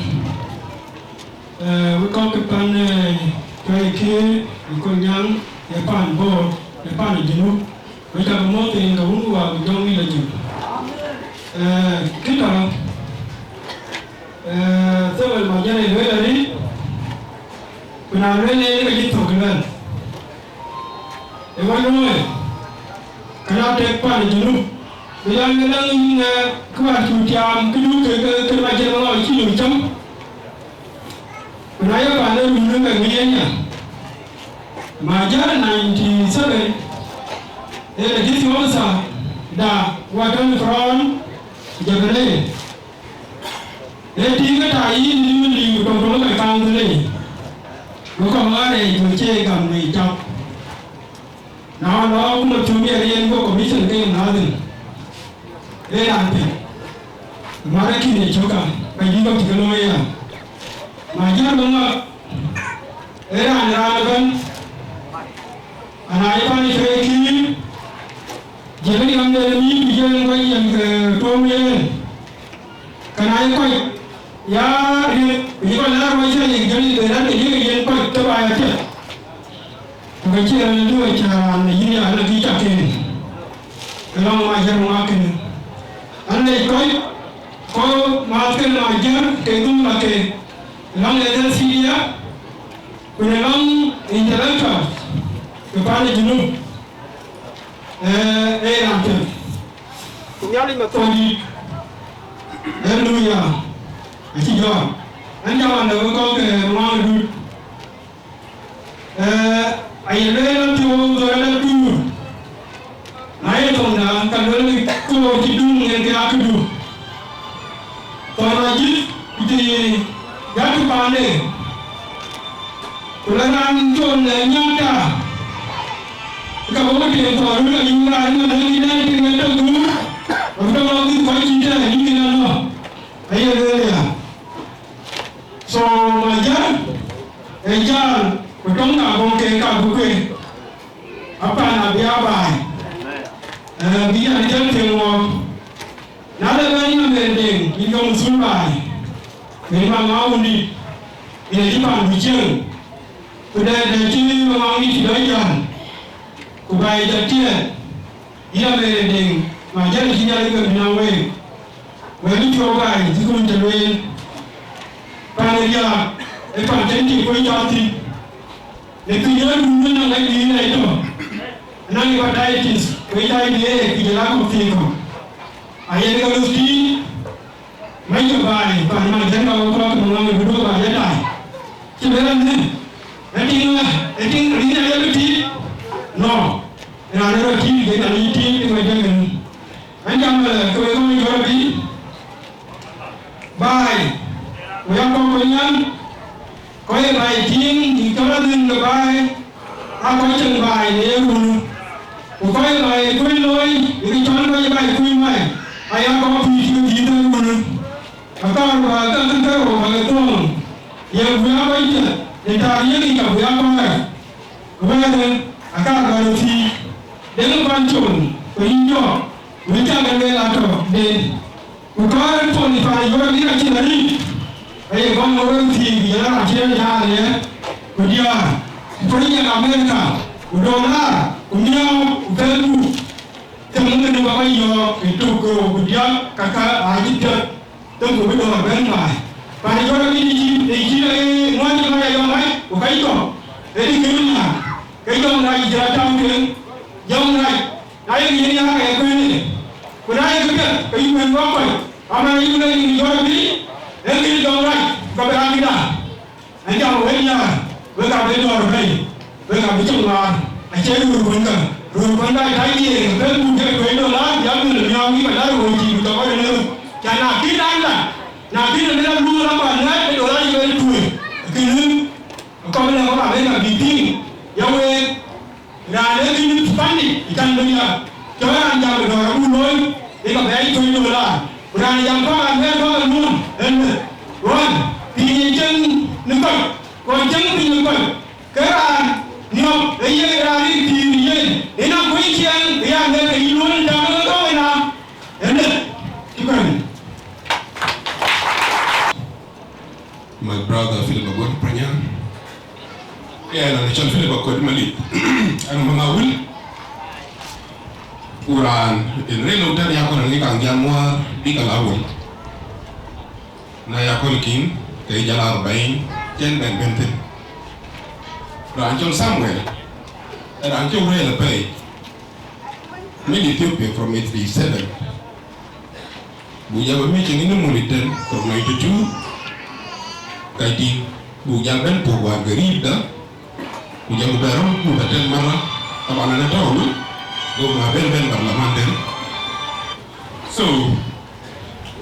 Eh, wek kɔc ke pan, eh, Cuɛi Kiir, ë Kolnyaŋ, ë pan Bor, ë pan Junub, wek cak mɔ̈ɔ̈th rin ke wun wä ku jɔŋ wïc la jik. Eh, kë tɔ̈, eh, Samuel Majär ë lueel arëët, ku na lueel en ke cï thök lueel. Ë wä looi, ke na tek pan Junub, ku yan ke läŋ yïn, eh, kë wä cu tiaam, këdu ke, ke, ke Majär lɔ cï lɔ cam. Ku na ye pan ë run ë ke ŋiɛc aya, Majär ninety seven, ee the district officer da Western Front, Jagalei. Ee tïŋ ke ta yïn ë yïn liu tɔŋ tɔŋ ke council ë. Ku kɔŋ ŋa rɛɛc ku cie gam wei cak. Na lɔ ku ma cum ye yen go commission ke nadhim. Ee raan piŋ. Mara kïn ye cök ka, ka yï kɔc cï ke looi aya. Majär bï ŋɔk, ee raan raan ëbɛ̈n. Ana ye pan Cuɛi Kiir, jël yɔn de mïïr ku jël kɔc yen ke tuɔɔm yen. Ka na ye kɔc ya riëk, ku yï kɔc la ruɔc cï la yïk jël yï de rɛ̈t ke yïk yen kɔc ke ba ya piɛth. Ku ke cï raan ë luɔi cä raan ë yïn ya lɔ kï cak en, ke lɔŋ Majär ŋuak kënë. An lec kɔc, kɔc maath ke Majär ke dhum la ke, lɔŋ ë dhël thiiya, ku në lɔŋ intellectual ke pan ë Junub, ee, ee raan piɛth. Ku Nhialic ma thɔn dït, ee luui ya, acï jɔɔr. An jam an de wek kɔc ke ŋuak ë dut. Eh, aye lueel an, cï wok dhɔ̈l ë tuur. Na ye thoŋda, ka lueel ke koor cï duŋ ŋen ke akëdu. Thɔn ajïth, ku cï yak paande. Ku la raan col në nyɔɔt ta. Ka bɔ̈ ke tiɛɛŋ thɔn röt ayï raan ëmën, ë kï dɛ̈t piŋ ë tök duur. Ku tɔŋ lɔ dhil kɔc cï tɛ̈ɛ̈n, yïn kïn anɔ̈k. Aye lueel ya. So, Majär, ë jal, ku tɔŋ ka bɔ̈ ke ka bï kueer. Apan abï a baai. Eh, bï an jal piŋ wɔ. Na le bɛ̈n yïn Amer Deŋ, yïn jɔ muthul baai. Bï ma ma wundït. Yïn acï pan bï cieŋ. Ku dɛ, dɛ cï ma ma wundït cï dɔc jal. Ku baai jɔ tiɛɛl. Yïn Amer Deŋ, Majär cï Nhialic ke bï na week. Wek ë cuɔp ɣaac, cï kun cä lueel, pan ë riääk, ë pan cïn tik kuöc cɔl thïn. Në piny ë run ënɔŋ ë dïïr ë tɔ, ënɔŋ hepatitis, ku H I V, ku jël akɔ̈k thii kɔ̈k. Ayen ke luth tïït, mɛckï baai, pan man cïn ka wek kɔ̈k ke ŋɔ̈ŋ ë duökï baai ë daai. Cï bï rɛ̈m në, ë tiŋ, ë tiŋ, rin ë lëkï tïït? Nɔ, raan ë rɔt tïït, yen anï tïït, ë wec ë ŋën. An jam, eh, ke wek ŋɔny jɔt abï baai, ku ya kɔ̈k ku nyan, kɔc ye baai tïŋ, yï cɔl adhil ke baai, Aa kɔc cieŋ baai në ye run, ku kɔc baai ë kuëny looi, ë kë cɔl kɔc baai kuëny baai, aya kɔc pïïr cï ke dhïïth ë run. Akaar bä ke ke ke rou bä ke thuɔɔŋ, ye guiëër kɔc piɛth në taar yiëk yic ka guiëër kɔc rac. Ku wɛ̈ɛ̈rë, akaar bä röt thiic, deŋ pan com, ku yïn jɔɔk, wën cä ke lueel atɔ̈ den. Ku kɔɔr pɔ̈l ë paan Juɔ̈r bï ka cïn arït, aye gɔl ë wek thiëëc, ku jɔl raan cï rɔt jal ë, ku diäär, ku project America, ku dollar, ku miɔɔc, ku Facebook, them ëmënë bä kɔc yɔ̈ɔ̈k ë tök ke rou ku diäk, kakë aacï piɛth, them ku bï dɔ̈ɔ̈r bɛ̈n baai. Paan Juɔ̈r bï cï, ë cï, ë ŋuɔ̈t ë kɔc ayɔ̈ɔ̈k mac, ku kɔc kɔ̈k, ë dï kën nyaar, ke jɔŋ rac jël atɔ̈u tueŋ, jɔŋ rac. Na ye yïn ya ka ye kuëënë, ku na ye kë piɛth, ke yï kuën bä kɔc, ama yï lɔ yïn jɔt bï, ee kë jɔŋ rac, ka bï raan bï daai. Ë jam wën ya, wek abï dɔɔr bei, wek abï cï ŋuan, acie röör kuën ka, röör kuën ka tac diëër, ke pɛ̈l buk ke tueec dolar, ya bï lɔ miɔɔŋ yï ka lar woi cï ku tɔ̈ kɔc ënë röt. Ca na kïn raan lat, na kïn ënë lat luɔɔr apan ŋɛ̈t, ke dolar yï ben tueec, kënë, kɔc lë kɔc abï ka bï piŋ, ya week, Raan ee kïn pandi ë can bï riääk, cɔk raan jam ë dɔ̈ɔ̈r abuk looi, ë ka bɛ̈ɛ̈i tueŋ dolar. Ku raan jam kɔ̈k raan bɛ̈ɛ̈r kɔ̈k ë nuɔm, ënë, ɣɔn, piny ë cieŋ në kɔc, ɣɔn cieŋ piny në kɔc, ke raan niɔp ë ye raan rin pïïr ë yen, yen akuöc ciɛɛŋ, ë ya ŋɛk ke yï luɔ̈n ë tak ë kɔ̈k ëna, ënë, shukran. My brother Philip Aguer Panyang. Yeah, na cɔl Philip Aguer Malit. An ma ŋa wul. Ku raan en rëër lou tɛ̈n yakɔn ŋic kaŋ jam wäär bï ka la wul. Na yakɔn kïn, ke jal arbain, cɛn bɛ̈n bɛ̈n thïn. Raan cɔl Samuel, raan cɔl rëër apɛi. Min Ethiopia from eighty-seven. Buk jal bɛ meeting in the morning ten from ninety-two. Ka tïŋ, buk jal bɛ̈n puɔ̈k wäär garib da. Ku jal ku bɛ rɔ̈m ku bɛ tɛ̈n mara. Taban ënë tɔ̈u wën. Go ma bɛ̈n bɛ̈n barlaman den. So,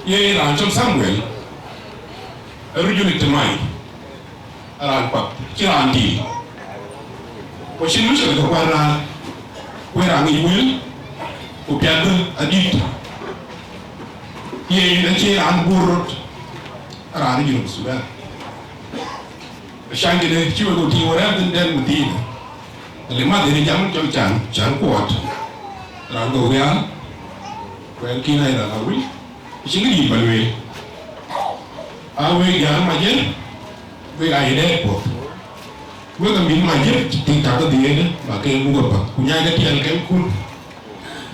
ye raan cɔl Samuel, ë rujul ijtimai. Raan path, cï raan tiit. Ku cïn mïshkila ke kuɛn raan, ku raan ŋic wël, ku piathde adït. Yen acï raan bur rot, raan ë Junub Sudan. Can kënë cï wek ku tïŋ wärɛ̈ɛ̈r thïn tɛ̈n ku thiinë. Alimath yen jam cɔl can, can kuɔɔt. Raan gɔ̈k rial, ku ɛn kïn aa raan awïc, acïn kë dït ba lueel. Aa wek jäl Majier, wek aa ye dɛɛt puɔ̈th. Wek aa mïth Majier, tik tak kedhie ënë, ba ke muk apath, ku nyaai ke tiɛɛl kɛnkun.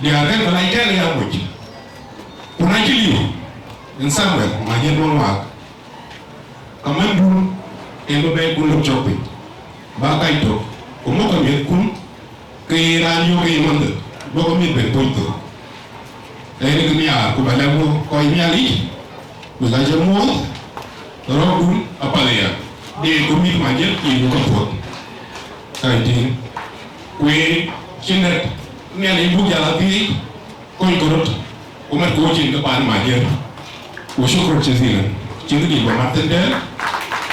Diäär kɛn ka lac kɛn ya moc. Ku na cï liu, en Samuel, Majier duɔ̈n waak. Ka mɛnhdun en bï bɛ̈ɛ̈ikun lɔ̈k cɔk piny, bä kac tök, ku mɔ̈kkë miɛ̈thkun, ke ye raan yök ke ye manhde, duɔ̈kkë mïth ben puɔ̈ny thok. Ee rik nhiaar, ku bä lɛ̈k wok kɔc Nhialic, wek acï muɔ̈ɔ̈th, rɔ̈ɔ̈kdun apath aya, de ku mïth Majier ye ku ke puɔ̈th. Ka tïŋ, ku en cïn dɛ̈t Nhialic buk jal a thiëëc, kony ke röt, ku mat ku cin ke paan Majier. Wa shukran jazilan. Cin ke dït ba mat thïn tɛ̈n.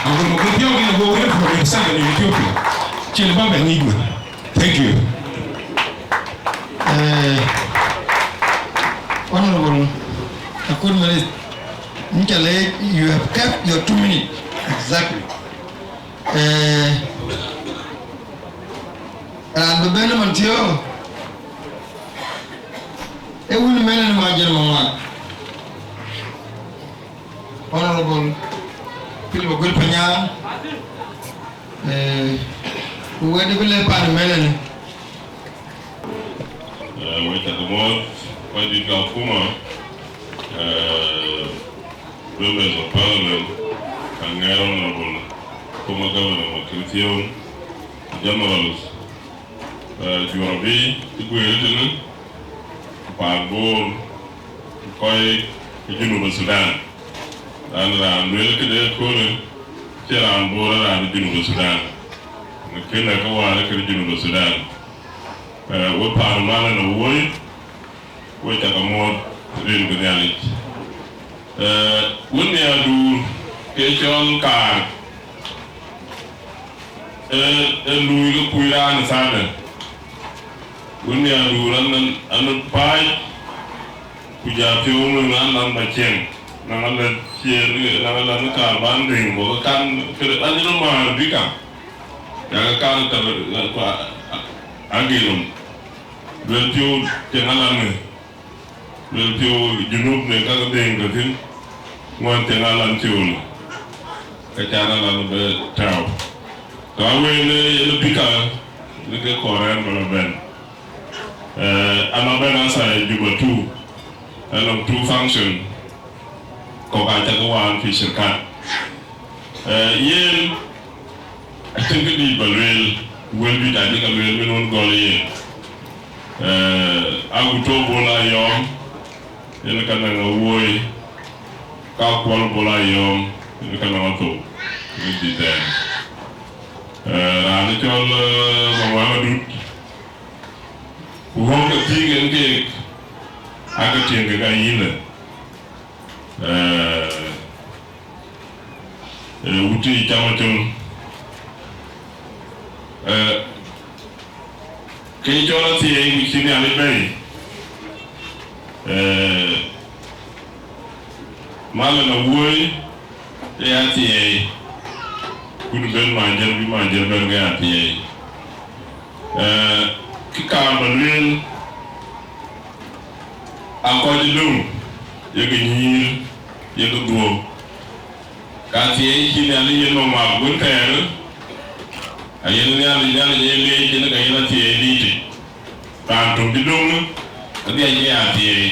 Ago ma ke thiɔ̈k yen ago wël from Lusaka in Ethiopia. Cin ba bɛ ŋic wën. Thank you. Eh, Honorable Akut Malis, Michele, you have kept your two minutes. Exactly. Eh, raan bï bɛ̈n ëmën thiɔ̈k, ee wun mɛn ënë Majier Maŋuan. Honorable Philip Aguer Panyang, eh, ku wɛ̈t bï lɛ̈k paan mɛn ënë. Eh, wek cä ke muɔ̈ɔ̈th, kɔc dït ke akuma, eh, members of parliament, ka ŋɛɛr honorable former governor Makirthiong, generals, eh, juɔ̈r bï cï guëër tënë, ku paan Bor, ku kɔc ke Junub Sudan. Raan, raan lueel këde ëköölë, cie raan Bor, raan Junub Sudan. Në kënë ke wäär këde Junub Sudan. Eh, we paan man ënë woi, we cä ke muɔ̈ɔ̈th rin ke Nhialic. Eh, wën nhiaardu ke cɔl kaar, Ee, ee luui ke kuc raan ë thanë. Wën ya duur an, an, an päc, ku ja piɔ̈u në ŋa lan ba cieŋ. Na ŋa lan cieŋ, na ŋa lan kaar ban dëŋ, go ke kan, ke an, jël määr bï kaŋ. Ya ke kan tɛ̈, ku a, a, agil nɔm. Luel piɔ̈u cieŋ alan në. Luel piɔ̈u Junub në ka ke dheŋ ke thïn, ŋuɔ̈n thiëŋ alan col, ke can alan bï tääu. Ka wëën, eh, yen bï ka, në ke kɔɔr ɛn bä lɔ bɛ̈n. Eh, an lɔ bɛ̈n asa Juba two, an lɔ two function, kɔ̈k aa cak waan fi shirkat. Eh, yen, acïn kë dït bä lueel, wël dït acï ke lueel, min wën gɔl yen. Eh, agut tɔ̈ Bol Ayɔm, yen ka naŋ awuɔ̈i, ka kuɔl Bol Ayɔm, yen ka naŋ athou, yen dït ɛn. Eh, raan cɔl, eh, Maŋuɛ̈ɛ̈ŋ Adut, ku ɣɔ̈k ke thiëëk en keek, ake tiëŋ kek ayïn ë. Eh, eh, wutic cam acol. Eh, ke cɔl athiɛɛi ku cï Nhialic bɛ̈i. Eh, malë na wuɔ̈i, ee athiɛɛi. Kun ben Majiɛl, bï Majiɛl ben ke athiɛɛi. Eh, kë kaar bä lueel, aa kɔc ë döŋ, yekë nyïïr, yekë dhuɔ̈k. Ka thiɛɛi cï Nhialic yen nɔm mak wën thɛɛr, ayen Nhialic, Nhialic ee leec yen ka yen athiɛɛi dïïtë. Raan töŋ cï döŋ, adhiac ke ya thiɛɛi.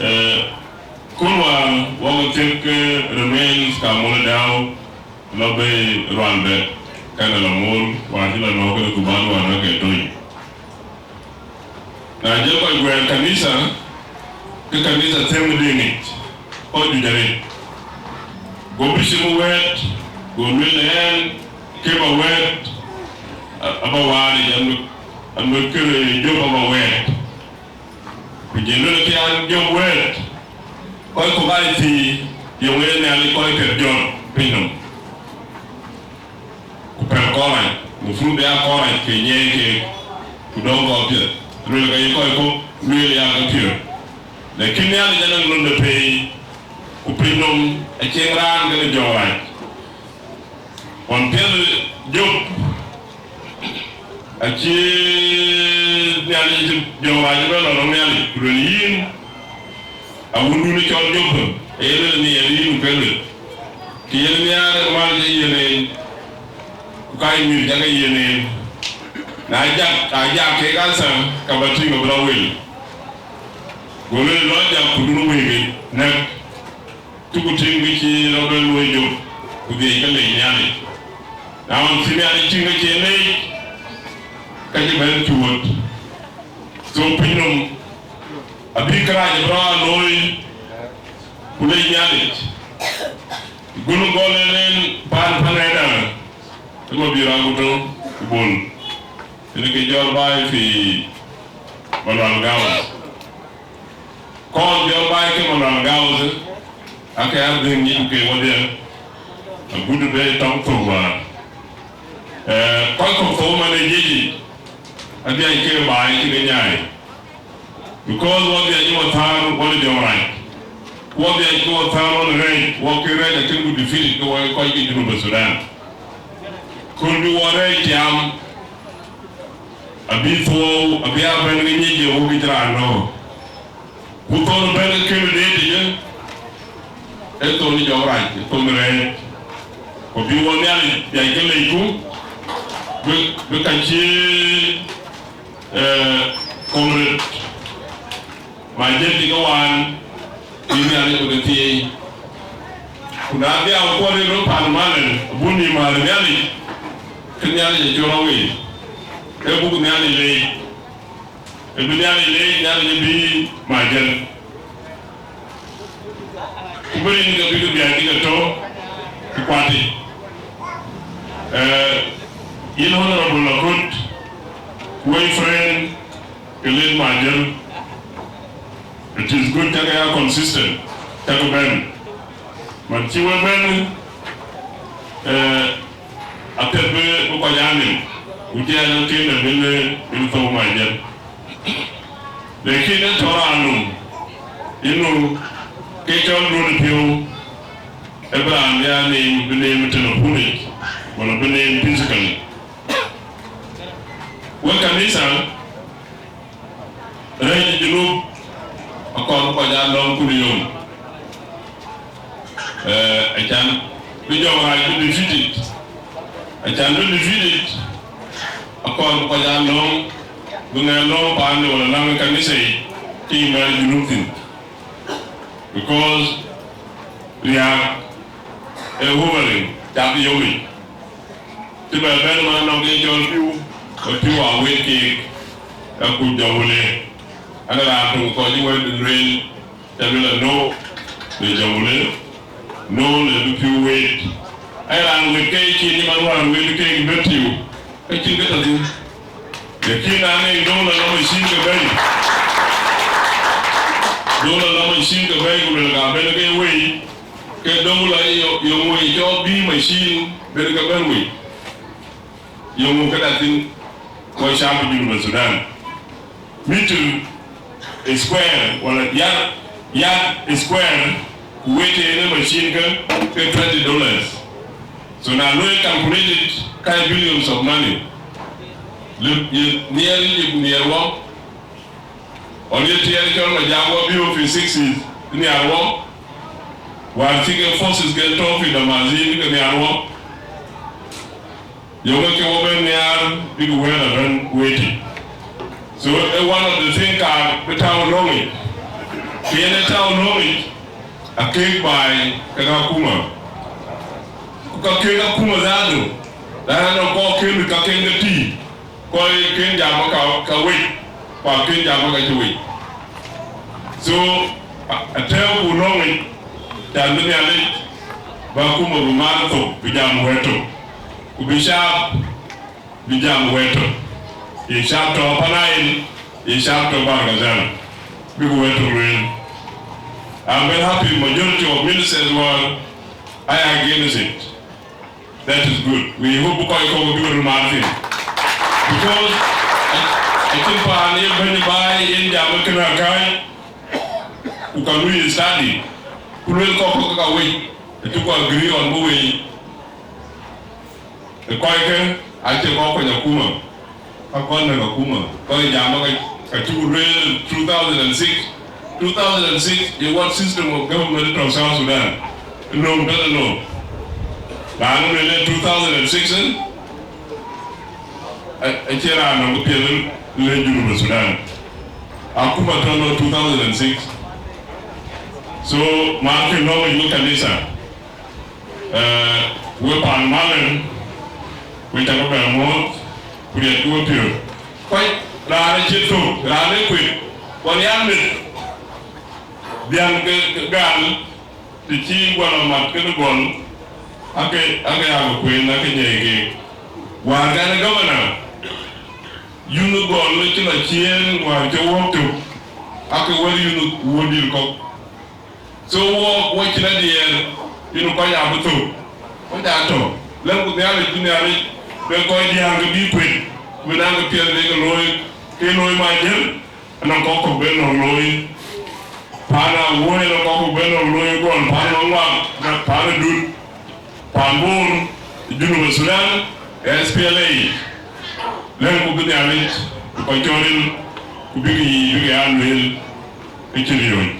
Eh, kun wäär wok thiëk, eh, remains ka Mol Dau, lɔ bei Ruandë, kɛn lɔ Mol, wäär cï lɔ nɔ̈k kënë ku bän wäär ke tony. Na jël kɔc guɛɛr kanitha, ke kanitha them ë deŋic, kɔc juëc arëët. Go bï cï bï wɛ̈ɛ̈t, go lueel ë ɛn, ke bä wɛ̈ɛ̈t, a-, abä waar yic, an bï, an bï kërë Job abä wɛ̈ɛ̈t. Ku jël lueel ke an, Job wɛ̈ɛ̈t, kɔc kɔ̈k aa thii, ye wëë Nhialic kɔc piɛth jɔt piny nɔm. Ku pɛ̈l kɔc rac, mafrud bï aa kɔc rac ke nyiɛɛi keek, ku dɔ̈ŋ kɔc piɛth. Lueel ka ye kɔc kɔ̈k, lueel ya ke piɔ̈ɔ̈th. Lakin Nhialic anɔŋ lon de pei, ku piny nɔm acieŋ raan kën jɔŋrac. Ɣɔn piɛth Job, acï Nhialic jɔŋrac ëbɛ̈n lɔ nɔŋ Nhialic, ku lueel yïn, awundun cɔl Job, ee lueel nhiɛɛr yïn ku ke lueth. Kë yen nhiaar ë mal cï yen en, ku ka ye mïth cak yen en. Na jak, a jak kek asa, ka bä tïŋ abï rɔ wel. Go lueel lɔ jak ku dun wëëk nɛ̈k. Cï ku tïŋ kë cï rɔt bɛ̈n luɔi Job, ku dhiëc ke lec Nhialic. Na ɣɔn cï Nhialic tïŋ ke cï en leec, ka cï bɛ̈n cuööt. So piny nɔm abï kërac bï rɔt aa looi, ku lec Nhialic. Gun gɔl en en paan pan ëda, ë Mabiör Aguto ku Bol. Ënë ke jɔl baai fi Malual Gaus. Kɔn jɔ baai ke Malual Gaus, ake adhëŋ nyin ke wodhie, agut be tɔŋ thok wäär. Eh, kɔc kɔ̈k thou man ë jiëc yic, adhiac ke baai cï ke nyaai. Because wodhie cï wɔ thäär wɔ në jɔŋrac. Wodhie cï wɔ thäär wɔ në rɛɛc, wɔ ke rɛɛc akën ku defeated ke wɔ kɔc ke Junub Sudan. Kön bï wɔ rɛɛc tiam, abï thuɔɔu, abï a bɛ̈n ke nyic ye wok yic raan nɔ̈k. Ku thon bɛ̈n ke kënë deet yic, ee thon jɔŋrac, ee thon rɛɛc. Ku bï wɔ Nhialic bï ke lecku, bï, bï ka cï, eh, comrade Majiɛl cï ke waan, bï Nhialic bï ke thieei. Ku na bï a kuɔɔr yen röt pan malɛn, abun nïïm määr Nhialic, ke Nhialic acï rɔt wei, ee buk Nhialic leec. Ë bï Nhialic leec, Nhialic ë bï Majiɛl. Ku bï rin ke bï ke biac ke tɔ̈ ku kuat yic. Eh, yïn Honorable Akot, wei friend ke late Majiɛl, it is good cak ya consistent, cak bɛ̈n. Man cï we bɛ̈n, eh, Apiɛth bï, bï kɔc aa nim, ku cï ɛn kën ë bïn, bïn thou mac jɛn. Lakin ë tɔ̈ raan nɔm, inu ke cɔl duɔ̈n piɔ̈u, ë bï raan ya nim, bï nim telephonic, wala bï nim physically. Wek kanitha, rɛ̈ɛ̈c ë Junub akɔɔr bï kɔc aa lɔ̈ŋ kul yom. Eh, acan bï jɔŋrac bï defeated. Acan bï defeated, akɔɔr bï kɔc aa lɔ̈ŋ, bï ŋɛk lɔ̈ŋ paande wala läŋ ë kanitha yic, ke yï mɛɛr Junub thïn. Because riääk ë hovering, cath yomic. Cï bɛ bɛ̈n man nɔŋ ke cɔl piu, ke piu aa wet keek, akuc jɔŋ wël ë. An, raan töŋ kɔc ë wɛ̈t lueel, ca lueel a no, le jɔŋ wël ë, no, le bï piu wet. Ai, raan wet ke cïn cïman wään wet keek bï piu, ke cïn kë tɔ̈ thïn. Lakin na nɔŋ döŋ la lɔ machine ke bɛ̈i, döŋ la lɔ machine ke bɛ̈i, ku luel ka bɛ̈n ke wei, ke döŋ la yo, yo wei cɔk bï machine bɛ̈n ke bɛ̈n wei. Yo ŋö këda thïn, kɔc shab Junub Sudan. Meter square, wala yard, yard square, ku wet ë machine ke, ke twenty dollars. So na luel calculated, ka billions of money. Lip, ye, near Egypt, near wɔ. Ɣɔn ye tiɛɛl cɔl Majak wɔ bï office sixes, near wɔ. Wäär cï ke forces ke tɔ̈ fi Damazin ke near wɔ. Yöŋ ke wɔ bɛ̈n nhiaar bïk wɛ̈ɛ̈t abɛ̈n wëëtic. So, ee one of the thing ka bï tääu lɔ̈ŋic. Ke yen ee tääu lɔ̈ŋic, akek baai kek akuma. Ku ka kek akuma dhadu, na nɔŋ kɔc kën ka kën ke tïï, kɔc kën jam ka, ka wec, ku akën jam ka cï wec. So, a, atɛ̈ɛ̈uku lɔ̈ŋic, can bï Nhialic, bä akuma bï mat thok, bï jam wɛ̈ɛ̈t thok. Ku bï shab bï jam wɛ̈ɛ̈t tök, ye shab tɔ̈ Upper Nile, ye shab tɔ̈ Bahr el Ghazal, bïk wɛ̈ɛ̈t tök lueel. I'm very happy majority of ministers were, I against it. That is good. We hope bï kɔc kɔ̈k bï röt mat thïn. Because acïn paan ye bɛ̈ny baai yen jam ë kënë akääc, ku ka lui study, ku luel kɔ̈k kɔ̈k ka wei, acï ku agree on bï wei. Ë kɔckë acie kɔc kony akuma, ka kɔc näk akuma, kɔc jam ka, ka cuk lueel two thousand and six. Two thousand and six ye what system of government tɔ̈ South Sudan? Lööm tënë lööm. Raan ë lueel ë two thousand and six ë, a, acie raan nɔŋ kë piɛth ë lëu Junub Sudan. Akuma tɔ̈ nɔŋ two thousand and six. So, man kë lɔ̈ŋ ë kanitha. Eh, we paan Malem, we cakë bɛ muɔ̈ɔ̈th, ku riɛtkï we piɔ̈ɔ̈th. Kɔc raan acï thök, raan ë kuet, ɣɔn ya meth, dhiäŋ ke, ke gal, të cï guɔl amat kënë gɔl, ake, ake ya ke kueen, ake nyɛi keek. Wäär kan ë gɔmëna, yun ë gɔl ë cï lɔ ciëën, wäär cï wok tök, ake wɛ̈t yun ë wuöndït kɔ̈k. So wɔ, wɔ cïn adiɛɛr, yen kɔc abï thök, kɔc aa tɔ̈. Lɛ̈ŋku Nhialic, bï Nhialic, bï kɔc diäär ke bï kuet, ku bï naŋ ke piɛth bï ke looi, ke looi ma jël, anɔŋ kɔc kɔ̈k bï nɔŋ looi. Paan Awuɔ̈i anɔŋ kɔc kɔ̈k bï nɔŋ looi, gɔl paan Maŋuak, na paan Dut, paan Bor, Junub Sudan, S P L A. Lɛ̈ŋku bï Nhialic, bï kɔc cɔl ril, ku bïk yiic, bïk ya lueel, ke cï riööc.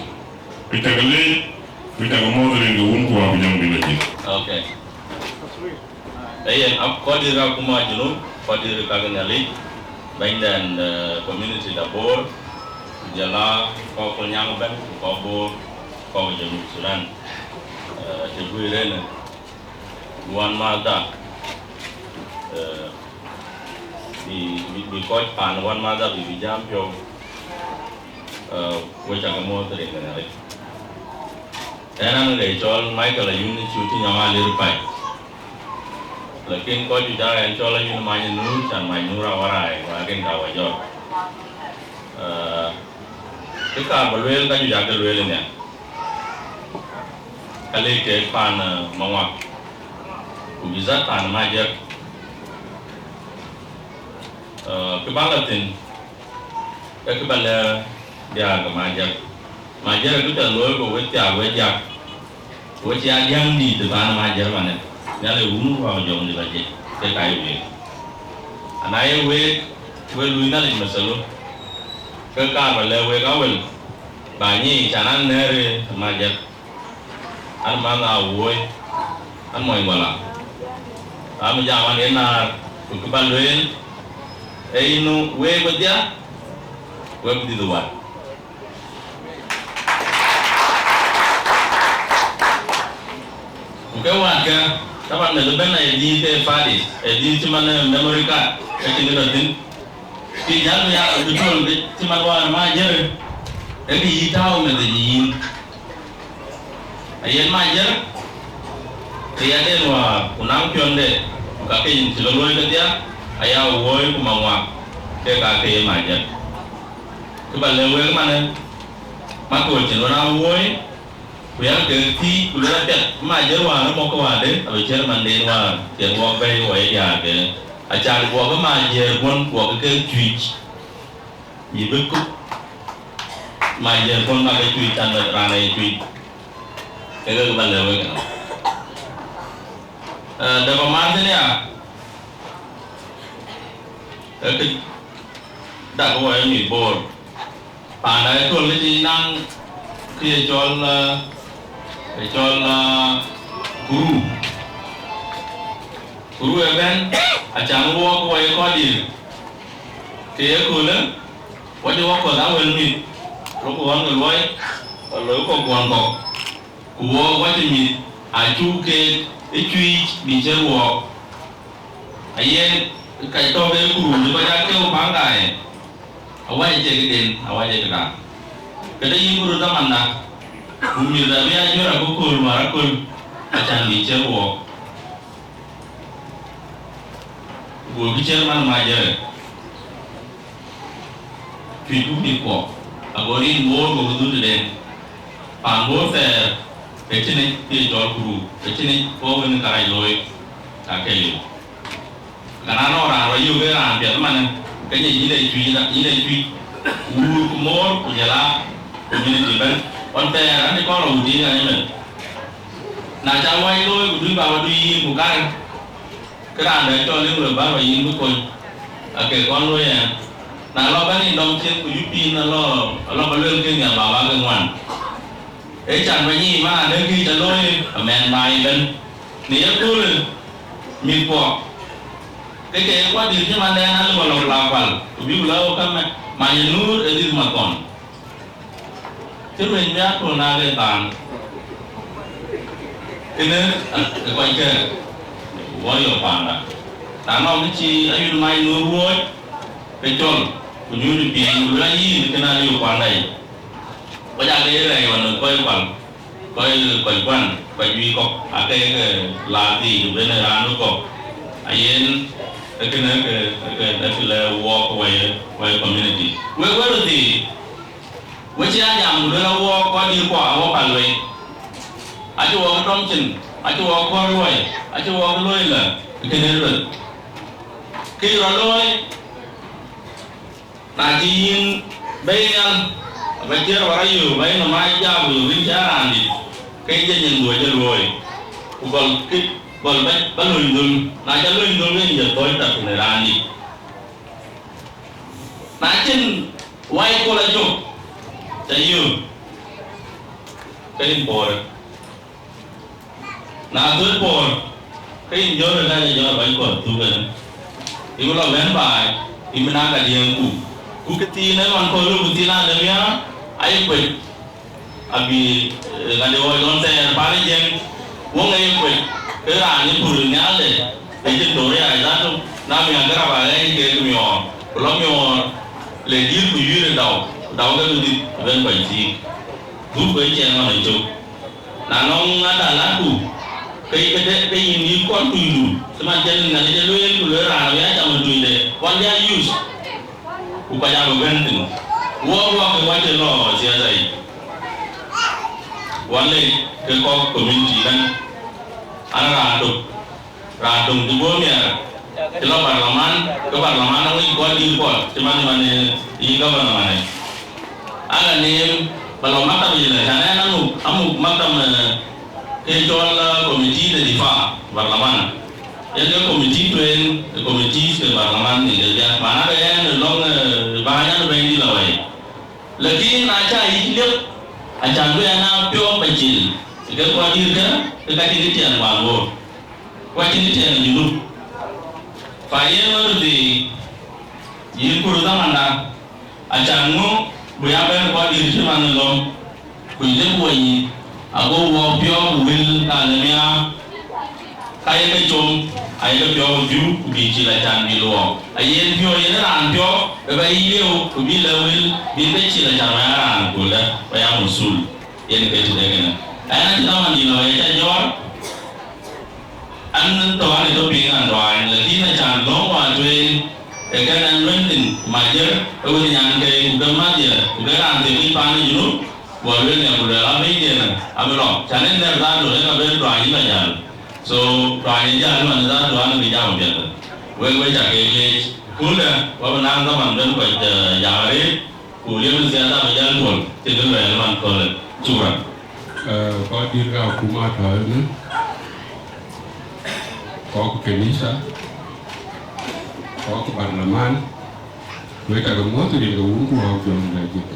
Ku cak leec, ku cak muɔ̈ɔ̈th rin ke Wun ku Wät ku Jɔŋdït Lajik. Okay. Ee yen, ak kɔc dït ka akuma Junub, kɔc dït ka ke Nhialic, bɛ̈nyden, eh, community da Bor, ku jɔl a kɔc Kolnyaŋ ëbɛ̈n, ku kɔc Bor, kɔc Junub Sudan. Eh, të guiir ënë, wänmäthda, eh, bï, bï, bï kɔc paan wänmäthda bï, bï jam piɔ̈u. Eh, we cak muɔ̈ɔ̈th rin ke Nhialic. Ɣɛn an, ke cɔl Michael Ayuen Cuti Nyɔŋ Alir Pai. Lakin kɔc juëc aa ɣɛn cɔl Ayuen Many Nur, can Many Nur Awarai, wakin ka wa jɔt. Eh, kë kaar ba lueel, ka juëc aake lueel ënhial. Ka lëk kek paan, eh, Maŋuak, ku bï dhat paan Majek, Kë bä lɔ thïn, ke kë bä lɛ̈k diäär ke Majär. Majär, kë piɛth looi, ku wek thiaak wek diäk, ku wek cï aa diäŋ dïït ë paan Majär manë, Nhialic Wun ku Wä ku Jɔŋdït Lajik, ke ka ye week. Ana ye week, wek luui Nhialic mathalu, ke kaar bä lɛ̈k wek awël, bä nyiic, can an, nɛ̈ɛ̈r ë Majär. An, manh Awuɔ̈i, an, mony Guala. Am jam an, yen naar, ku kë bä lueel, ee yïn week wedhia, wek bï dhil wat. Ku ke watkë, taban, meth ëbɛ̈n aye dhil ke party, aye dhil cï man, eh, memory card, ke cïn kë tɔ̈ thïn. Kë jäl bï ya bï tuɔl, cï man wäär Majär, ee kë yï tääu meth ë yïn. Ayen Majär, ke ya den wäär, ku naŋ piɔ̈nde, ku ka ke yïn cï lɔ luɔi kedhia, aya Awuɔ̈i ku Maŋuak, ke ka ke ye Majär. Kë bä lɛ̈k wek manë, makë we cïn wën Awuɔ̈i, ku yan ke thiic, ku luel apiɛth, Majär wäär ë mɔ̈k ke wäärde, abï cït manden wäär, cïn wɔk bɛ̈i wɔ ye diäär ke, acan guɔk ë Majär guɔ̈n, guɔk ke Cuic. Yï bï kut, Majär guɔ̈n, ma ke Cuic, can raan ee Cuic. Ke ke bä lɛ̈k wek ënɔɔnë. Eh, dap aman thïn ya, ee kë dak wɔ ye mïth Bor. Panda ë kööl ke cï naŋ kë ye cɔl, eh, ye cɔl, eh, kuru. Kuru ëbɛ̈n, acan wɔk wɔ ye kɔc dïïr. Ke ye köölë, wɔ cï wɔ kɔ̈th awël mïth, rökku ɣɔn ke luɔi, wɔ loi kɔ̈k guɔn kɔ̈k. Ku wɔk wacï mïth acuk keek ë Cuic bï cï wɔɔk. Ayen, ka tɔ̈ ke kuru bï kɔc aa keu paŋ daai, awäc ë cï këden, awäc ë këda. Këde yïn kuru dhamanda, ku mïth abï aa jɔt akököl wäär aköl, acan bï cï wɔɔk. Go bï cï man Majär. Cuic ku mïth kuɔ, ago rin Bor go dhut tëden. Paan Bor thɛɛr, ke cïn yic kë ye cɔl kuru, ke cïn yic kɔ̈u wën karac looi, ka ke liu. Ka na nɔŋ raan rɔt yök ë raan piɛth ëmanë, ke nyic yïn ee Cuic, yïn ee Cuic, wuur ku moor ku jɔl aa community ëbɛ̈n. Ɣɔn thɛɛr, an, cï kɔn rɔt wut yïn ëmën. Na ca wäc looi ku dui baba dui yïn ku kar, ke raan dɛ̈ cɔl yïn wek bä rɔt yïn bï kony, ake kɔn looi ɛn. Na lɔ bɛ̈n yïn dɔm cin ku yup yïn alɔ, alɔ bä luel ke nhial baba ke ŋuan. Ee can bä nyiic man adɛ̈ kë ca looi, amɛn baai ëbɛ̈n. Në ye köölë, mïth kuɔ, ke ke kuat dït cï man dɛn an, lëu bä lɔ la kual, ku bï ku la ɣöö ka mɛ, many ë nuur ë dhil mathɔn. Cï ruëny bï atɔ̈ na ke thaan. Kënë, ë kɔckë, wɔ yök panda. Na nɔŋ kë cï ayut mac nu ruɔɔc, ke cɔl, ku nyuuth piny, ku luel ayï, kënë aliu panda yic. Kɔc aa ke ye rɛɛc ɣɔn ë kɔc kual, kɔc, kɔc kuan, kɔc juëc kɔ̈k, aa ke ye ke laar dhil, ku ben ë raan ë kɔ̈k. Ayen, ë kënë ke, ke, ke, ke lɛ wɔɔk wɛ̈i, wɛ̈i community. Wek, wek röt dhil, we cï a jam ku luel awɔɔk kɔc dït kuɔ awɔ pal wei. Acï wɔɔk tɔŋ cin, acï wɔɔk kɔɔr luɔi, acï wɔɔk luɔi lä, kënë luel. Kë rɔt looi, na cï yïn bɛ̈i nhial, abä ciɛɛr wär ayök, bɛ̈i nɔm aa jam ku yök yïn cä raan dït, ke jɛ nyin dhuɔ̈c ë luɔi. Ku gɔl kë, gɔl bä, bä lony dhöl, na cä lony dhöl ke yïn jɛ thɔ̈c tak në raan dït. Na cïn wai kol acök, cä yöök, ke yïn puɔ̈rë. Na thöl puɔ̈r, ke yïn jɔ̈ɔ̈r ë lɛ̈k ë jɔ̈ɔ̈r bäny kɔ̈th thuk ënë. Yïn bï lɔ bɛ̈n baai, yïn bï naŋ ka diëëŋ ku. Ku këthiin ë ɣɔn kɔ̈th luk këthiin aa lëu ya, ayï kuec. Abï, eh, ŋadï ɣɔc ɣɔn thɛɛr pan ë Jiëŋ, wok ŋa ye kuec, ke raan ë pur ë nhialde, ë cïn doria ë dhatu, na miäk ke rap aɣɛɛc kek miɔɔr, ku lɔ miɔɔr, le dïït ku yuiir ë dau, ku dau ke bï dhïth ëbɛ̈n kɔc thiik. Dhuk ke ciɛɛŋ ɣɔn ë cök. Na nɔŋ ŋa da latku, ke, ke de, ke yïn yï kɔn tunydu, cï man cïn ŋa cï lueel, ku lueel raan ë ya cam ë tunyde, kɔn ya yuth, ku kɔc abï bɛ̈n thïn. Wɔ, wɔ ke wɔ cï lɔ siasa yic. Wɔ lec ke kɔc community ëbɛ̈n, an, raan tök, raan töŋ cï guɔ miɛɛr, Cï lɔ barlaman, ke barlaman aŋic kɔc dït kɔc, cï man man yï gavana man. Ala neem ba lɔ maktam yic la, can ɛn amuk, amuk maktam, eh, ke cɔl, eh, committee de difa barlaman. Yen ke committee tueŋ, eh, committee ke barlaman ni ke biak. Mana ke ɛn lɔŋ, eh, ba yan bɛ̈ny dït la wai. Lakin na ca yic liep, acan bï ɛn a piɔ̈u ba cil, ke kɔc dït ke, ke ka cïn kë tiɛɛl wal woor. Ku acïn kë tiɛɛl ë Junub. Fa yen wën röt yïn kur dhamanda, acan ŋö bï ya bɛ̈n kɔc dït cï man ë lɔ̈m, ku yï lëk wɔ yic, ago wɔ piɔ̈u ku wël ka lë miaar, ka ye ke com, aye ke piɔ̈u jur, ku bï cil acan bï luɔɔk. Ayen piɔ̈u yen raan piɔ̈u, ë ba yic lieu, ku bï lë wël, bï ke cil acan wɛ̈ɛ̈r raan, ku lë ba ya musul. Yen ke tëde kënë. Ɛn acï dhaman dït lɔ ë ca jɔɔr, an, tɔ̈ an, ë tɔ̈ piŋ an, duany, lakin acan lɔ̈ŋ wään tueŋ, ë kɛn ɛn luɛ̈ny thïn, Majiɛr, ë wën nyan ke, ku ke madhiɛ, ku ke raan thiek yic paan ë Junub, guɔ lueel nia, ku luɛɛl abï diɛn, abï lɔ. Can en nɛ̈r dhaadu, en abï duany yï lɔ jäl. So, duany ë jäl man dhaadu an, bï jam apiɛth. Wek, wek ca ke leec. Kulë, wä bï naŋ dhaman ben kɔc, eh, jam arëët, ku liep ë thiatha bï jäl tuɔl, cïn kë luɛɛl man köölë. Shukran. Eh, kɔc dït ke akuma tɔ̈ ënë, kɔc kanitha, kɔc barlaman, wek cak muɔ̈th rin ke wun ku wä jɔŋ da jik.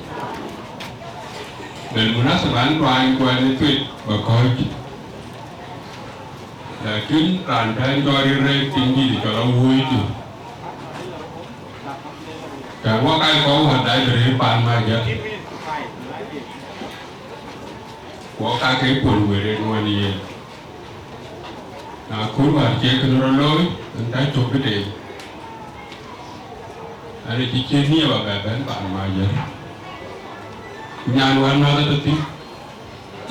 Bel munasaba an tuany kuɛn ë thuet ba kɔc. Lakin raan tɛ̈n cɔl rin rɛɛc tiŋ dït cɔl awuööc tï. Ka wä kac kɔ̈u wä dac bï rëër paan Majiɛr. Ku wä ka ke pol wël en wën yen. Na kɔ̈u wär cie kën rɔt looi, en ka cök këde. Ɛn ë cï ciët nia ba bɛ bɛ̈n paan Majiɛr. Ku nyan wän mäth atɔ̈ thïn.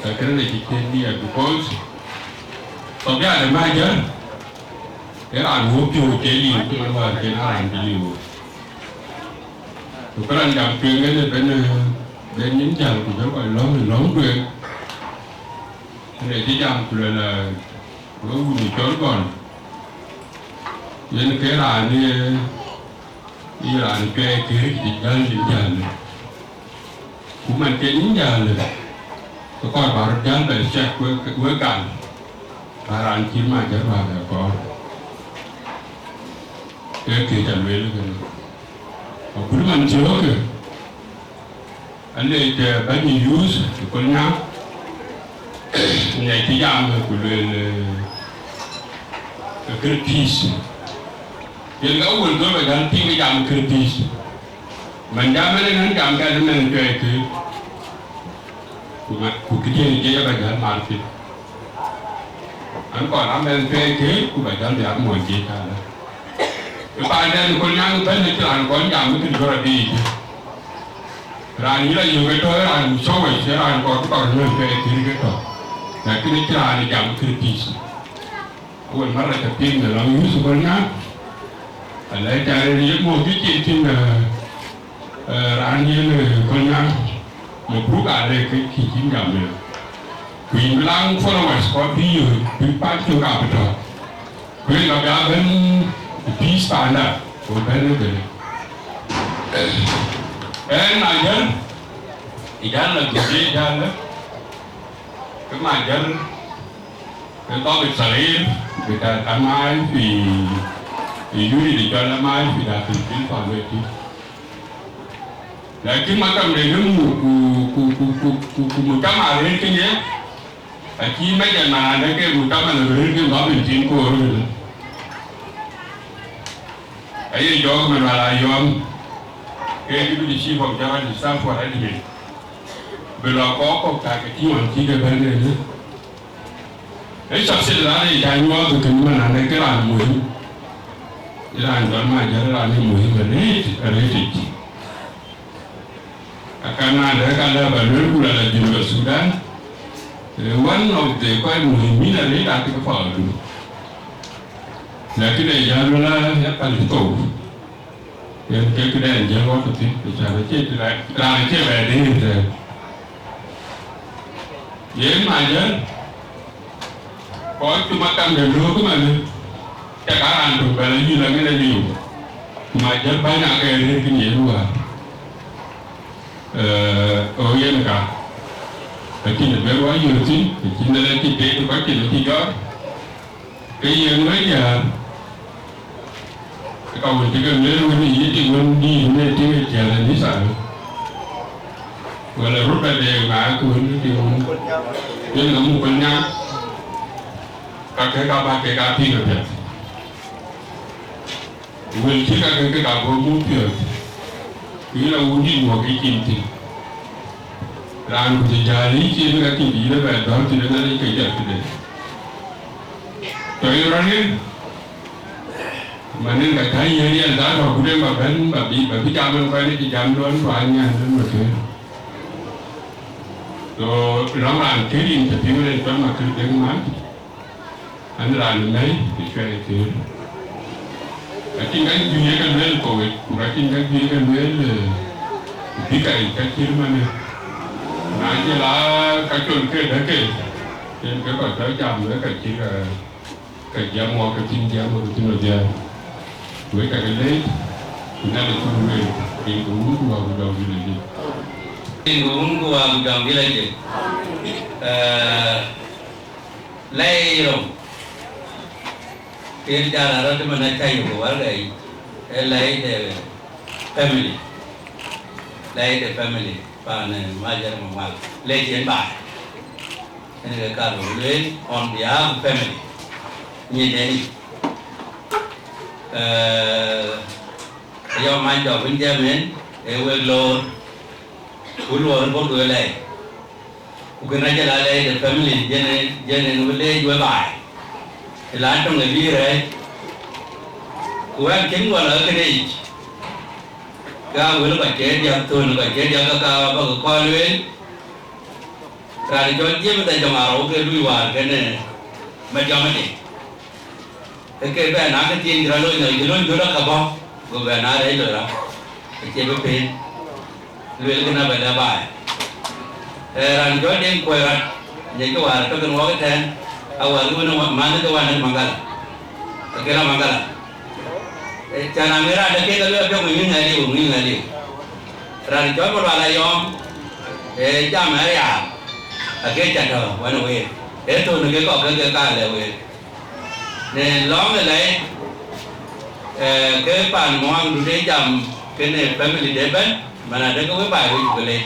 Ka kënë le cï ciët nia, because tɔ̈ bï adë Majiɛr, ee raan wok piɔ̈u cie liu, cï man wäär cïn a raan cï liu. Ku këraŋ jam tueŋ ënë ben, ben nyin jäl ku jɔ kɔc lɔ̈ŋ ë lɔ̈ŋ tueŋ. Ënë cï jam ku luel, eh, wek wun ë cɔl gɔl. Yen ke raan, eh, Yï raan cuɛɛi këëc cï jäl yïn jäl. Ku man cï yïn jäl, ke kɔc bä röt jäl bɛ cɛk wek, wek gal, bä raan cït Majiɛr bä bɛ kɔɔr. Ee këëc a lueel kënë. Agut man cï ɣökë, alec, eh, bɛ̈ny ë youth ë Kolnyaŋ, ne cï jam ku lueel, eh, kër peace. Yen ka wël dhöl ba jäl piŋ ë jam kër peace. Man jam en ënɔn jam kɛn mɛnh cuɛɛi kë, ku ma, ku këdiën ë jiëc aba jäl mar thïn. An kɔn a mɛnh cuɛɛi kë, ku ba jäl bï a muɔny jiëc alë. Ë paanden ë Kolnyaŋ bɛ̈n acï raan kɔn jam ë kën jɔt adï yic. Raan yïn ayök ë tɔ̈, raan cɔ̈u wec, raan kɔɔr bï kɔɔr nyuɔ̈th ke ë thïn ke tɔ̈. Lakin acï raan ë jam kën peace. Awël mär rɛc apiŋ në lɔŋ youth ë Kolnyaŋ. Alɛc ca rëër yek mɔ̈u bï cin tïŋ, eh, eh, raan yen, eh, Kolnyaŋ. Mabruk ade ke cï cïn jam ë. Ku yïn bï laŋ followers kɔn bï yök, bï path cök abï tɔ̈. Ku yen ka bï a bɛ̈n ë peace panda, ku bɛ̈n ë bɛ̈n. Ɛn Majiɛr, ë jäl la dhuk ë jäl la, ke Majiɛr, ke dhɔ̈k ë sarir, bï ka ka maai fi, fi yuri de cɔl la maai fi da fi pil pa weti. Lakin makam de ni mu ku, ku, ku, ku, ku, ku mujtama rëër ke ye, acï mɛc ë man ade ke mujtama le rëër ke dhɔ̈k ë tin koor ënë. Aye jɔɔk man wala yɔm, ke deputy chief of Jabal Staff for admin. Bï lɔ kɔɔk kɔ̈k tak ë tïŋ ɣɔn cï ke bɛ̈n ënë. Ë cath cï raan ë ca nyuɔɔth ë kën man ade ke raan muhim. Raan jɔl Majiɛr raan ë muhim arëët, arëët yic. Akan na dɛ ka lɛ ba luel ku la la Junub Sudan, eh, one of the kɔc muhimin arëët aa ke ke paadu. Lakin ë jal wala ya pal thou. Yen ke këdɛn jël wä tɔ̈ thïn, ë can acie raan, raan acie bɛ dïïr tɛ̈n. Yen Majiɛr, kɔc cï makam de löök ëmënë, ca Ka raan tök bɛ̈n ayï la ŋen aliu, ku ma jɔl bäny ake rëër kë yen wäär. Ee, ɣo yen ka, lakin ë bɛ̈n wä yööth thïn, të cïn Nhialic cï deet kɔc cïn cï jɔt, ke yen wëi jäär, ke ka wën cï ke lueel wën ë yï tik wën dïït në tik ë ciɛɛl ë Nïthan, wala röt bɛ de ŋaak wën ë tik wën, yen ka muk wën nyaak, ka kek aa bä kek aa piŋ apiɛth. Wël cï kakë ke ka bɔ̈ muk piɔ̈ɔ̈th, ku yïn a wun dït mɔ̈k ke cin thïn. Raan ku cï jäl yï cin ka cïn dïït ëbɛ̈n dhɔ̈l thïn ënɔn ke jɔt këde. Tɔ yï rɔt yen, man yen ka cä yiëër yɛn dhal tɔ ku den ba bɛ̈n ba bï, ba bï jam ën kɔc në cï jam luɔn ku anyiɛɛn ën ma tueer. So, lɔ̈ŋ raan kë rin cï piŋ rin cɔl ma kë dek man. An raan ë mɛ̈i ë cuɛt ë thiëër. Acïn ka juëc ke lueel kowec, ku acïn ka juëc ke lueel, eh, bï ka yic ka cït manë. Na jël aa ka col ke däk ke, yen ke kɔc tɔ jam, ke ka cït, eh, ka jiɛɛm wɔ ke cïn jiɛɛm wɔ ke cïn wɔ dhiɛɛr. Wek ka ke leec, ku Nhialic cuk lueel, rin ke Wun ku Wä ku Jɔŋdït Lajik. Rin ke Wun ku Wä ku Jɔŋdït Lajik. Eh, Lɛi rou, kën jal arɔt ëmën acä yök ë wärkë yic, ee lɛi de family, lɛi de family, paan, eh, Major Maŋual, lɛi cïn baai. Ënë ke ka rou lueel on behalf of family, nyin dɛn yic. Eh, ayɔm mac jɔk wën jam en, ee wek loor, ku luɔɔr bɔ̈ duëër lɛi. Ku kën acï la lɛi de family, jɛn, jɛn en wël leec we baai. Të la töŋ ë bï rɛɛc. Ku wɛ̈t cïn ŋuɔl ë këde yic. Ka wël kɔc cï diäk thön, kɔc cï diäk ka ka bä ke kɔn lueel. Raan cɔl James Ajɔŋ Arou ke lui wäär kënë Majɔm ëdë. Ke ke bɛ̈n, na ke thiëëc cï rɔt loony, na cï loony dhöl aka bɔ̈, go bɛ̈n na rɛɛc loi rɔt, acie bï peen. Lueel kën abɛ lɛ baai. Ee, raan cɔl Deŋ Kuɔi Rɔt, ŋiɛckï wäär tök en wɔk ëtɛ̈ɛ̈n, awär kï wën ë manh ke wän ë Maŋgala, ke kën a Maŋgala. Ee, cän aŋë raan de kek aluel apiɔ̈k, ŋïŋ aliu, ŋïŋ aliu. Raan cɔl Malual Ayɔɔm, ee, jam ë riaak, ake cä tɔ̈ wën ë week. Ee thöl në kek kɔ̈k ke ke ka lɛ week. Në lɔ̈ŋ ë lɛi, eh, ke paan Muaŋdu de jam kenë family de bɛ̈n, man adekë we baai wec ku ke leec.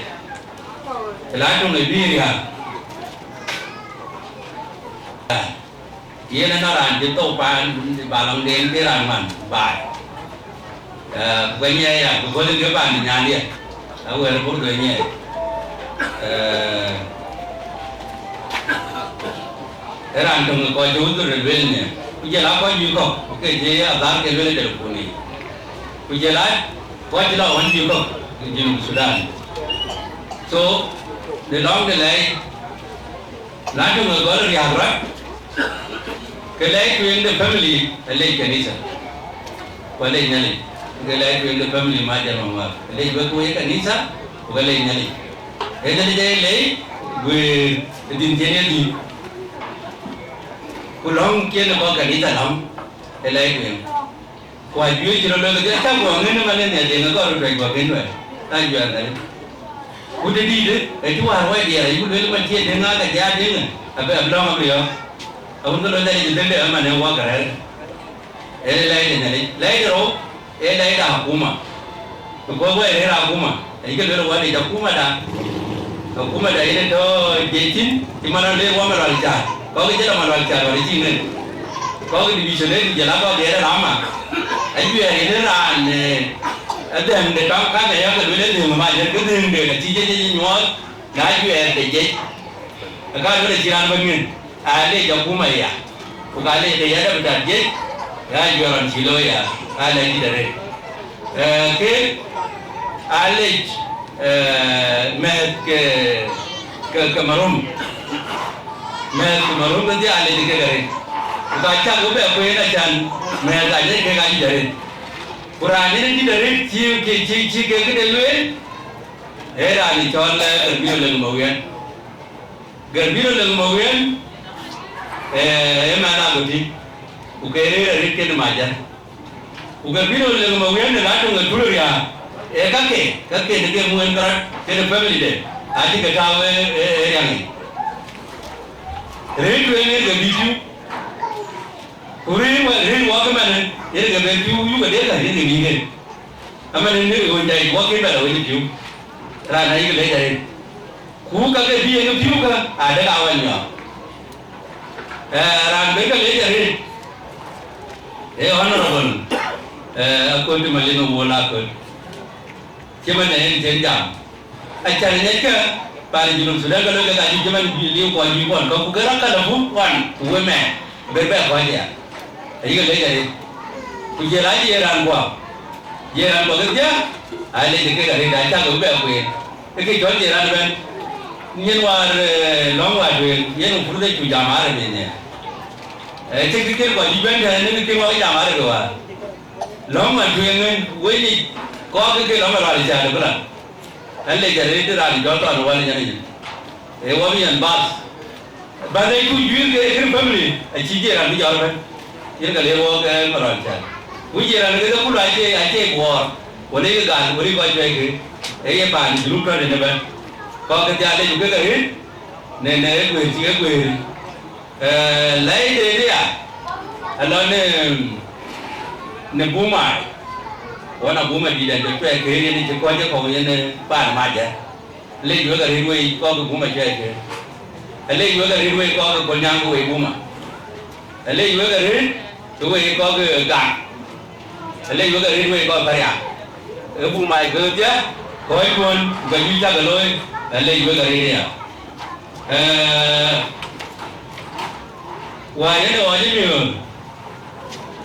Ë la töŋ ë bï riääk. Yen ënɔn raan cï thou paan, ba lɔŋden ke raan ŋuan baai. Eh, ku ke nyiɛɛi ya, because ke paan nyandiɛ, awɛɛr bur duëër nyiɛɛi. Eh, ë raan töŋ ë kɔc cï wudhur ë lueel nhial, ku jël aa kɔc juëc kɔ̈k, ku ke cï adhar ke lueel ë telefon yic, ku jël aa kɔc cï lɔ ɣön juëc kɔ̈k ë Junub Thudan. So, në lɔŋ de lɛi, na töŋ ë gɔl riääk rɔt, ke lɛi tueŋ de family alec kanitha, ku alec Nhialic, ke lɛi tueŋ de family Major Maŋual, alec wek wei kanitha, ku alec Nhialic. Ee Nhialic ee lei guëër ë dhïn cïn ye dhïn, ku lɔ̈ŋ cïn ë kɔc kanitha lɔ̈ŋ, ee lɛi tueŋ. Ku ajuëc cï rɔt lɔ ke jɔ cä guɔ ŋën ëmën ë Nhialic, ŋë kɔn röt tuɛc guɔ kën tuɛc, ka juɛɛr Nhialic. Ku të dïïtë, ë cï wäär wai diɛɛr, ayï ku lueel man cie deŋ aa ka jaa deŋ, abï, abï lɔ̈ŋ abï yɔ̈ɔ̈k. Awun ke lɔ Nhialic ë dhënde ëmën ë wɔk rɛ̈ɛ̈r. Ee lɛi de Nhialic. Lɛi de rou, ee lɛi de akuma. Because wai rëër akuma, ayï ke lueel wä de akumada. Akumada yen ë tɔ jiëc thïn, cï man rɔt leer wä Malual Caat. Kɔ̈k cï lɔ Malual Caat wä de cï ŋën. Kɔ̈k division ë ku jël akɔ̈k diɛɛr ë rama. Ajuɛɛr yen ë raan, eh, adhɛŋ de tɔŋ ka ke yɔ̈k ke lueel ë dhëŋ mac, yen ke dhëŋ de ka cï jiëc nyuɔɔth, na ajuɛɛr de jiëc. Ë ka lueel acï raan bä ŋën, aa lec akuma ya, ku ka lec ke yɛn dap tat jiëc, aa juɛɛr ɣɔn cï looi ya, aa lɛc dït arëët. Eh, ke aa lec, eh, mɛ̈th ke, ke, ke marum. Mɛ̈th ke marum kedhie aa lec kek arëët. Ku ka cak we bɛ kueen acan mɛ̈th aa lec kek aa dït arëët. Ku raan yen dït arëët cï, cï, cï, cï kek këde lueel, ee raan ë cɔl, eh, Garbino Leŋ Mawiɛn. Garbino Leŋ Mawiɛn, eh, ee mɛnh Agoti. Ku ke rëër arëët kenë Majär. Ku ke bï röt lëk Mawiën në la töŋ ë Tuluria, ee kake, kake në ke muën kärɔt kenë family de, acï ke tääu ë, ë, ë riaŋ yic. Rëër tueŋ yen ke bï piu, ku rëër wä, rëër wä ke manë, yen ke ben piu, yuk adekë, yen ke bï ke. Amanë në ɣön jai wä ke bɛ la wec piu, raan ayï ke lec arëët. Ku kake bï yen piu kä, adekë awäny nyɔɔk. Eh, raan bï ke lec arëët, ee Honorable, eh, Akot Malin Owuor Akot. Cï man en cïn jam. Acan ŋiɛckë, paan Junub Sudan ka loi ke ka cï cï man liu kɔc juëc kɔn kɔ̈k, ku ke rɔt ka lɔ buk wan, ku we mɛɛn, bï bɛ kɔc ya. Ayï ke lec arëët. Ku jël acï ye raan guɔ. Ye raan guɔ ke thiaak, aa lec ke kek arëët, acä ke bï bɛ kueen. Ë ke cɔl Jeran ëbɛ̈n, nyin wäär, eh, lɔ̈ŋ wäär tueŋ, yen ë pur de cu jam Arabi nhial. Eh, cï kë kën kɔc juëc bɛ̈n tɛ̈ɛ̈n, ë kë kën wä ke jam Arabi wäär. Lɔ̈ŋ wäär tueŋ, wec yic, kɔɔr kë ke lɔ̈ŋ ë lual cäät ë bï raan. Ɣɛn lec arëët raan cɔl Thɔn Wal Nyan Nyin. Ee wä bï yɛn bath. Bä lɛc ku juëc ke kën family, acï Jeran bï jɔt ëbɛ̈n. Yen ka le wɔ ke Malual Cäät. Ku Jeran ke kulu acie, acie guɔɔr. Wala ye gal, wala ye kɔc juëc ke. Ee ye paan Junub tɔ̈ tënë ëbɛ̈n. Kɔc ke dhial lec ku ke ke rëët, në, në ë guëër cï ke guëër. Eh, lɛc de ria, alɔ në, në Buma. Wan a Buma dït, an jɔ cuɛɛk ke yen cï kɔc ë kɔ̈u yen paan Majär. Alec wek arëët wei kɔc ke Buma cuɛɛk ke. Alec wek arëët wei kɔc ke Kolnyaŋ ke wei Buma. Alec wek arëët ke wei kɔc ke Gak. Alec wek arëët wei kɔc Pariak. Ee Buma ke dhia, kɔc kuɔn, ke juëc cak looi, alec wek arëët ya. Eh, wäär yen ɣɔc ë miöör,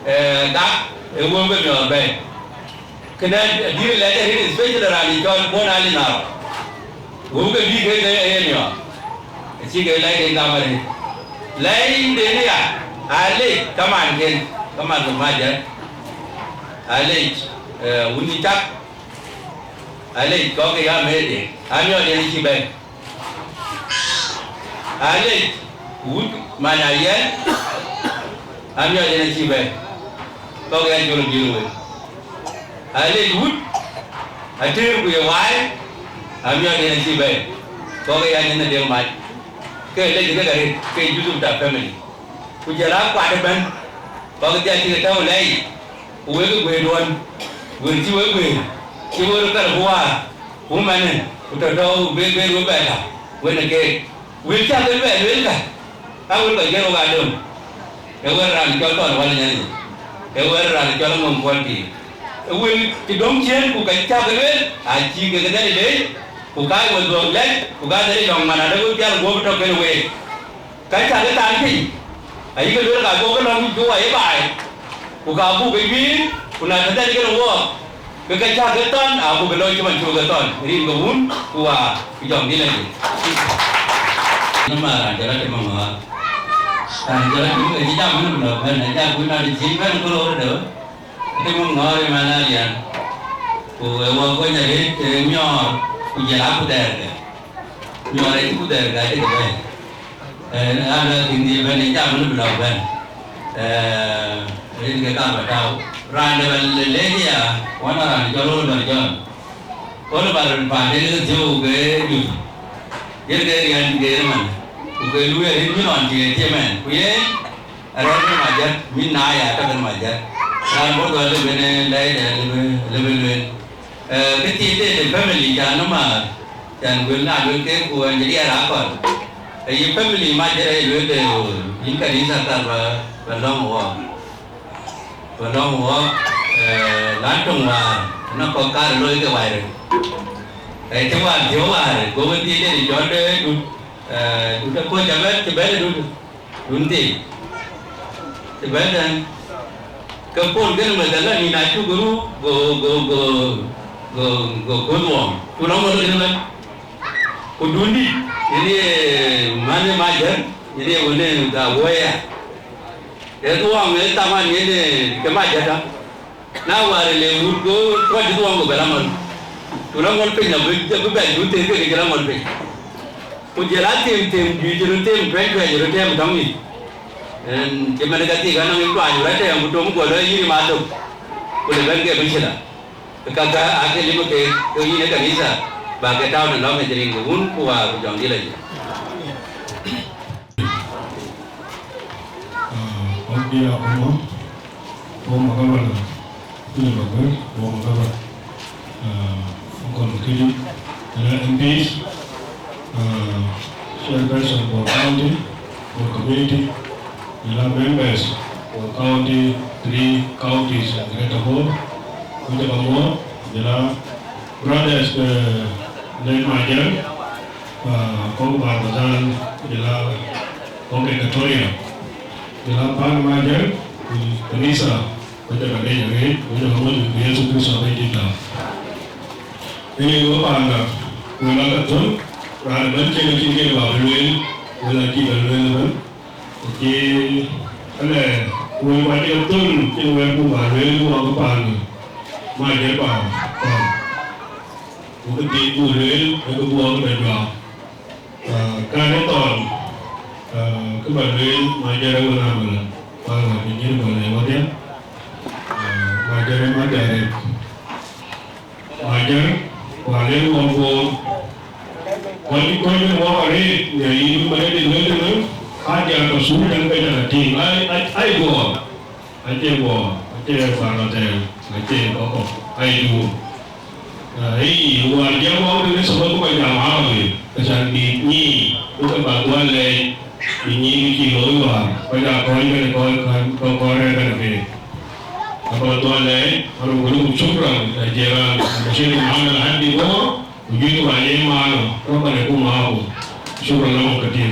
eh, Gak, ee wëu ke miɔɔr bɛ̈ɛ̈i. Kënë adït lɛc arëët, especially raan ë cɔl Bɔn Ali Naar. Wëu ke bï ke ke ë miɔɔr. Acï ke lɛc de gam arëët. Lɛc de nia, alec kaman ken, kaman ke Majär. Alec, eh, wun ë cak. Alec kɔc ke ya mede. Amiɔɔr yen acï bɛ̈ɛ̈i. Alec wut man ayɛn, amiɔɔr yen acï bɛ̈ɛ̈i, kɔc ya jol bï wek. Alec wut atëër ku ye waai, amiɔɔr yen acï bɛ̈ɛ̈i, kɔc ya nyin adem mac. Ke lec ke arëët, ke Yusuf ta family. Ku jɔl a kuat ëbɛ̈n, kɔc dhia cï ke tääu lɛc. Ku wek ë guëërdun, guëër cï wek guëër, cï wek röt kar ku waar, ku manë, ku tɔ̈ tɔ̈u bë, bë röt bɛ tɔ̈, wën ë keek. Wël cä ke bɛ lueel ka, aa wël kɔc gɛ̈r wok adöŋ. Ee wël raan cɔl Thɔn Wal Nyan Nyin. Ee wël raan cɔl Aŋöŋ Kuɔl Tiir. Ee wël cï döŋ ciëën ku ka cä ke lueel, acï ke ke dhɛ̈l leec, ku ka we dhuɔ̈k lɛc, ku ka dhɛ̈l lɔ̈ŋ man adï wek pial guöp tɔ̈ kën week. Ka cäk ë than piny, ayï ke lueel ka buk ke lɔ̈ŋ juɔc ë baai, ku ka buk ke juiir, ku na tëdɛn kën wɔɔk, ke ka cäk ë thɔn, abuk ke lɔ cï man cuk ë thɔn, rin ke Wun, ku Wä, ku Jɔŋdït Lajik. Në ma raan cï rɔt tïm ŋɔ̈ɔ̈r. Raan cï rɔt tïm ke cï jam wën bï lɔ bɛ̈n, na cak wën na të cïn bɛ̈n ke röör de, tïm ŋɔ̈ɔ̈r ë man alian. Ku ë wɔ kony arëët, ë miɔɔr, ku jël akudhɛɛrke. Miɔɔr acï kudhɛɛrke acï ke bɛ̈ɛ̈i. Eh, an, la kïn dhie bɛ̈n, ë jam wën bï lɔ bɛ̈n. Eh, rin ke ka bä tääu. Raan de bä le-, lec ya, wan a raan cɔl Oliver John. Oliver paanden ke thiëëu ke Dut. Yen ke riɛn geer man. Ku ke lueel rin cï nɔn tiëë tiëë mɛn. Ku yen, arɛ̈ɛ̈r ke Majät, min na ya tɔ̈ ke Majät. Raan bɔ̈ dhɔ̈l lëbën lɛɛcdɛ lëbë, lëbë lueel. Eh, kë thiin de family ca nɔm maar, can guël na luel ke ku an jël yɛn akɔl. Ayi family ma jël ayi luel de yïn kanitha kar ba, ba lɔ̈ŋ wɔ. Ba lɔ̈ŋ wɔ, eh, lan töŋ waar, na kɔk kar looi ke wairë. Ayi të waar, të waar, go wën thiin de jɔl de Dut, eh, Dut akɔc abɛ̈n, cï bɛ̈n Dut. Dun thii, të bɛ̈n tɛ̈n, ke pol kënë mathalan, nïn acuk ruu, go, go, go, go, go kuöth wɔɔm, cu lɔ ŋot kënë bɛ̈n. Ku dun dït, yen ye män ë Majät, yen ye wën ë Gawuɔ̈ɔ̈ya. Ee dhuɔɔŋ ë thaman yen ë ke Majät tɔ. Na wäär le wut go kɔc cï dhuɔɔŋ go bɛ la ŋɔl. Ku la ŋɔl piny abï, abï bɛ dun thëëk ke cï la ŋɔl piny. Ku jël a them them juëc röt them tuɛc tuɛc röt them tɔŋ yic. Yen cï man ka thik anɔŋ ë tuany rɛ̈t tɛ̈ɛ̈ŋ ku tom guɔ lɔ yïn ë mathok, ku le bɛ̈n ke bï cï la. Ke ka ka aake lim ke, ke yïn ë kanitha, ba ke tääu në lɔ̈ŋ ë Jiriŋ ke Wun ku Wä ku Jɔŋdït Lajik. Ah, on behalf of former governor, Philip Maguer, former governor, uh, Uncle Makidi, uh, M Ps, uh, chairperson for county, for community, jɔl a members for county, three counties in Greater Bor, Wajir Bor, jɔl a brothers, uh, late Major, uh, kɔc Bahr el Ghazal, jɔl a kɔc Equatoria, jɔl a pan Major, ku kanitha, Wek aa leec arëët, wek aa moc në Yecu Kërtho Bɛ̈nydït tɔ̈. Ee, wek panda, wek aa ke thöl, raan ëbɛ̈n cïn acïn kë bä bï lueel, wek aa cï bä lueel ëbɛ̈n. Ku cï, ale, wek aa cï ke thöl, cïn wɛ̈t ku bä lueel, ku wä ke paan, Major bä paan. Ku kë thiin ku lueel, ee kë buɔɔk bɛ juak. Ah, kan ë thɔn, ah, kë bä lueel, Major ë wën amëlë, ku aa wɛ̈t bï nyïïr bä lɛ̈k wädhia, ah, Major ë Major ë, Major, ku aa lëk wɔ Bor, kɔc cï kɔc bɛ̈n wɔ arëët, në yïn bï Major dït lueel tënë, aa diäär tɔ̈ thuk tɛ̈n ke jɔl a tïŋ, ai, ai, ai Bor. Acie Bor, acie Bahr el Ghazal, acie kɔc kɔ̈k, ai Juur. Aa, ëë, wäär jam wä tënë sabab bï kɔc jam Arabi, acan bï nyic, bï ke bä dhuɔl lɛɛc, bï nyic kë cï looi wäär, kɔc aa kɔ̈ɔ̈c kënë kɔc kɔ̈k, kɔc kɔ̈k rɛ̈ɛ̈r kënë keek. Abä dhuɔl lɛɛc, ɣɛn abï luk shukran, ya jiran, Bashir Mohamed Abdi Bor, وجيتوا على إيمانه، ربنا يكون معاكم. شكرا لكم كثير.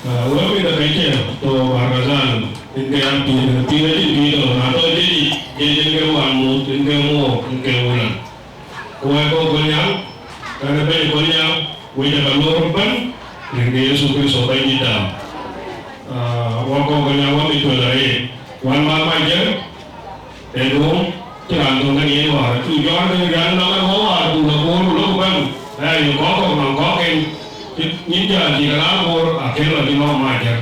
Ah, wek mïth ë kacë, tɔ̈ Bahr el Ghazal, yen ke ya pïïr, pïïr acïn pïïr tɔ̈, na tɔ̈ jëc, jëc yen ke wan muth, yen ke mook, yen ke wulan. Ku wek kɔc Kolnyaŋ, kɛn ë bɛ̈ny Kolnyaŋ, wek aa ka lor ëbɛ̈n, rin ke Yecu Kërtho Bɛ̈nydït tɔ̈. Ah, wek kɔc Kolnyaŋ, wek mïth tueŋ arëët, wan Mac Majër, Ee duɔ̈ɔ̈ŋ cï raan töŋ kën yen wäär, acuk jɔt kën rial nɔm ë wɔ wäär, ku lɔ Bor, ku lɔ ku bɛ̈n, aya yök kɔc kɔ̈k nɔm kɔcken, cï nyin jäl cï ke laar Bor, akën lɔ cï nɔm Majër.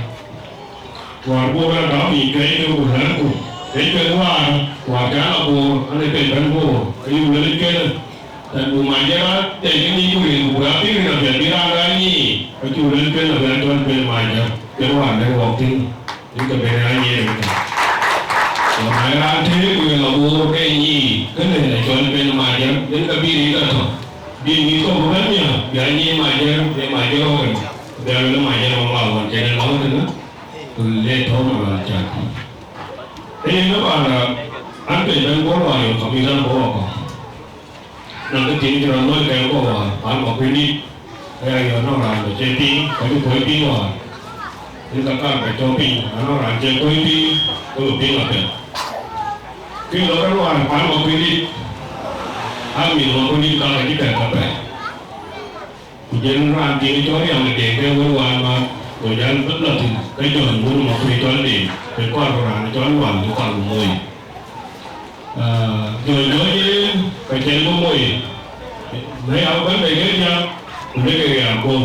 Wäär Bor ë gam yic ke, ke ku lɛ̈ŋku, ke cuet wäär, wäär cä lɔ Bor, an, ë piny bɛ̈n Bor, ayuk lueel kënë, tɛ̈n ku Majër aa tɛc ke nyic ku rin, ku bï raan piŋ rin apiɛth bï raan aa nyic, acuk lueel kënë abï a cɔl piny Majër, ke wäär lɛ̈k wɔk thïn. Yen ke ben aa nyiɛɛn ëmënë. Ku na ye raan tëëk ku ye lɔ Bor ke nyic, kënë ë cɔl ben Majër, yen ke bï rin ke tɔ̈. Bï mïth kɔ̈k bï bɛ̈n miäk, bï aa nyic Majër, bï Majër ɣɔ̈k ëmën. Bï aa luel Majër ɣɔ̈k ɣɔn cïn ë lɔ̈ɔ̈k tënë, ku le tɔ̈u Malual Cäk. Ee yen ë paan raan, an, piny bɛ̈n Bor wäär yök, ka bï raan Bor wakɔ̈u. Nɔn kë thiin cï rɔt looi kɛn kɔ̈u wäär, paan Makuëndït, aya yɔ̈ɔ̈k nɔŋ raan bɛ cie piŋ, ka cï kuöc piŋ wäär. Yen ka kaar bɛ cɔ̈k piny, na nɔŋ raan cie kuöc piŋ, ke bï piŋ apiɛth. Kë lɔ rɔt wäär paan Makuëndït, aa mïth Makuëndït ka ka cï kɛ̈k ka pɛ̈i. Ku jël raan thiin cɔl Riɛm ë Deŋ ke wën wäär ma, go jäl lɔ thïn, ke jɔ̈ɔ̈ny wun Makuëi cɔl Deŋ, ke kɔɔr ku raan cɔl Lual, ke kɔɔr ku moi. Ah, jɔl jɔl yen, ka cïn bï moi. Në ya bɛ̈n bei ke diäk, ku lek riaak guɔ̈p.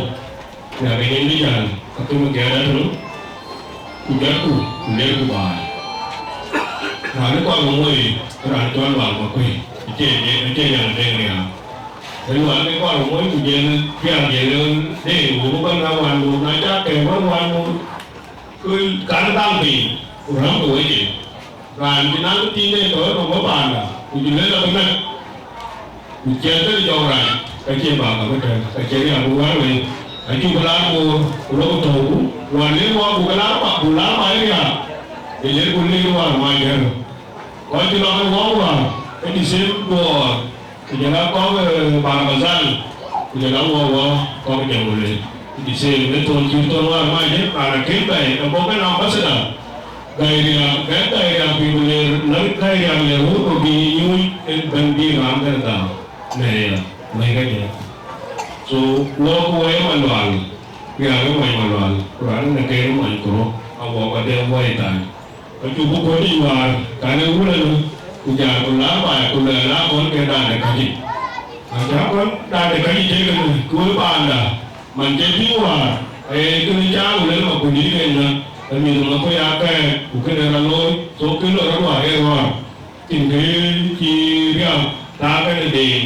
Riaak ë nyin bï jäl, ka thïn ke ada tënë, ku jɔtku, ku lek ku baai. Raan ë kɔɔr bï moi, raan cɔl Lual Makuëi, acie, acie riaak ë Deŋ riaak. Ë Lual ë kɔɔr bï moi, ku jël riaak jël de, ku bï bɛ̈n na wan mur, na cak ke bɛ̈n wan mur, ku kan dhal piny, ku rɔ̈m ke wec. Raan cï naŋ tiiŋde tɔ̈ ë nɔm ë paanda, ku cï lueel abï näk, ku ciɛth kënë jɔŋ rac, ka cie bä gam ëtɛ̈ɛ̈n, ka cie riaak bï wär wei. Acuk laar Bor, ku lok tɔ̈u, ku wan len wɔ buk laar bä, buk laar bä ë riaak, ë len ku len wäär Majër. Kɔc cï lɔ ke wɔ wäär, ë the same Bor, ku jɔl a kɔc, eh, Bahr el Ghazal, ku jɔl a wɔ wɔ kɔc Jonglei. Ku the same, ë thon cït thon wäär Majër, raan akën bɛ̈ɛ̈i, abɔ̈ kën ambassador. Gäi riaak, gäi, gäi riaak piny ku ler, na gäi riaak ler wun ku bï nyuc, en bɛ̈n bï raan bɛ̈n dhal, në ya, mɛ̈i ka jɛ. So, wɔ ku wɔ ye Malual, riaak ë mony Malual, ku raan ë ke mony Kuro, a wɔ kɔc de wɔ ye thany. Acuk bï kuöc yic wäär, kan ë wun ënë, ku jal ku laar baai, ku luɛɛl aa kɔn ke daande kac yic. Aca kɔn daande kac yic tek ënë, ku wek paanda, man cï piŋ wäär, ee kënë cä wun ënë Makuëndït ke nɔ̈k. Ë mïth ë ŋö kɔc aa kɛɛk, ku kënë rɔt looi, so kë lɔ rɔt wäär ë rɔ̈ɔ̈r. Cïn kë cï riääk thaa kënë deŋ,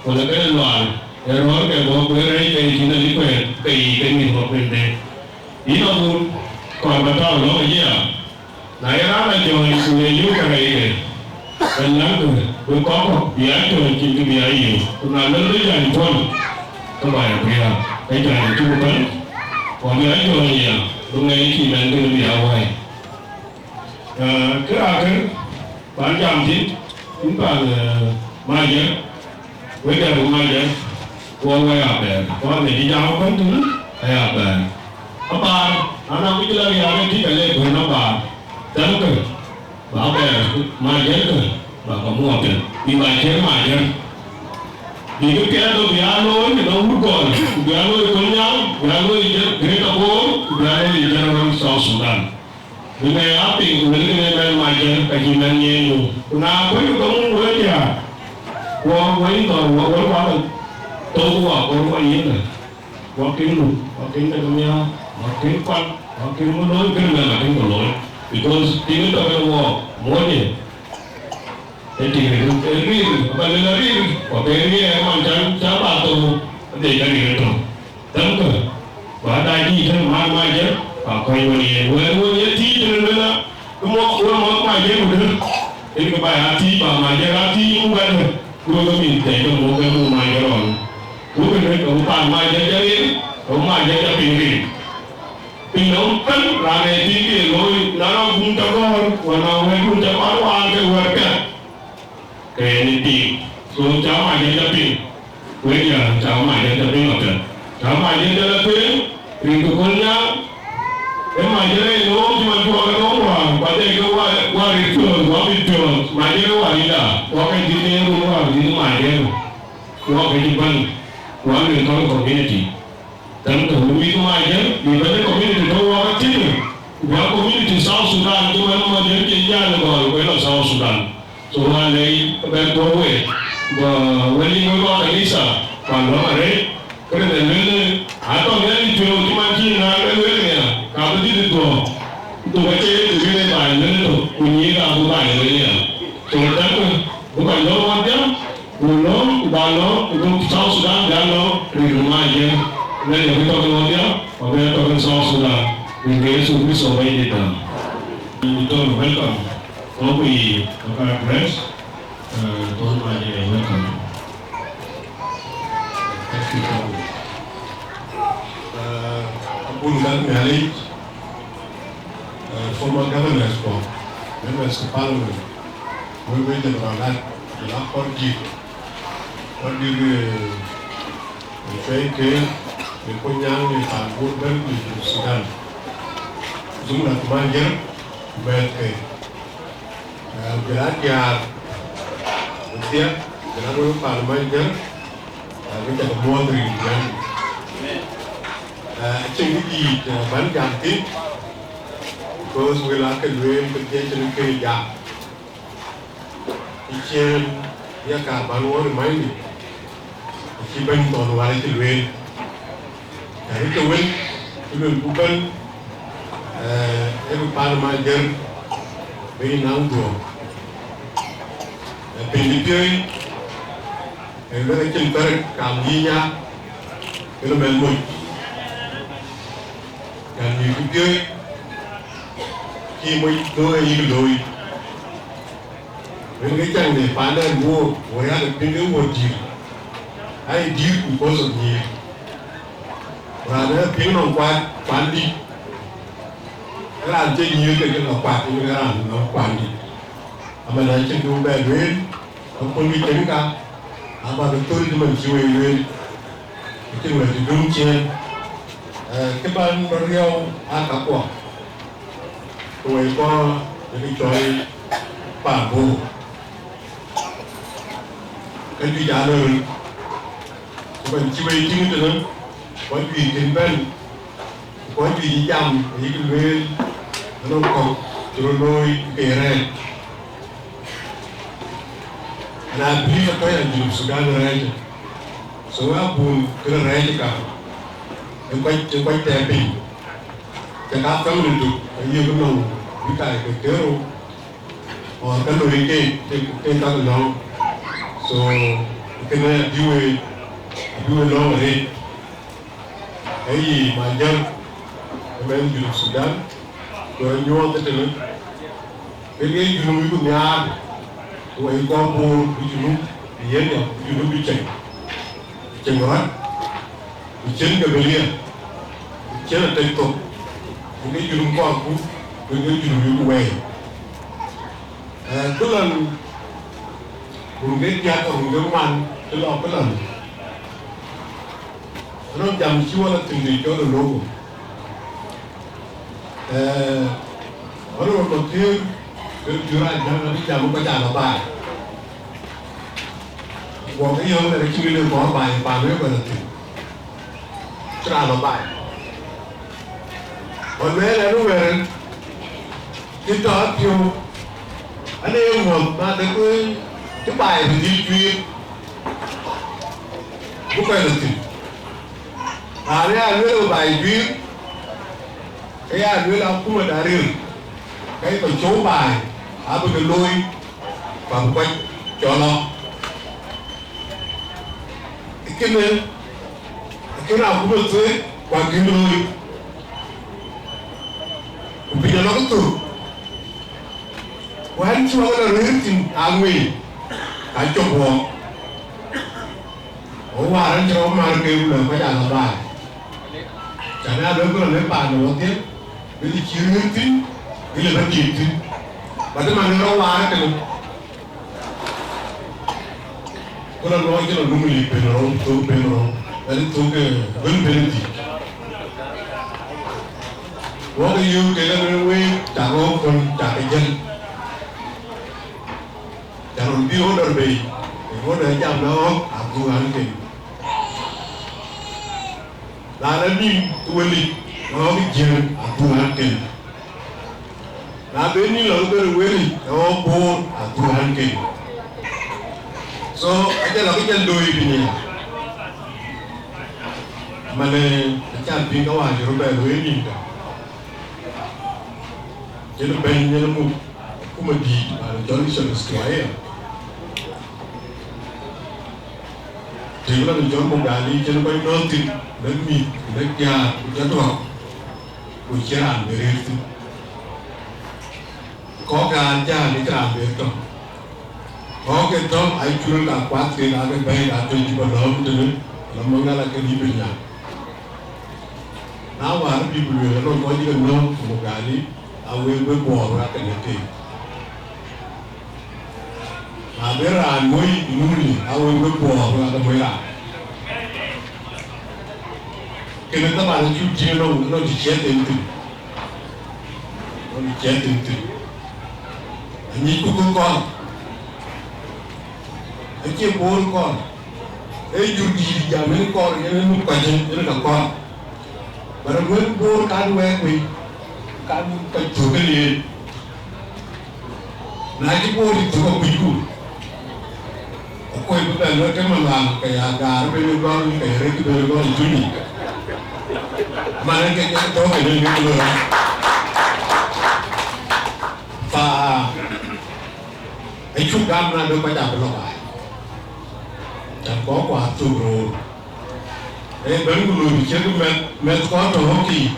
wala kënë luaar, ë rɔ̈ɔ̈r ke bɔ̈ ku ë rɛ̈ɛ̈c ke cïn ë kuɛɛr, ke yiic ke mïth ɣɔ̈k kënë deŋ. Yïn agut, kɔɔr ba tääu lɔ̈ŋ ë ya. Na ye raan a jɔ̈ɔ̈ny ku le yöök kärɛcke, ke läŋkë, bï kɔ̈k kɔ̈k bï aa jɔ̈ɔ̈ny cïn kë bï aa yöök. Ku na lël bï jany puɔ̈l, ke ba ya piäät, ke jany acuk bɛ̈n, ku abï aa jɔ̈ɔ̈ny aya, bï ŋɛɛc cï mɛnhkënë bï aa wääi. Ee, kë raakë, pan jam thïn, yïn pan, ee, Majër, wek dɛ̈ ku Majër, wɔ wɛ̈i abɛ̈ɛ̈r, ku ane cï jam ëbɛ̈n tënë, aya abɛ̈ɛ̈r. Abaar, na nɔŋ kë cï lɔ riääk ë tïc, ka le kuën abaar, thɛmkë, ba abɛ̈ɛ̈r, Majër kë, ba ka muɔɔk piɛth, bï ba ciëër Majër. Bï kë piɛth bï aa looi tënɔŋ wut gɔl, ku bï aa looi Kolnyaŋ, bï aa looi Greater Bor, ku bï aa looi General South Sudan. Bï ŋɛk aa piŋ, ku luelkï në mɛn Majër, ka cï mɛn nyiɛɛn nu. Ku na kuöc ke muk wël diäär, wɔ, wɔ yï dhɔ̈r, wɔ, wɔ, wɔ, thou, wɔ, wɔ, wɔ yïndë. Wɔ kën nu, wɔ kën de miäk, wɔ kën kuan, wɔ kën ŋö looi, kën mɛn akën ke looi. Because tiŋ tɔ̈ kën wɔ, muɔ̈ɔ̈t ye. Ë tik ë rïïr, ë rïïr, aba lël arïïr, ku ke rïïr ë man cän, cän ba thou, ade ka rïïr ëtök. Thɛmkë, ba daai dïït tën man Majër, ba kɔc wën yen. Wɛ̈ɛ̈r wën ye tïït tën luel a, ke mɔ̈k, wën mɔ̈k Majër ku dë, yen ke ba ya tïït, ba Majër a tïït ku bɛ̈n dë, ku wek ke mïth tɛ̈ ke mɔ̈k ke muk Majër ɣɔn. Ku kënë, ke wun pan Majër jɔ ril, ke wun Majër jɔ piŋ ril. Piny nɔm ëbɛ̈n, raan ë tïŋ kë ye looi, na nɔŋ guum cä gɔ̈ɔ̈r, wala wɛ̈ɛ̈tdun cä kɔn waar ke wɛ̈ɛ̈r piɛth, ke yen ë piŋ. So, cä Majër cä piŋ, wek ya, cä Majër cä piŋ apiɛth. Cä Majër cä lɔ tueŋ, rin ke Kolnyaŋ, ë Majër ë looi cï man cuɔɔk ë looi waar, ku adhil ke wa, wa ril piɔ̈ɔ̈th, wa mit piɔ̈ɔ̈th, Majër ë wa ril aa, wa ke dhil ë run waar dhil Majër, wa ke cï bäny, wa luel thɔ̈n community. Tɛ̈n ke wun mïth Majër, bï bɛ̈n ë community tɔ̈ wɔ ke thïn, ku bï aa community South Sudan, cï man Majër cï jal ë gɔl, ku ë lɔ South Sudan. So, wään lɛc bɛ̈n guɔ̈p wei, bä wël yïn wek kɔc kanitha, ku alɔ̈ŋ arëët, këde bɛ̈n lueel, atɔ̈ Nhialic piɔ̈u cï man cï ŋaar bɛ̈n lueel nia, ka bï dhil dhuɔ̈k, dhuk acie Yecu bï le baai lueel ëtök, ku nyïïr abï baai lueel nia. So, tɛ̈n ke, bï kɔc lɔ̈ŋ wäthdiäk, Ku lɔ̈ŋ, ku ba lɔ̈ŋ, ku bï South Sudan bï a lɔ̈ŋ, rin Majër, rin ye bï tɔ̈ ke lɔ̈ŋ ya, ku bï a tɔ̈ ke South Sudan, rin ke Yecu Kërtho Bɛ̈nydït. Dɔ̈ɔ̈r, welcome. Wɔ ku yï, wɔ ka address, eh, Dɔ̈ɔ̈r Majër, welcome. Thank you, Dɔ̈ɔ̈r. Eh, abun gat Nhialic, eh, former governors kuɔ, members of parliament, wek wek General Lat, jɔl a kɔc dït, kɔc dït, eh, ë cuɛi keek, ë Kolnyaŋ, ë paan Bor ëbɛ̈n, ë Junub Sudan. Jumla ku Majër, ku mɛ̈ɛ̈th ke. Eh, ku jɔl a diäär, ë thiëk, jɔl a wek paan Majër, eh, wek cä ke muɔ̈ɔ̈th rin Nhialic. Eh, acïn kë dïït, eh, bän jam thïn, because wël aake lueel ke dhiëc cïn kë jam. Ë ciëën ya ka bän wɔ remind, acï bɛ̈ny thɔn wäär acï lueel. Tɛ̈ röt ke wël, cï luel ku bɛ̈n, eh, ee bï paan Majër bï naŋ dhuɔ̈k. Eh, piny cï piööc, ee luel acïn thärek kam yï nya, kënë mɛnh moc. Kan mïth cï piööc, cï moc looi ayï looi. Rin ke cäŋ de paanden Bor, wo yak piŋ ke wo dïr. Ai dïr because of nyïïr. Raan ë piŋ nɔm kuat, kuan dït. Raan cï nyïïr ke ke lɔ kuat, yen ke raan nɔm kuan dït. Aman acïn kë bɛ lueel, aköl kë cïn ka, aba ke thöl cï man cï wek lueel. Acïn wɛ̈t cï döŋ ciëën. Eh, kë ban rɔt riɔu aa kakuɔ. Ku wɛ̈i kɔn ë kë cɔl paan Bor. Ka juëc aa lɔ röt, ku man cï wɛ̈i tïŋ tënë, kɔc juëc kën bɛ̈n, ku kɔc juëc ë jam ayï lueel, anɔŋ kɔ̈k cï röt looi ke rɛ̈ɛ̈c. And I believe atɔ̈ ya Junub Sudan rɛ̈ɛ̈c. So abun kërë rɛ̈ɛ̈c ka, ë kɔc, ë kɔc tɛ̈ɛ̈ piny. Cä ka family duk, Ayïk nɔŋ bï kaai ke tëërou, or ka loi ke, ke, ke ka lɔ̈ŋ. So, kënë abï we, abï we lɔ̈ŋ arëët. Ayï Majäŋ, ëmɛn Junub Sudan, ku ë nyuɔɔth ëtënë. Ke ye Junub ku nhiaar, ku wɛ̈i kɔc Bor ku Junub, yen ya ku Junub bï cieŋ. Cieŋ rɔt, ku cieŋ gabilia, ku cieŋ atek thok, ku ke Junub kɔɔrku, ku ke Junub yïku wɛɛi. Eh, ku lɔn, run ke diäk, run ke ŋuan, cï lɔ ku lɔn. Anɔŋ jam cï wɔ lɔ thïn de cɔl ë logo. Eh, wɔ lɔ Makiir, ke jur a jam, abï jam ku jam baai. Wɔ ke yɔ̈ɔ̈k lɛ cï wël ë kɔɔr baai, paan wek bɛ lɔ thïn. Cï raan lɔ baai. Wɔ lueel ɛn wɛ̈ɛ̈r, cï tɔ piɔ̈u, an, ee ŋuɔ̈th, na de kuëë cï baai bï dhil cuiir, bï kɔc lɔ thïn. Raan ë ya lueel ë baai cuiir, ke ya lueel akuma da ril, ke kɔc cɔu baai, abï ke looi, ku abï kɔc cɔl lɔ. Kënë, kënë akuma thuëëc, ku akën looi. Ku piny alɔ ke thök. Wään cï wɔ ke lɔ rëër thïn aŋuëëny, ka cop wɔ. Wɔ wäär acï rɔt määr ke ku lɔ kɔc alɔ baai. Cän aa lɔ ke lɔ lëk paan de wɔdhie, bï cï rëër thïn, bï lë bä tiit thïn. Bä të man rɔt wäär kënë. Ku lɔ luɔi cï lɔ num lik pen rou, thok pen rou, bɛ̈n thok, eh, bɛ̈n pen dhïc. Wɔ ke yöök ke lɔ lueel week, cak ɣɔ̈k kɔn, cak ke jël. Cak run bï ɣöt dɔr bei, ɣöt dɔr jam na ɣɔ̈k, abuk ɣän ken. Na lɔ nïn ë wëlic, ɣɔ̈k jiëën, abuk ɣän ken. Na ben nïn lɔ ke bɛ̈n ë wëlic, ɣɔ̈k boor, abuk ɣän ken. So, ajal lɔ ke jal looi piny aya. Mane, acan piŋ ka wään cï rɔt bɛ looi nïn ka. Cïn bɛ̈ny yen muk akuma dïït, raan cɔl Eastern Australia. Tëëk lɔ në cɔl Mogali, cïn kɔc nɔ̈ɔ̈th thïn, lëk mïth, lëk diäär, ku jɔ tuɔ̈k, ku cïn raan bï rëër thïn. Kɔ̈k aa jäl, ë cïn raan bï tɔ̈. Kɔ̈k ke tɔ̈, aa cul ka kuath kek, aake bɛ̈ɛ̈i, ka tɔ̈ Juba lɔ̈ɔ̈m tënë, lɔ Maŋgala ke dï piny nyan. Na wäär bï ku lueel, anɔŋ kɔc cï ke nɔ̈k ku Mogali, a wek wek Buɔɔr wek akënë keek. Na ben raan moi ë Muli, a wek wek Buɔɔr wek ake moi raan. Kënë thaban acuk tïŋ ënɔŋ, ënɔŋ të ciɛth en thïn. Ënɔŋ të ciɛth en thïn. Anyicku kɔ̈k kɔn. Acie Bor kɔn. Ee jur dïït jam en kɔn, yen en kɔc, yen ka kɔn. Bä rɔt wën Bor kan wɛɛk wei, kan kɔc thök en yen. Na cï Bor cï thök akucku, akuc bï bɛ̈n lɔ tëm alɔŋ, ke ya gaar ben ë gɔl, ke ya rëk ben ë gɔl ë Tuny. Man en ke jɔ thök en en ke lɔ. Pa, acuk gam na de kɔc abï lɔ baai. Cän kɔc kuath thök roor. Ee bɛ̈n ku loi bï ciɛ̈t mɛth, mɛth kɔn tɔ̈ ɣɔ̈k yiic.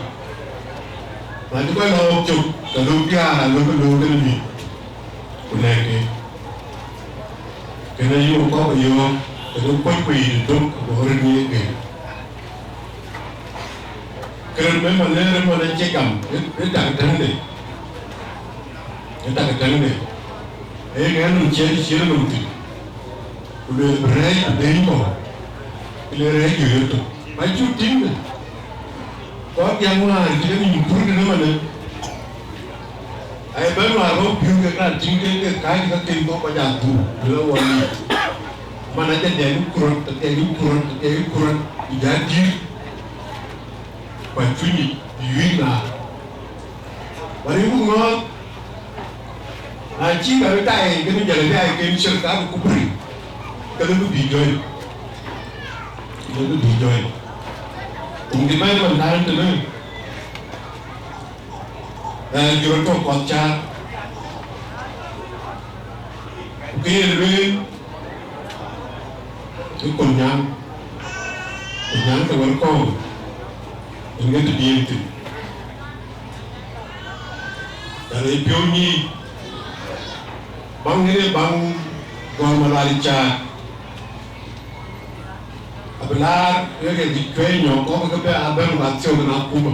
Na cï kɔc lɔ ɣɔ̈k cök, ke lök diäär alökë lök kënë mïth, ku lɛ̈k ke. Kënë yöök kɔ̈k ë yöök, ke ke kuɔc kueec ëtök, ku röt ŋiɛc ke. Kërɛt me man ë rem man acie gam, ë, ë tak täŋde. Ë tak täŋde. Ee ŋɛn nɔm ciɛ̈t cï rem nɔm thïn. Ku lueel bï rɛɛc bï deny kɔ̈u, ku le rɛɛc yök yök tök. Ba cuk tïŋ de. Kɔc diäk wäär cï ke nïm pur tënë manë. Aye bɛ̈n wäär ba piöök kek raan tïŋ ke ke kääc ke ken bɔ̈ kɔc aa dhuk, ku le wɔ yic. Man acä diɛɛr yï kurɔt, acä diɛɛr yï kurɔt, acä diɛɛr yï kurɔt, ku jɔ dïïr. Kuany cuny yic, bï yuic naar. Wën yïku ŋɔ̈ɔ̈th, na cï ka röt tai, kën jɔl ë tai ken ciɛr ka ku bï riŋ, ke lëkë bï jɔ̈ɔ̈ny, ke lëkë bï jɔ̈ɔ̈ny. Kum dï bɛ̈n man tääu tënë, Ë, jurë tök kɔth cäär, ku ke ye lueel, ë Kolnyaŋ, Kolnyaŋ ke wën kɔ̈u, yen ke të diëëŋ thïn. Tɛ̈ rɛc piɔ̈u nyiic, baŋ yen ë baŋ gɔ̈ɔ̈r Malual cäär. Abï laar, wek ë bï cuɛ̈i nyɔk kɔ̈k ke bɛ abɛ̈n, ku athiɔ̈k në akuma.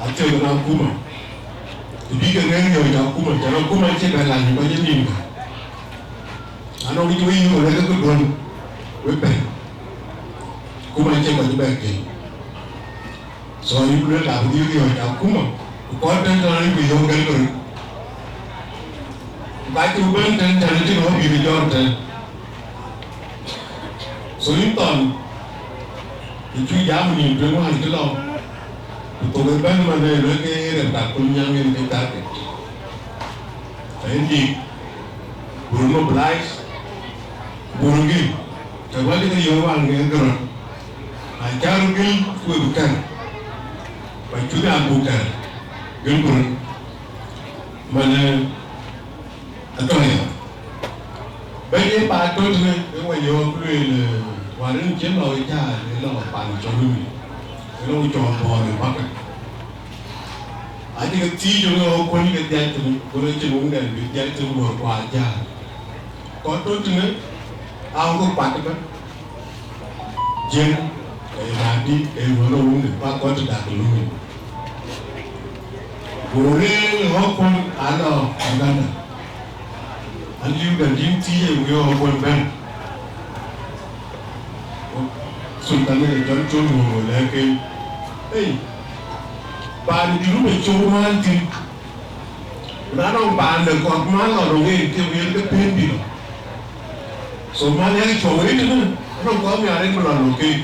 Athiɔ̈k në akuma. Të bï ke ŋɛk riɔ̈ɔ̈c akuma, cän akuma acie bɛ lany kɔc ë nïïm ka. Anɔŋ yic wek yï wek ke duɔ̈n, wek bɛ̈n. Akuma acie kɔc ë bɛ gël. So, yï ku lueel, abï dhil riɔ̈ɔ̈c akuma, ku kɔc tɛ̈n tɛ̈n ayï ku yɔ̈ɔ̈k gɛ̈l ke röt. Ku ka cï bɛ̈n tɛ̈n tɛ̈n acïn ɣɔ̈k bï ke jɔt tɛ̈n. So, yïn thɔn, yï cuk jam nïïm tueŋ wään cï lɔ, ku thok ëbɛ̈n man ë luel ke rɛp tak Kolnyaŋ yen ke target. Ka yen dik, buru mobilize, buru gil, të wacë ke yöök wään ke gërɔt. Acaar gil ku ë bï kɛ̈r, ku acuk an buk kɛ̈r, gil buru. Manë, atɔ̈ ya. Bɛ̈ny ë paat tɔ̈ tënë, ë wa yɔ̈ɔ̈k lueel, ë, wäär rin cïn lɔ ë jääl, ë lɔ pan cɔl ë mïth, ë lɔ cɔɔl bɔ̈ɔ̈r ë bäkë. Acï ke thiëëc ë ɣöö kuɔny ke dhiac thïn, ku le cïn wuŋdɛn bï dhiac thïn wär ku ajäär. Kɔc tɔ̈ tënë, aa ɣöö kuat ëbɛ̈n. Jiëŋ, ee raan dï, ee ɣöö wuŋdɛn, ku akɔc të dak ë luui. Ku rëër ɣɔ̈k kuɔny aa lɔ Uganda. Aliu dɛ̈ dït thiëëc ë wëë ɣɔ̈k kuɔny bɛ̈n. Sultan ë jɔn col wëë ɣöö lɛ̈k en. Ei, paan ë Junub ë cöök man thïn. Ku na nɔŋ paan de kɔ̈k man lɔ nɔŋ en, ke wël ke pën bï lɔ. So man ë cuɔ̈u wëët tënë, anɔŋ kɔc nhiaar en bï lɔ nɔŋ keek.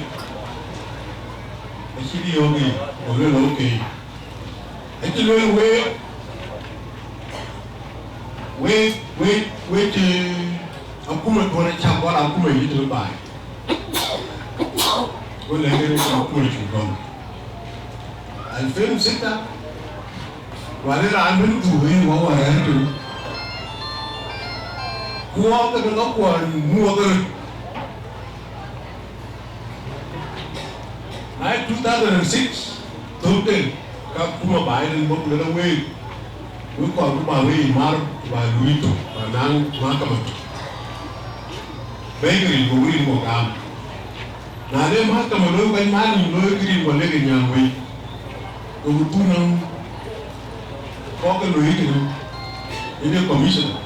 Acï bï yɔ̈ɔ̈k en, ku lueel, okay. Acï lueel wek, wek, wek, wek, eh, akuma duɔ̈n acä gɔl akuma yï tënë baai. Go lɛ̈k en akuma cuk gɔl. Alfin u sita, wala raan bï dhuk ë wä wä rɛ̈ɛ̈r tënë. Ku wä ke bï ŋa kuɔn nu wä ke röt. Na ë two thousand and six, thökde, ka akuma baai rin bɔ̈ ku lëk week, wek kɔɔr ku ba wek mar ku ba luui tök, ba naŋ mahakama tök. Bɛ̈ɛ̈ikï rin, go wek rin go gam. Na le mahakama looi, bɛ̈ny man rin looi, kë rin go lek ë nyääŋ wei. Go ku dhuk nɔm kɔc ke looi tënë, yen ee commissioner.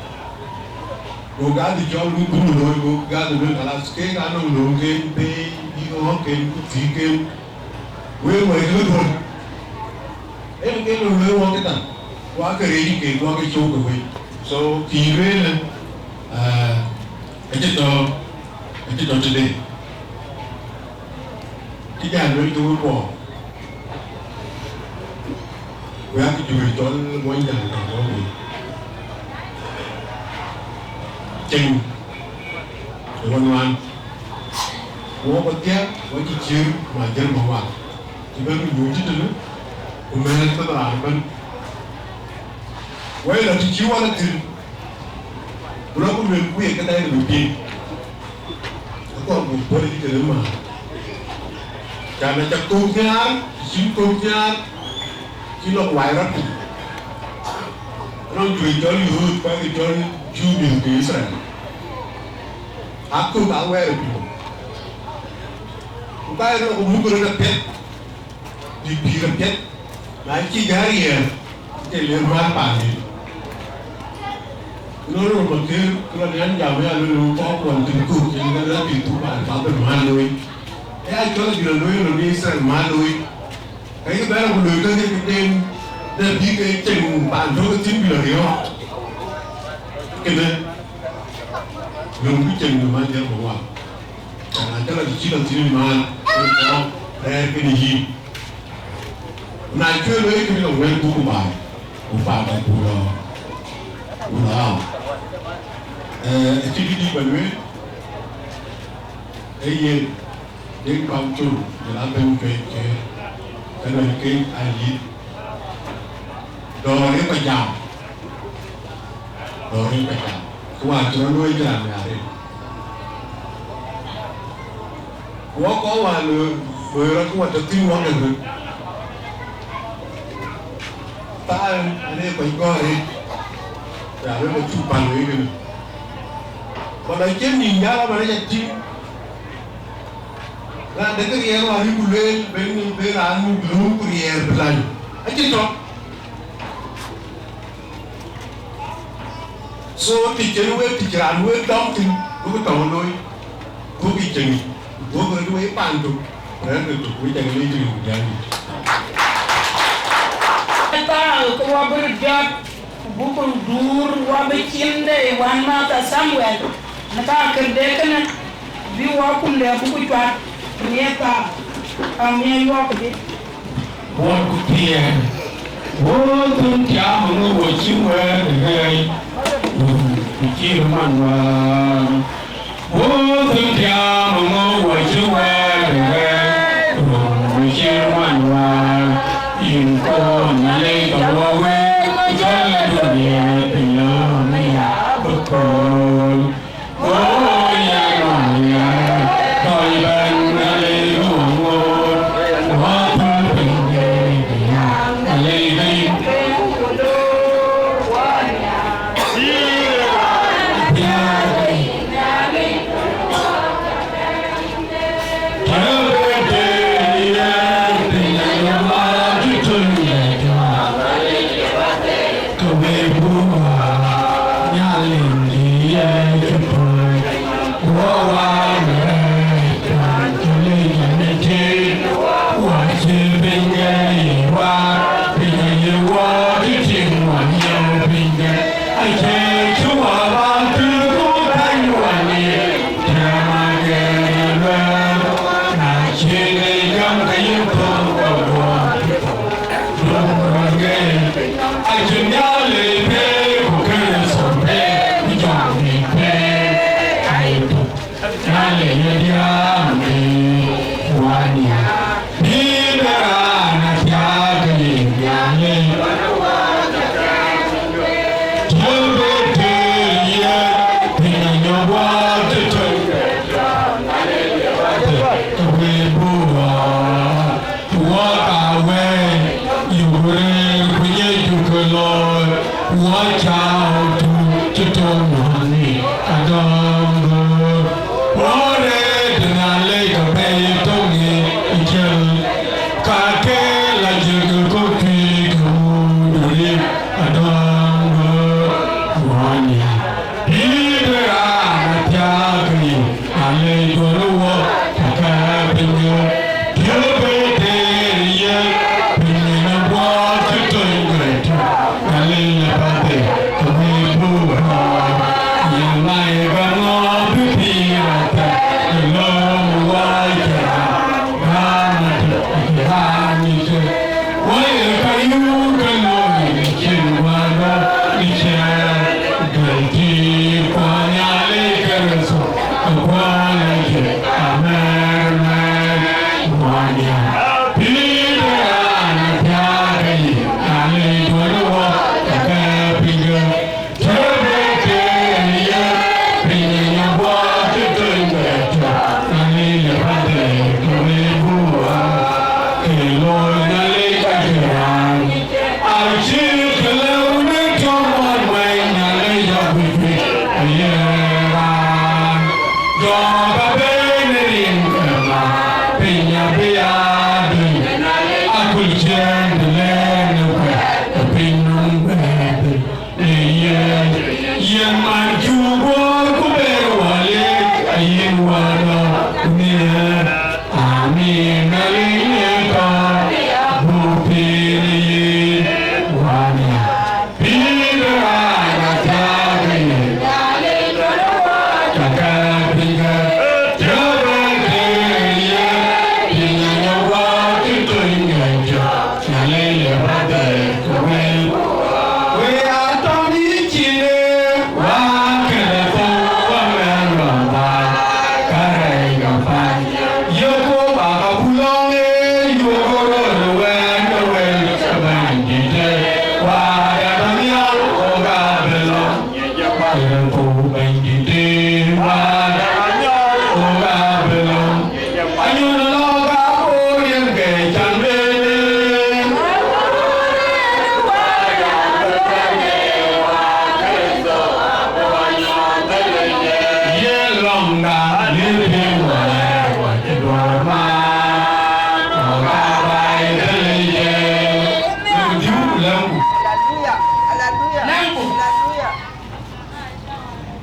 Go gadhë cɔl wun dhuk looi, go gadhë lueel, kalas, keek anɔŋ lööŋken pei, bïk ɣɔ̈kken ku thiëëkken. Wek wɛ̈ɛ̈t ke duɔ̈n. Yen ke lööŋ looi wɔ ke dam, ku aake reec ke, ku aake cöök ke wei. So, kë yï lueel, eh, acï tɔ̈, acï tɔ̈ tëde. Cï jal lueel ke wek kuɔ. Ku yak juëc cɔl Muɔnyjäŋ ka bɔ̈ wei. Ceng ë wä nuan. Ku wɔ bä thiäk, wɔ cï ciëër, ma jël ma wal. Cï bɛ̈n ku nyuc cï tënë, ku mɛ̈ɛ̈r ke raan ëbɛ̈n. Wɛ̈i lɔ të cï wal thïn. Ku lɔ ku luel ku ye këdɛ̈ bï piŋ. Akɔɔr buk puɔ̈l yï kënë määr. Can aca kök nhiaar, cïn kök nhiaar, cï lɔ ku wai rɔt piny. Anɔŋ juëc cɔl Yahud, ku ake cɔl Juu mïth ke Yithriɛl. Akök awɛɛr ë piny. Ku ka ye lɔ ku muk röt apiɛth. Bï pïïr apiɛth, na cï jɔ riɛɛr, ke le määr paandït. Lɔ röör Makër, ku lɔ nian jam ya lɔ kɔɔr kuɔn tïŋ kuk, cïn ke lɔ bï thuk paan path bï määr looi. Ë ya cɔl abï lɔ looi, lɔ në Yithriɛl määr looi. Ka yï bɛ̈ɛ̈r ku looi käŋ ke den, dɛ bï ke cieŋ paan tök thïn bï lɔ riɔ̈ɔ̈k. Kënë, löŋ bï cieŋ në man jɔl bï ŋuan. Ka na cä lɔ të cï lɔ thïn ëmään, ke kɔn rɛ̈ɛ̈r kenë yïn. Na cuël wei, ke bï lɔ wɛ̈ɛ̈t buk baai, ku paan dɛ̈ buk lɔ, buk lɔ raam. Ee, acï bï dït bɛ lueel, ee yen, Deŋ Pam Col, jɔl a bɛ̈ny cuɛ̈ɛ̈c ke, ke luɛl keek aa yith. Dɔ̈ɔ̈r ë kɔc jam, dɔ̈ɔ̈r ë kɔc jam, kë wään cï rɔt looi cï raan nhiaar en. Ku wɔ kɔc wään looi, looi rɔt ku wɔ tɔ̈ thïn wɔ ke röt. Thaar ënë kɔc gɔ̈ɔ̈r ë, ya röt ke cuk päl wei kënë. Ku lɔ cïn nïn jäl aman ë ca tïŋ. Raan de kë riɛɛr wään yï ku lueel, ben, ben raan nu bï lööm ku riɛɛr bï lany. Acï tɔ̈. So, të cïn wek, të cï raan wek dɔm thïn, duökï tɔŋ looi, duökï cieŋ yic, duökï röt wei paan tök, rɛ̈ɛ̈rkï tök, wek cak leec rin ku jäl yic. Thaar ke wɔ bï röt jɔt, ku buk röt duur, wɔ bï cin de wänmääth Thamuɛl, në ka kërde kënë, bï wɔ kumde buk cuat, në ye thaar, ka miɛc wɔ këdï. Wɔ ku tiɛɛr, wɔ thun tiaam ŋö wɔ cï wɛɛr ë ɣɛɛc, ku cï man wäär. Wɔ thun tiaam ŋö wɔ cï wɛɛr ë ɣɛɛc, ku cï man wäär. Yïn kɔn Nhialic ka wɔ wek, jɔl dunia piny lɔ me ya bï kööl. Ke we buk Nhialic ye cï tuɔɔc, wɔ wäär ë tuɔɔc, cï lec ë tïŋ, wɔ cï piny ye wäär, piny ye wɔ cï tïŋ wɔ ye piny ke, acie cï wɔ bä tïŋ ku bɛ̈ny wɔ ni, tɛ̈m agɛn ë luɛɛl, na cï lec gam ke yïn thöŋ ke guɔ. Wɔ ka wɛɛc, yök rëër ku nyicku ke looi, wɔ cä ɣööt cï tɔ̈u wääŋ adɔ̈ɔ̈ŋ göör. Wɔ rëër të Nhialic ke bei tök ŋic ë ciël, ka ke la jëk ë kɔ̈k tui ke ŋuutu rik adɔ̈ɔ̈ŋ göör. Wɔ nhial. Bï de raan athiääk yic, Nhialic duɔ̈n wɔ, ka ke piny ë, tiëp ë teer yen, piny ë guɔ cï tony gɔ̈i tök, Nhialic ë path ë, ke wëi buk rɔɔr.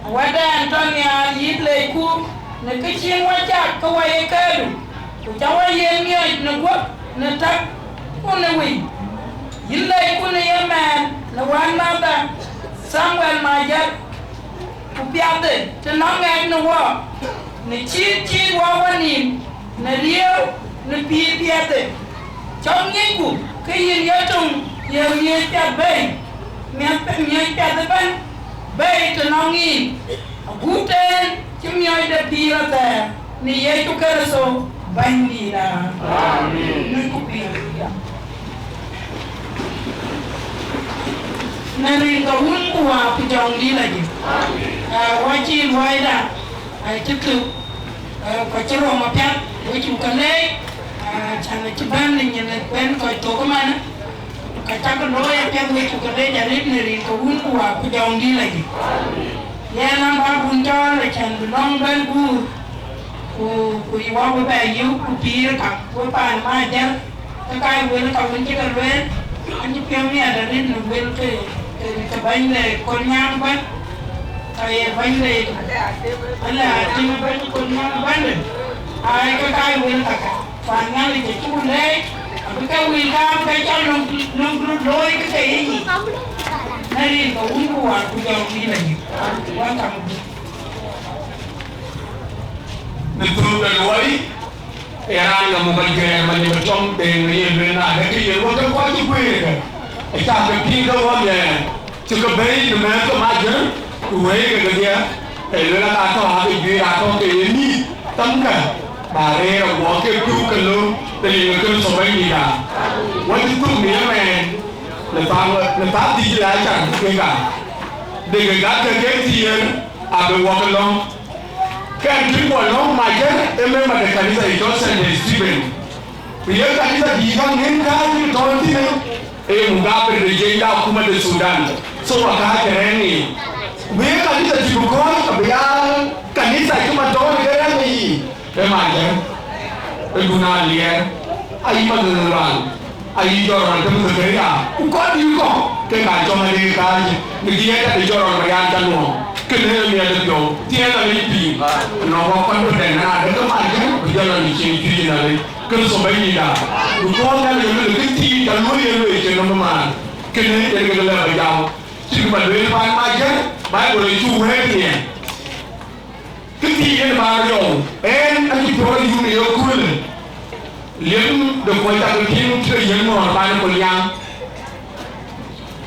Wädan tɔ nhial, yïn lecku në kë cïn wɔ cak ke wɔ ye këdu, ku ca wɔ ye miɔɔc në guɔ̈p në tak ku në wïc. Yïn lecku në yemɛɛn në wänmäthda Thamuel Majiël, ku piathde të nɔŋ ŋɛk në wɔ, në cït cït wɔ wɔ nïïm, në riëëu, në pïïr piɛthde. Cɔk ŋicku ke yïn ye töŋ ye miɔɔc piath bei, miɔɔc piath ëbɛ̈n bei të nɔŋ yïn, agut en cï miɔɔcde pïïr athɛɛr në Yecu Kërtho Bɛ̈nydïïtda. Amen. Ŋicku pïïr. Në rin ke Wun ku Wät ku Jɔŋdït Lajik. Aa, wɔ cï luɔida, aa, cï thök, aa, ku cï röm apiɛth, wek cuk ke leec, aa, can acï bɛ̈n në nyin ë bɛ̈n kɔc thök ëmanë, ku ka cak looi apiɛth, wek cuk ke leec arëët në rin ke Wun ku Wät ku Jɔŋdït Lajik. Yɛn abä bun cɔɔl, acan bï lɔ̈ŋ bɛ̈n guur, ku, ku yï wä bï bɛ yïu, ku pïïr ka, ku paan Majiël, ke ka ye wël ka wën cï ke lueel, an cï piɔ̈u miɛt arëët në wël ke, ke, ke bɛ̈ny de Kolnyaŋ bɛ̈n, ka ye bɛ̈ny de, ala, tim bɛ̈ny Kolnyaŋ bɛ̈n de, ai, ke ka ye wël ka ka, paan Nhialic acï ku leec, abï ke wël ka ke cɔl löŋ, löŋ röt looi ke ke ye yic. Në rin ke Wun ku Wät ku Jɔŋdït Lajik. Welcome. Në thök de luɔi, ee raan ŋa muk ajuɛɛr man ë tɔŋ de yen lueel na de kë ye wä ke kɔc cï guëër ëkë, acä ke piŋ ke wä miɛɛr, cï ke bɛ̈i në mɛ̈ɛ̈r ke Majiël, ku wëi ke kedhie, ee lueel aka tɔ̈ ake juëër atɔ̈ ke ye mïth, tamkë, bä rëër aguɔ ke piu ke löŋ de rin ke Kërtho Bɛ̈nydïïtda. Wä cï thök në yemɛɛn, në thaŋ, në thaŋ dhïc la can kek aa, de ke gäk ke ke thiëër, abï wä ke lɔ̈ŋ. Kɛn cï kuɔl lɔ̈ŋ Majiël ë member de kanitha ë cɔl Saint Stephen. Ku ye kanitha dïït käŋ ŋën kääc cï tɔ̈ thïn ë, ee Mugabe de jiëc de akuma de Thudan. So, akääc rɛ̈ɛ̈r ŋic. Ku ye kanitha cï bï kɔ̈ɔ̈c, abï ya kanitha cï man tɔ̈ në ke rɛ̈ɛ̈r ŋic yiic. Ë Majiël, ë dun aliɛɛr, ayï Madhël Rual, ayï Jɔrɔn Atem Dhakaria, ku kɔc dït kɔ̈k, ke ka cɔŋ adï kääc, në diɛɛr de Jɔrɔn Marial Canuɔɔŋ, kënë ë miɛt ë piɔ̈u, thiëëk alec pïïr, nɔŋ wɔ confident na de ke Majiël, ku jɔl lɔ në cin cuëc na lec, Kërtho Bɛ̈nydïïtda, ku kɔɔr Nhialic ë luel kë thiin, ka luɔi ë luɔi cïn nɔm ëmaan, kënë yen kek lɛ̈k bä jam, cït kë bä lueel paan Majiël, Baibul acuk wëët nhiɛɛr. Kë thiin yen bä yɔu, ɛn acï piɔ̈u ayum ë yeköölë, liep de kuɔc cak piŋ cï ke yiëk nɔɔr paan Kolnyaŋ.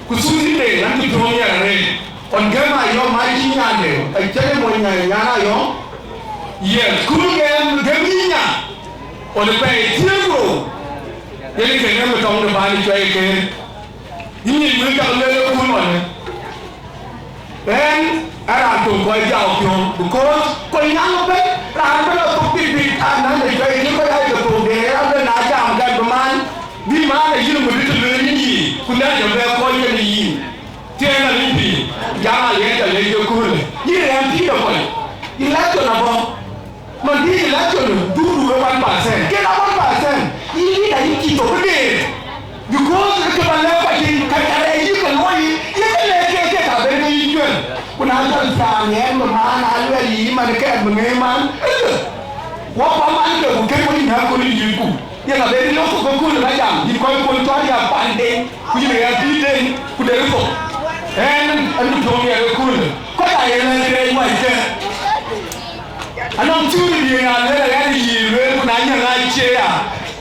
Ku Thursday de an cï piɔ̈u miɛt arëët, ɣɔn gɛ̈m ayɔ̈m ma cï nyande, acï de mony nyan ayɔ̈m. Yes, ku gɛm, gɛm yï nya, ɣɔn ë pɛɛi thiëër ku rou, yen ke gɛm ë tɔŋ de paan ë cuɛi keer. Yïn nyin wël cak lueel ë kun ɣɔn ë. Ɛn, ë raan töŋ kɔc jam piɔ̈u, because Kolnyaŋ ëbɛ̈n, raan ëbɛ̈n ë thok bïk bïk, an, nan de cuɛi, cï kɔc aa ke thok de, raan ëbɛ̈n na jam gɛ̈t bï man, bï man ë yïn ë ŋöt të lueel yïn yiic, ku nɛn jɔ bɛ kɔc kën yïn. Thiëëk na lïm pïïr, jam aliɛɛt ca lec ke köölë. Yïn rɛ̈ɛ̈r pïïr de kɔc, election abɔ̈. Man bï election duk duk ë one percent. Kek a one percent. Yïn leader yïn cï thok ëdë. Because ë kë ba lɛ̈k kɔc thïn, ka, ka rɛɛc yï ke luɔi yï, ye kë lɛ̈k ke, ke ka ben ke yïn cuël. Ku na jɔl thaar ŋɛɛn bï man a luɛl yï man kɛɛt bï ŋëë man, ëlë. Wɔ pa man ke ku kek wɔ yïn ŋäk kɔn yï ku. Yen abëëkë lɔ thok ëkööl ë ba jam, yïn kɔc kuɔn cɔl ya panden, ku yïn ɣɛɛr pïïrden, ku deri thok. Ɛn, ɛn du piɔ̈u miɛt ëkööl. Kɔc aa yen ɣɛɛr kërɛɛc wɛ̈c kë. Anɔŋ cï wïc yen aa lueel ɣɛn ë yic lueel, ku na nyiɛŋ aa cie ya,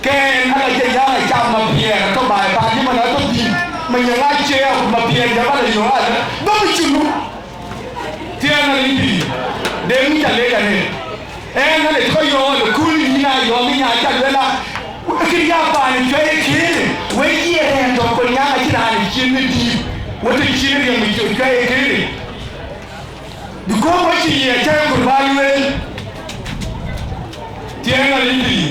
ke ɛn aka cie jam ë cam mapiɛɛr, atɔ̈ baai paan yï man atɔ̈ thïn, ma nyiɛŋ aa cie ya, ku mapiɛɛr jam ala yɔ̈ɔ̈k alë, dɔ̈m cï nu. Thiëëk na lïm pïïr, de ŋic ca lec arëët. Ɛn, na le cï kɔc yɔɔk ë kööl yïn aa yɔɔk, ŋic aa ca lueel a, kën ya paan ë cuɛi ë këël, wek ye rɛ̈ɛ̈r tɔ̈ Kolnyaŋ acïn raan ë cin ë dïït, wek të cin riɛm ë cuɛi ë këël. Because wek cï ye cä kur bä lueel. Thiëëk na lïm pïïr,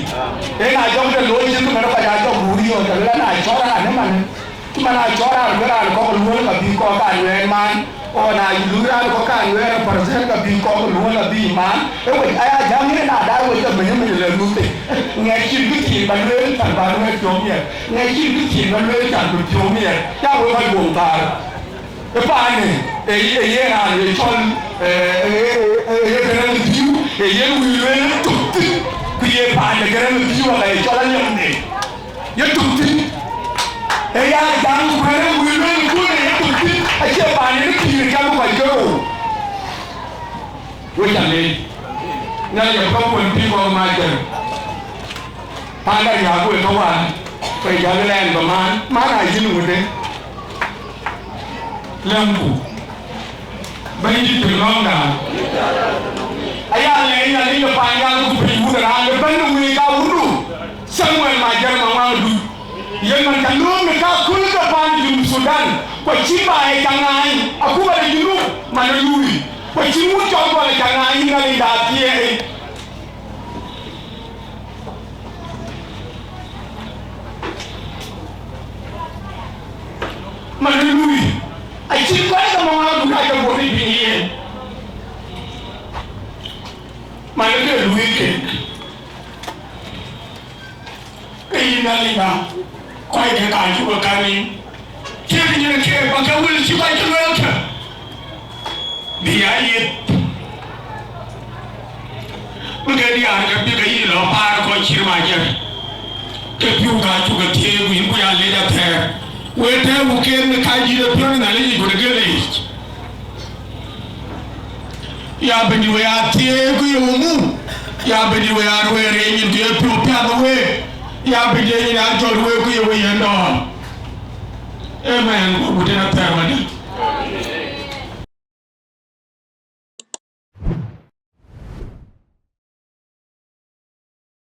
en aa jɔk de looi cït kë man kɔc aa jɔk guur yɔ̈ɔ̈k, ca lueel an, aa cɔl raan ëmanë. Cï man aa cɔɔl raan bï raan kɔ̈k luöl ka bï kɔ̈k ka nuɛɛn man, ɣɔn aa luui raan kɔ̈k ka nuɛɛn percent ka bï kɔ̈k luöl abï man. Ë wec aya jam yen aa daai wec ke meny meny lë luth thïn. Ŋɛk cïn bï thiin ba lueel can ba lueel piɔ̈u miɛt. Ŋɛk cïn bï thiin ba lueel can bï piɔ̈u miɛt. Ya wek kɔc guöm thaar. Ë paanë, ë, ë ye raan ye cɔl, ë, Yen wïc lueel ë tök thïn, ku ye paan de Gërëm ë pïïu aka ye cɔl aliɛmde. Ye tök thïn. Ee ya jam kuɛ̈ɛ̈r ë wïc lueel ë kuën ë ye tök thïn, acie paan ë pïïr ë jam kɔc ke rou. Wek ca leec. Nhialic ë pɔ̈k wën pïïr kɔ̈k ë Majiɛ̈r. Paan dä riääk wek ke wään, ku ë jäl ëlɛɛn bä maan, maan aa yïn wëde. Lɛ̈ŋku. Bɛ̈nydït cï lɔ̈ŋda. Aya lɛɛc Nhialic ë paan yak ku piny wut raan ëbɛ̈n ë week aa wundu. Samuel Majiɛ̈r Maŋuaŋ Dut. Yen man ca lööm në kaköl ke paan Junub Thudan, ku acï baai ca ŋaany, akuma de Junub, man ë lui. Ku acï wut cɔl Gɔl ca ŋaany Nhialicda athiɛɛi. Man ë lui, acïn kɔc ke Maŋuaŋ Dut aca guɔ piny yen. Man ë ke lui kek. Ke yïn Nhialicda, kɔc ke ka cuk ke kan nïïm. Cït nyin keek bä ke wël cï kɔc ke lueel kë, bï ya yith. Bï ke diaar ke bï ke yï lɔ paar kɔc cït Majiɛ̈r. Ke pïu ka cuk ke thieei, ku yïn ku ya lec athɛɛr. Wek tɛ̈ɛ̈u keek në kacdït ë piɔ̈n ë Nhialic yic ku në gël yic. Ya Bɛ̈nydït, we ya thieei ku ye we muk. Ya Bɛ̈nydït, we ya ruɛɛr ye nyin ku ye piɔ̈u piath ë week. Ya Bɛ̈nydït, ye nyin a jɔt week ku ye we yen dɔ̈ɔ̈r. Amen. Ku tënë athɛɛr wadäŋ.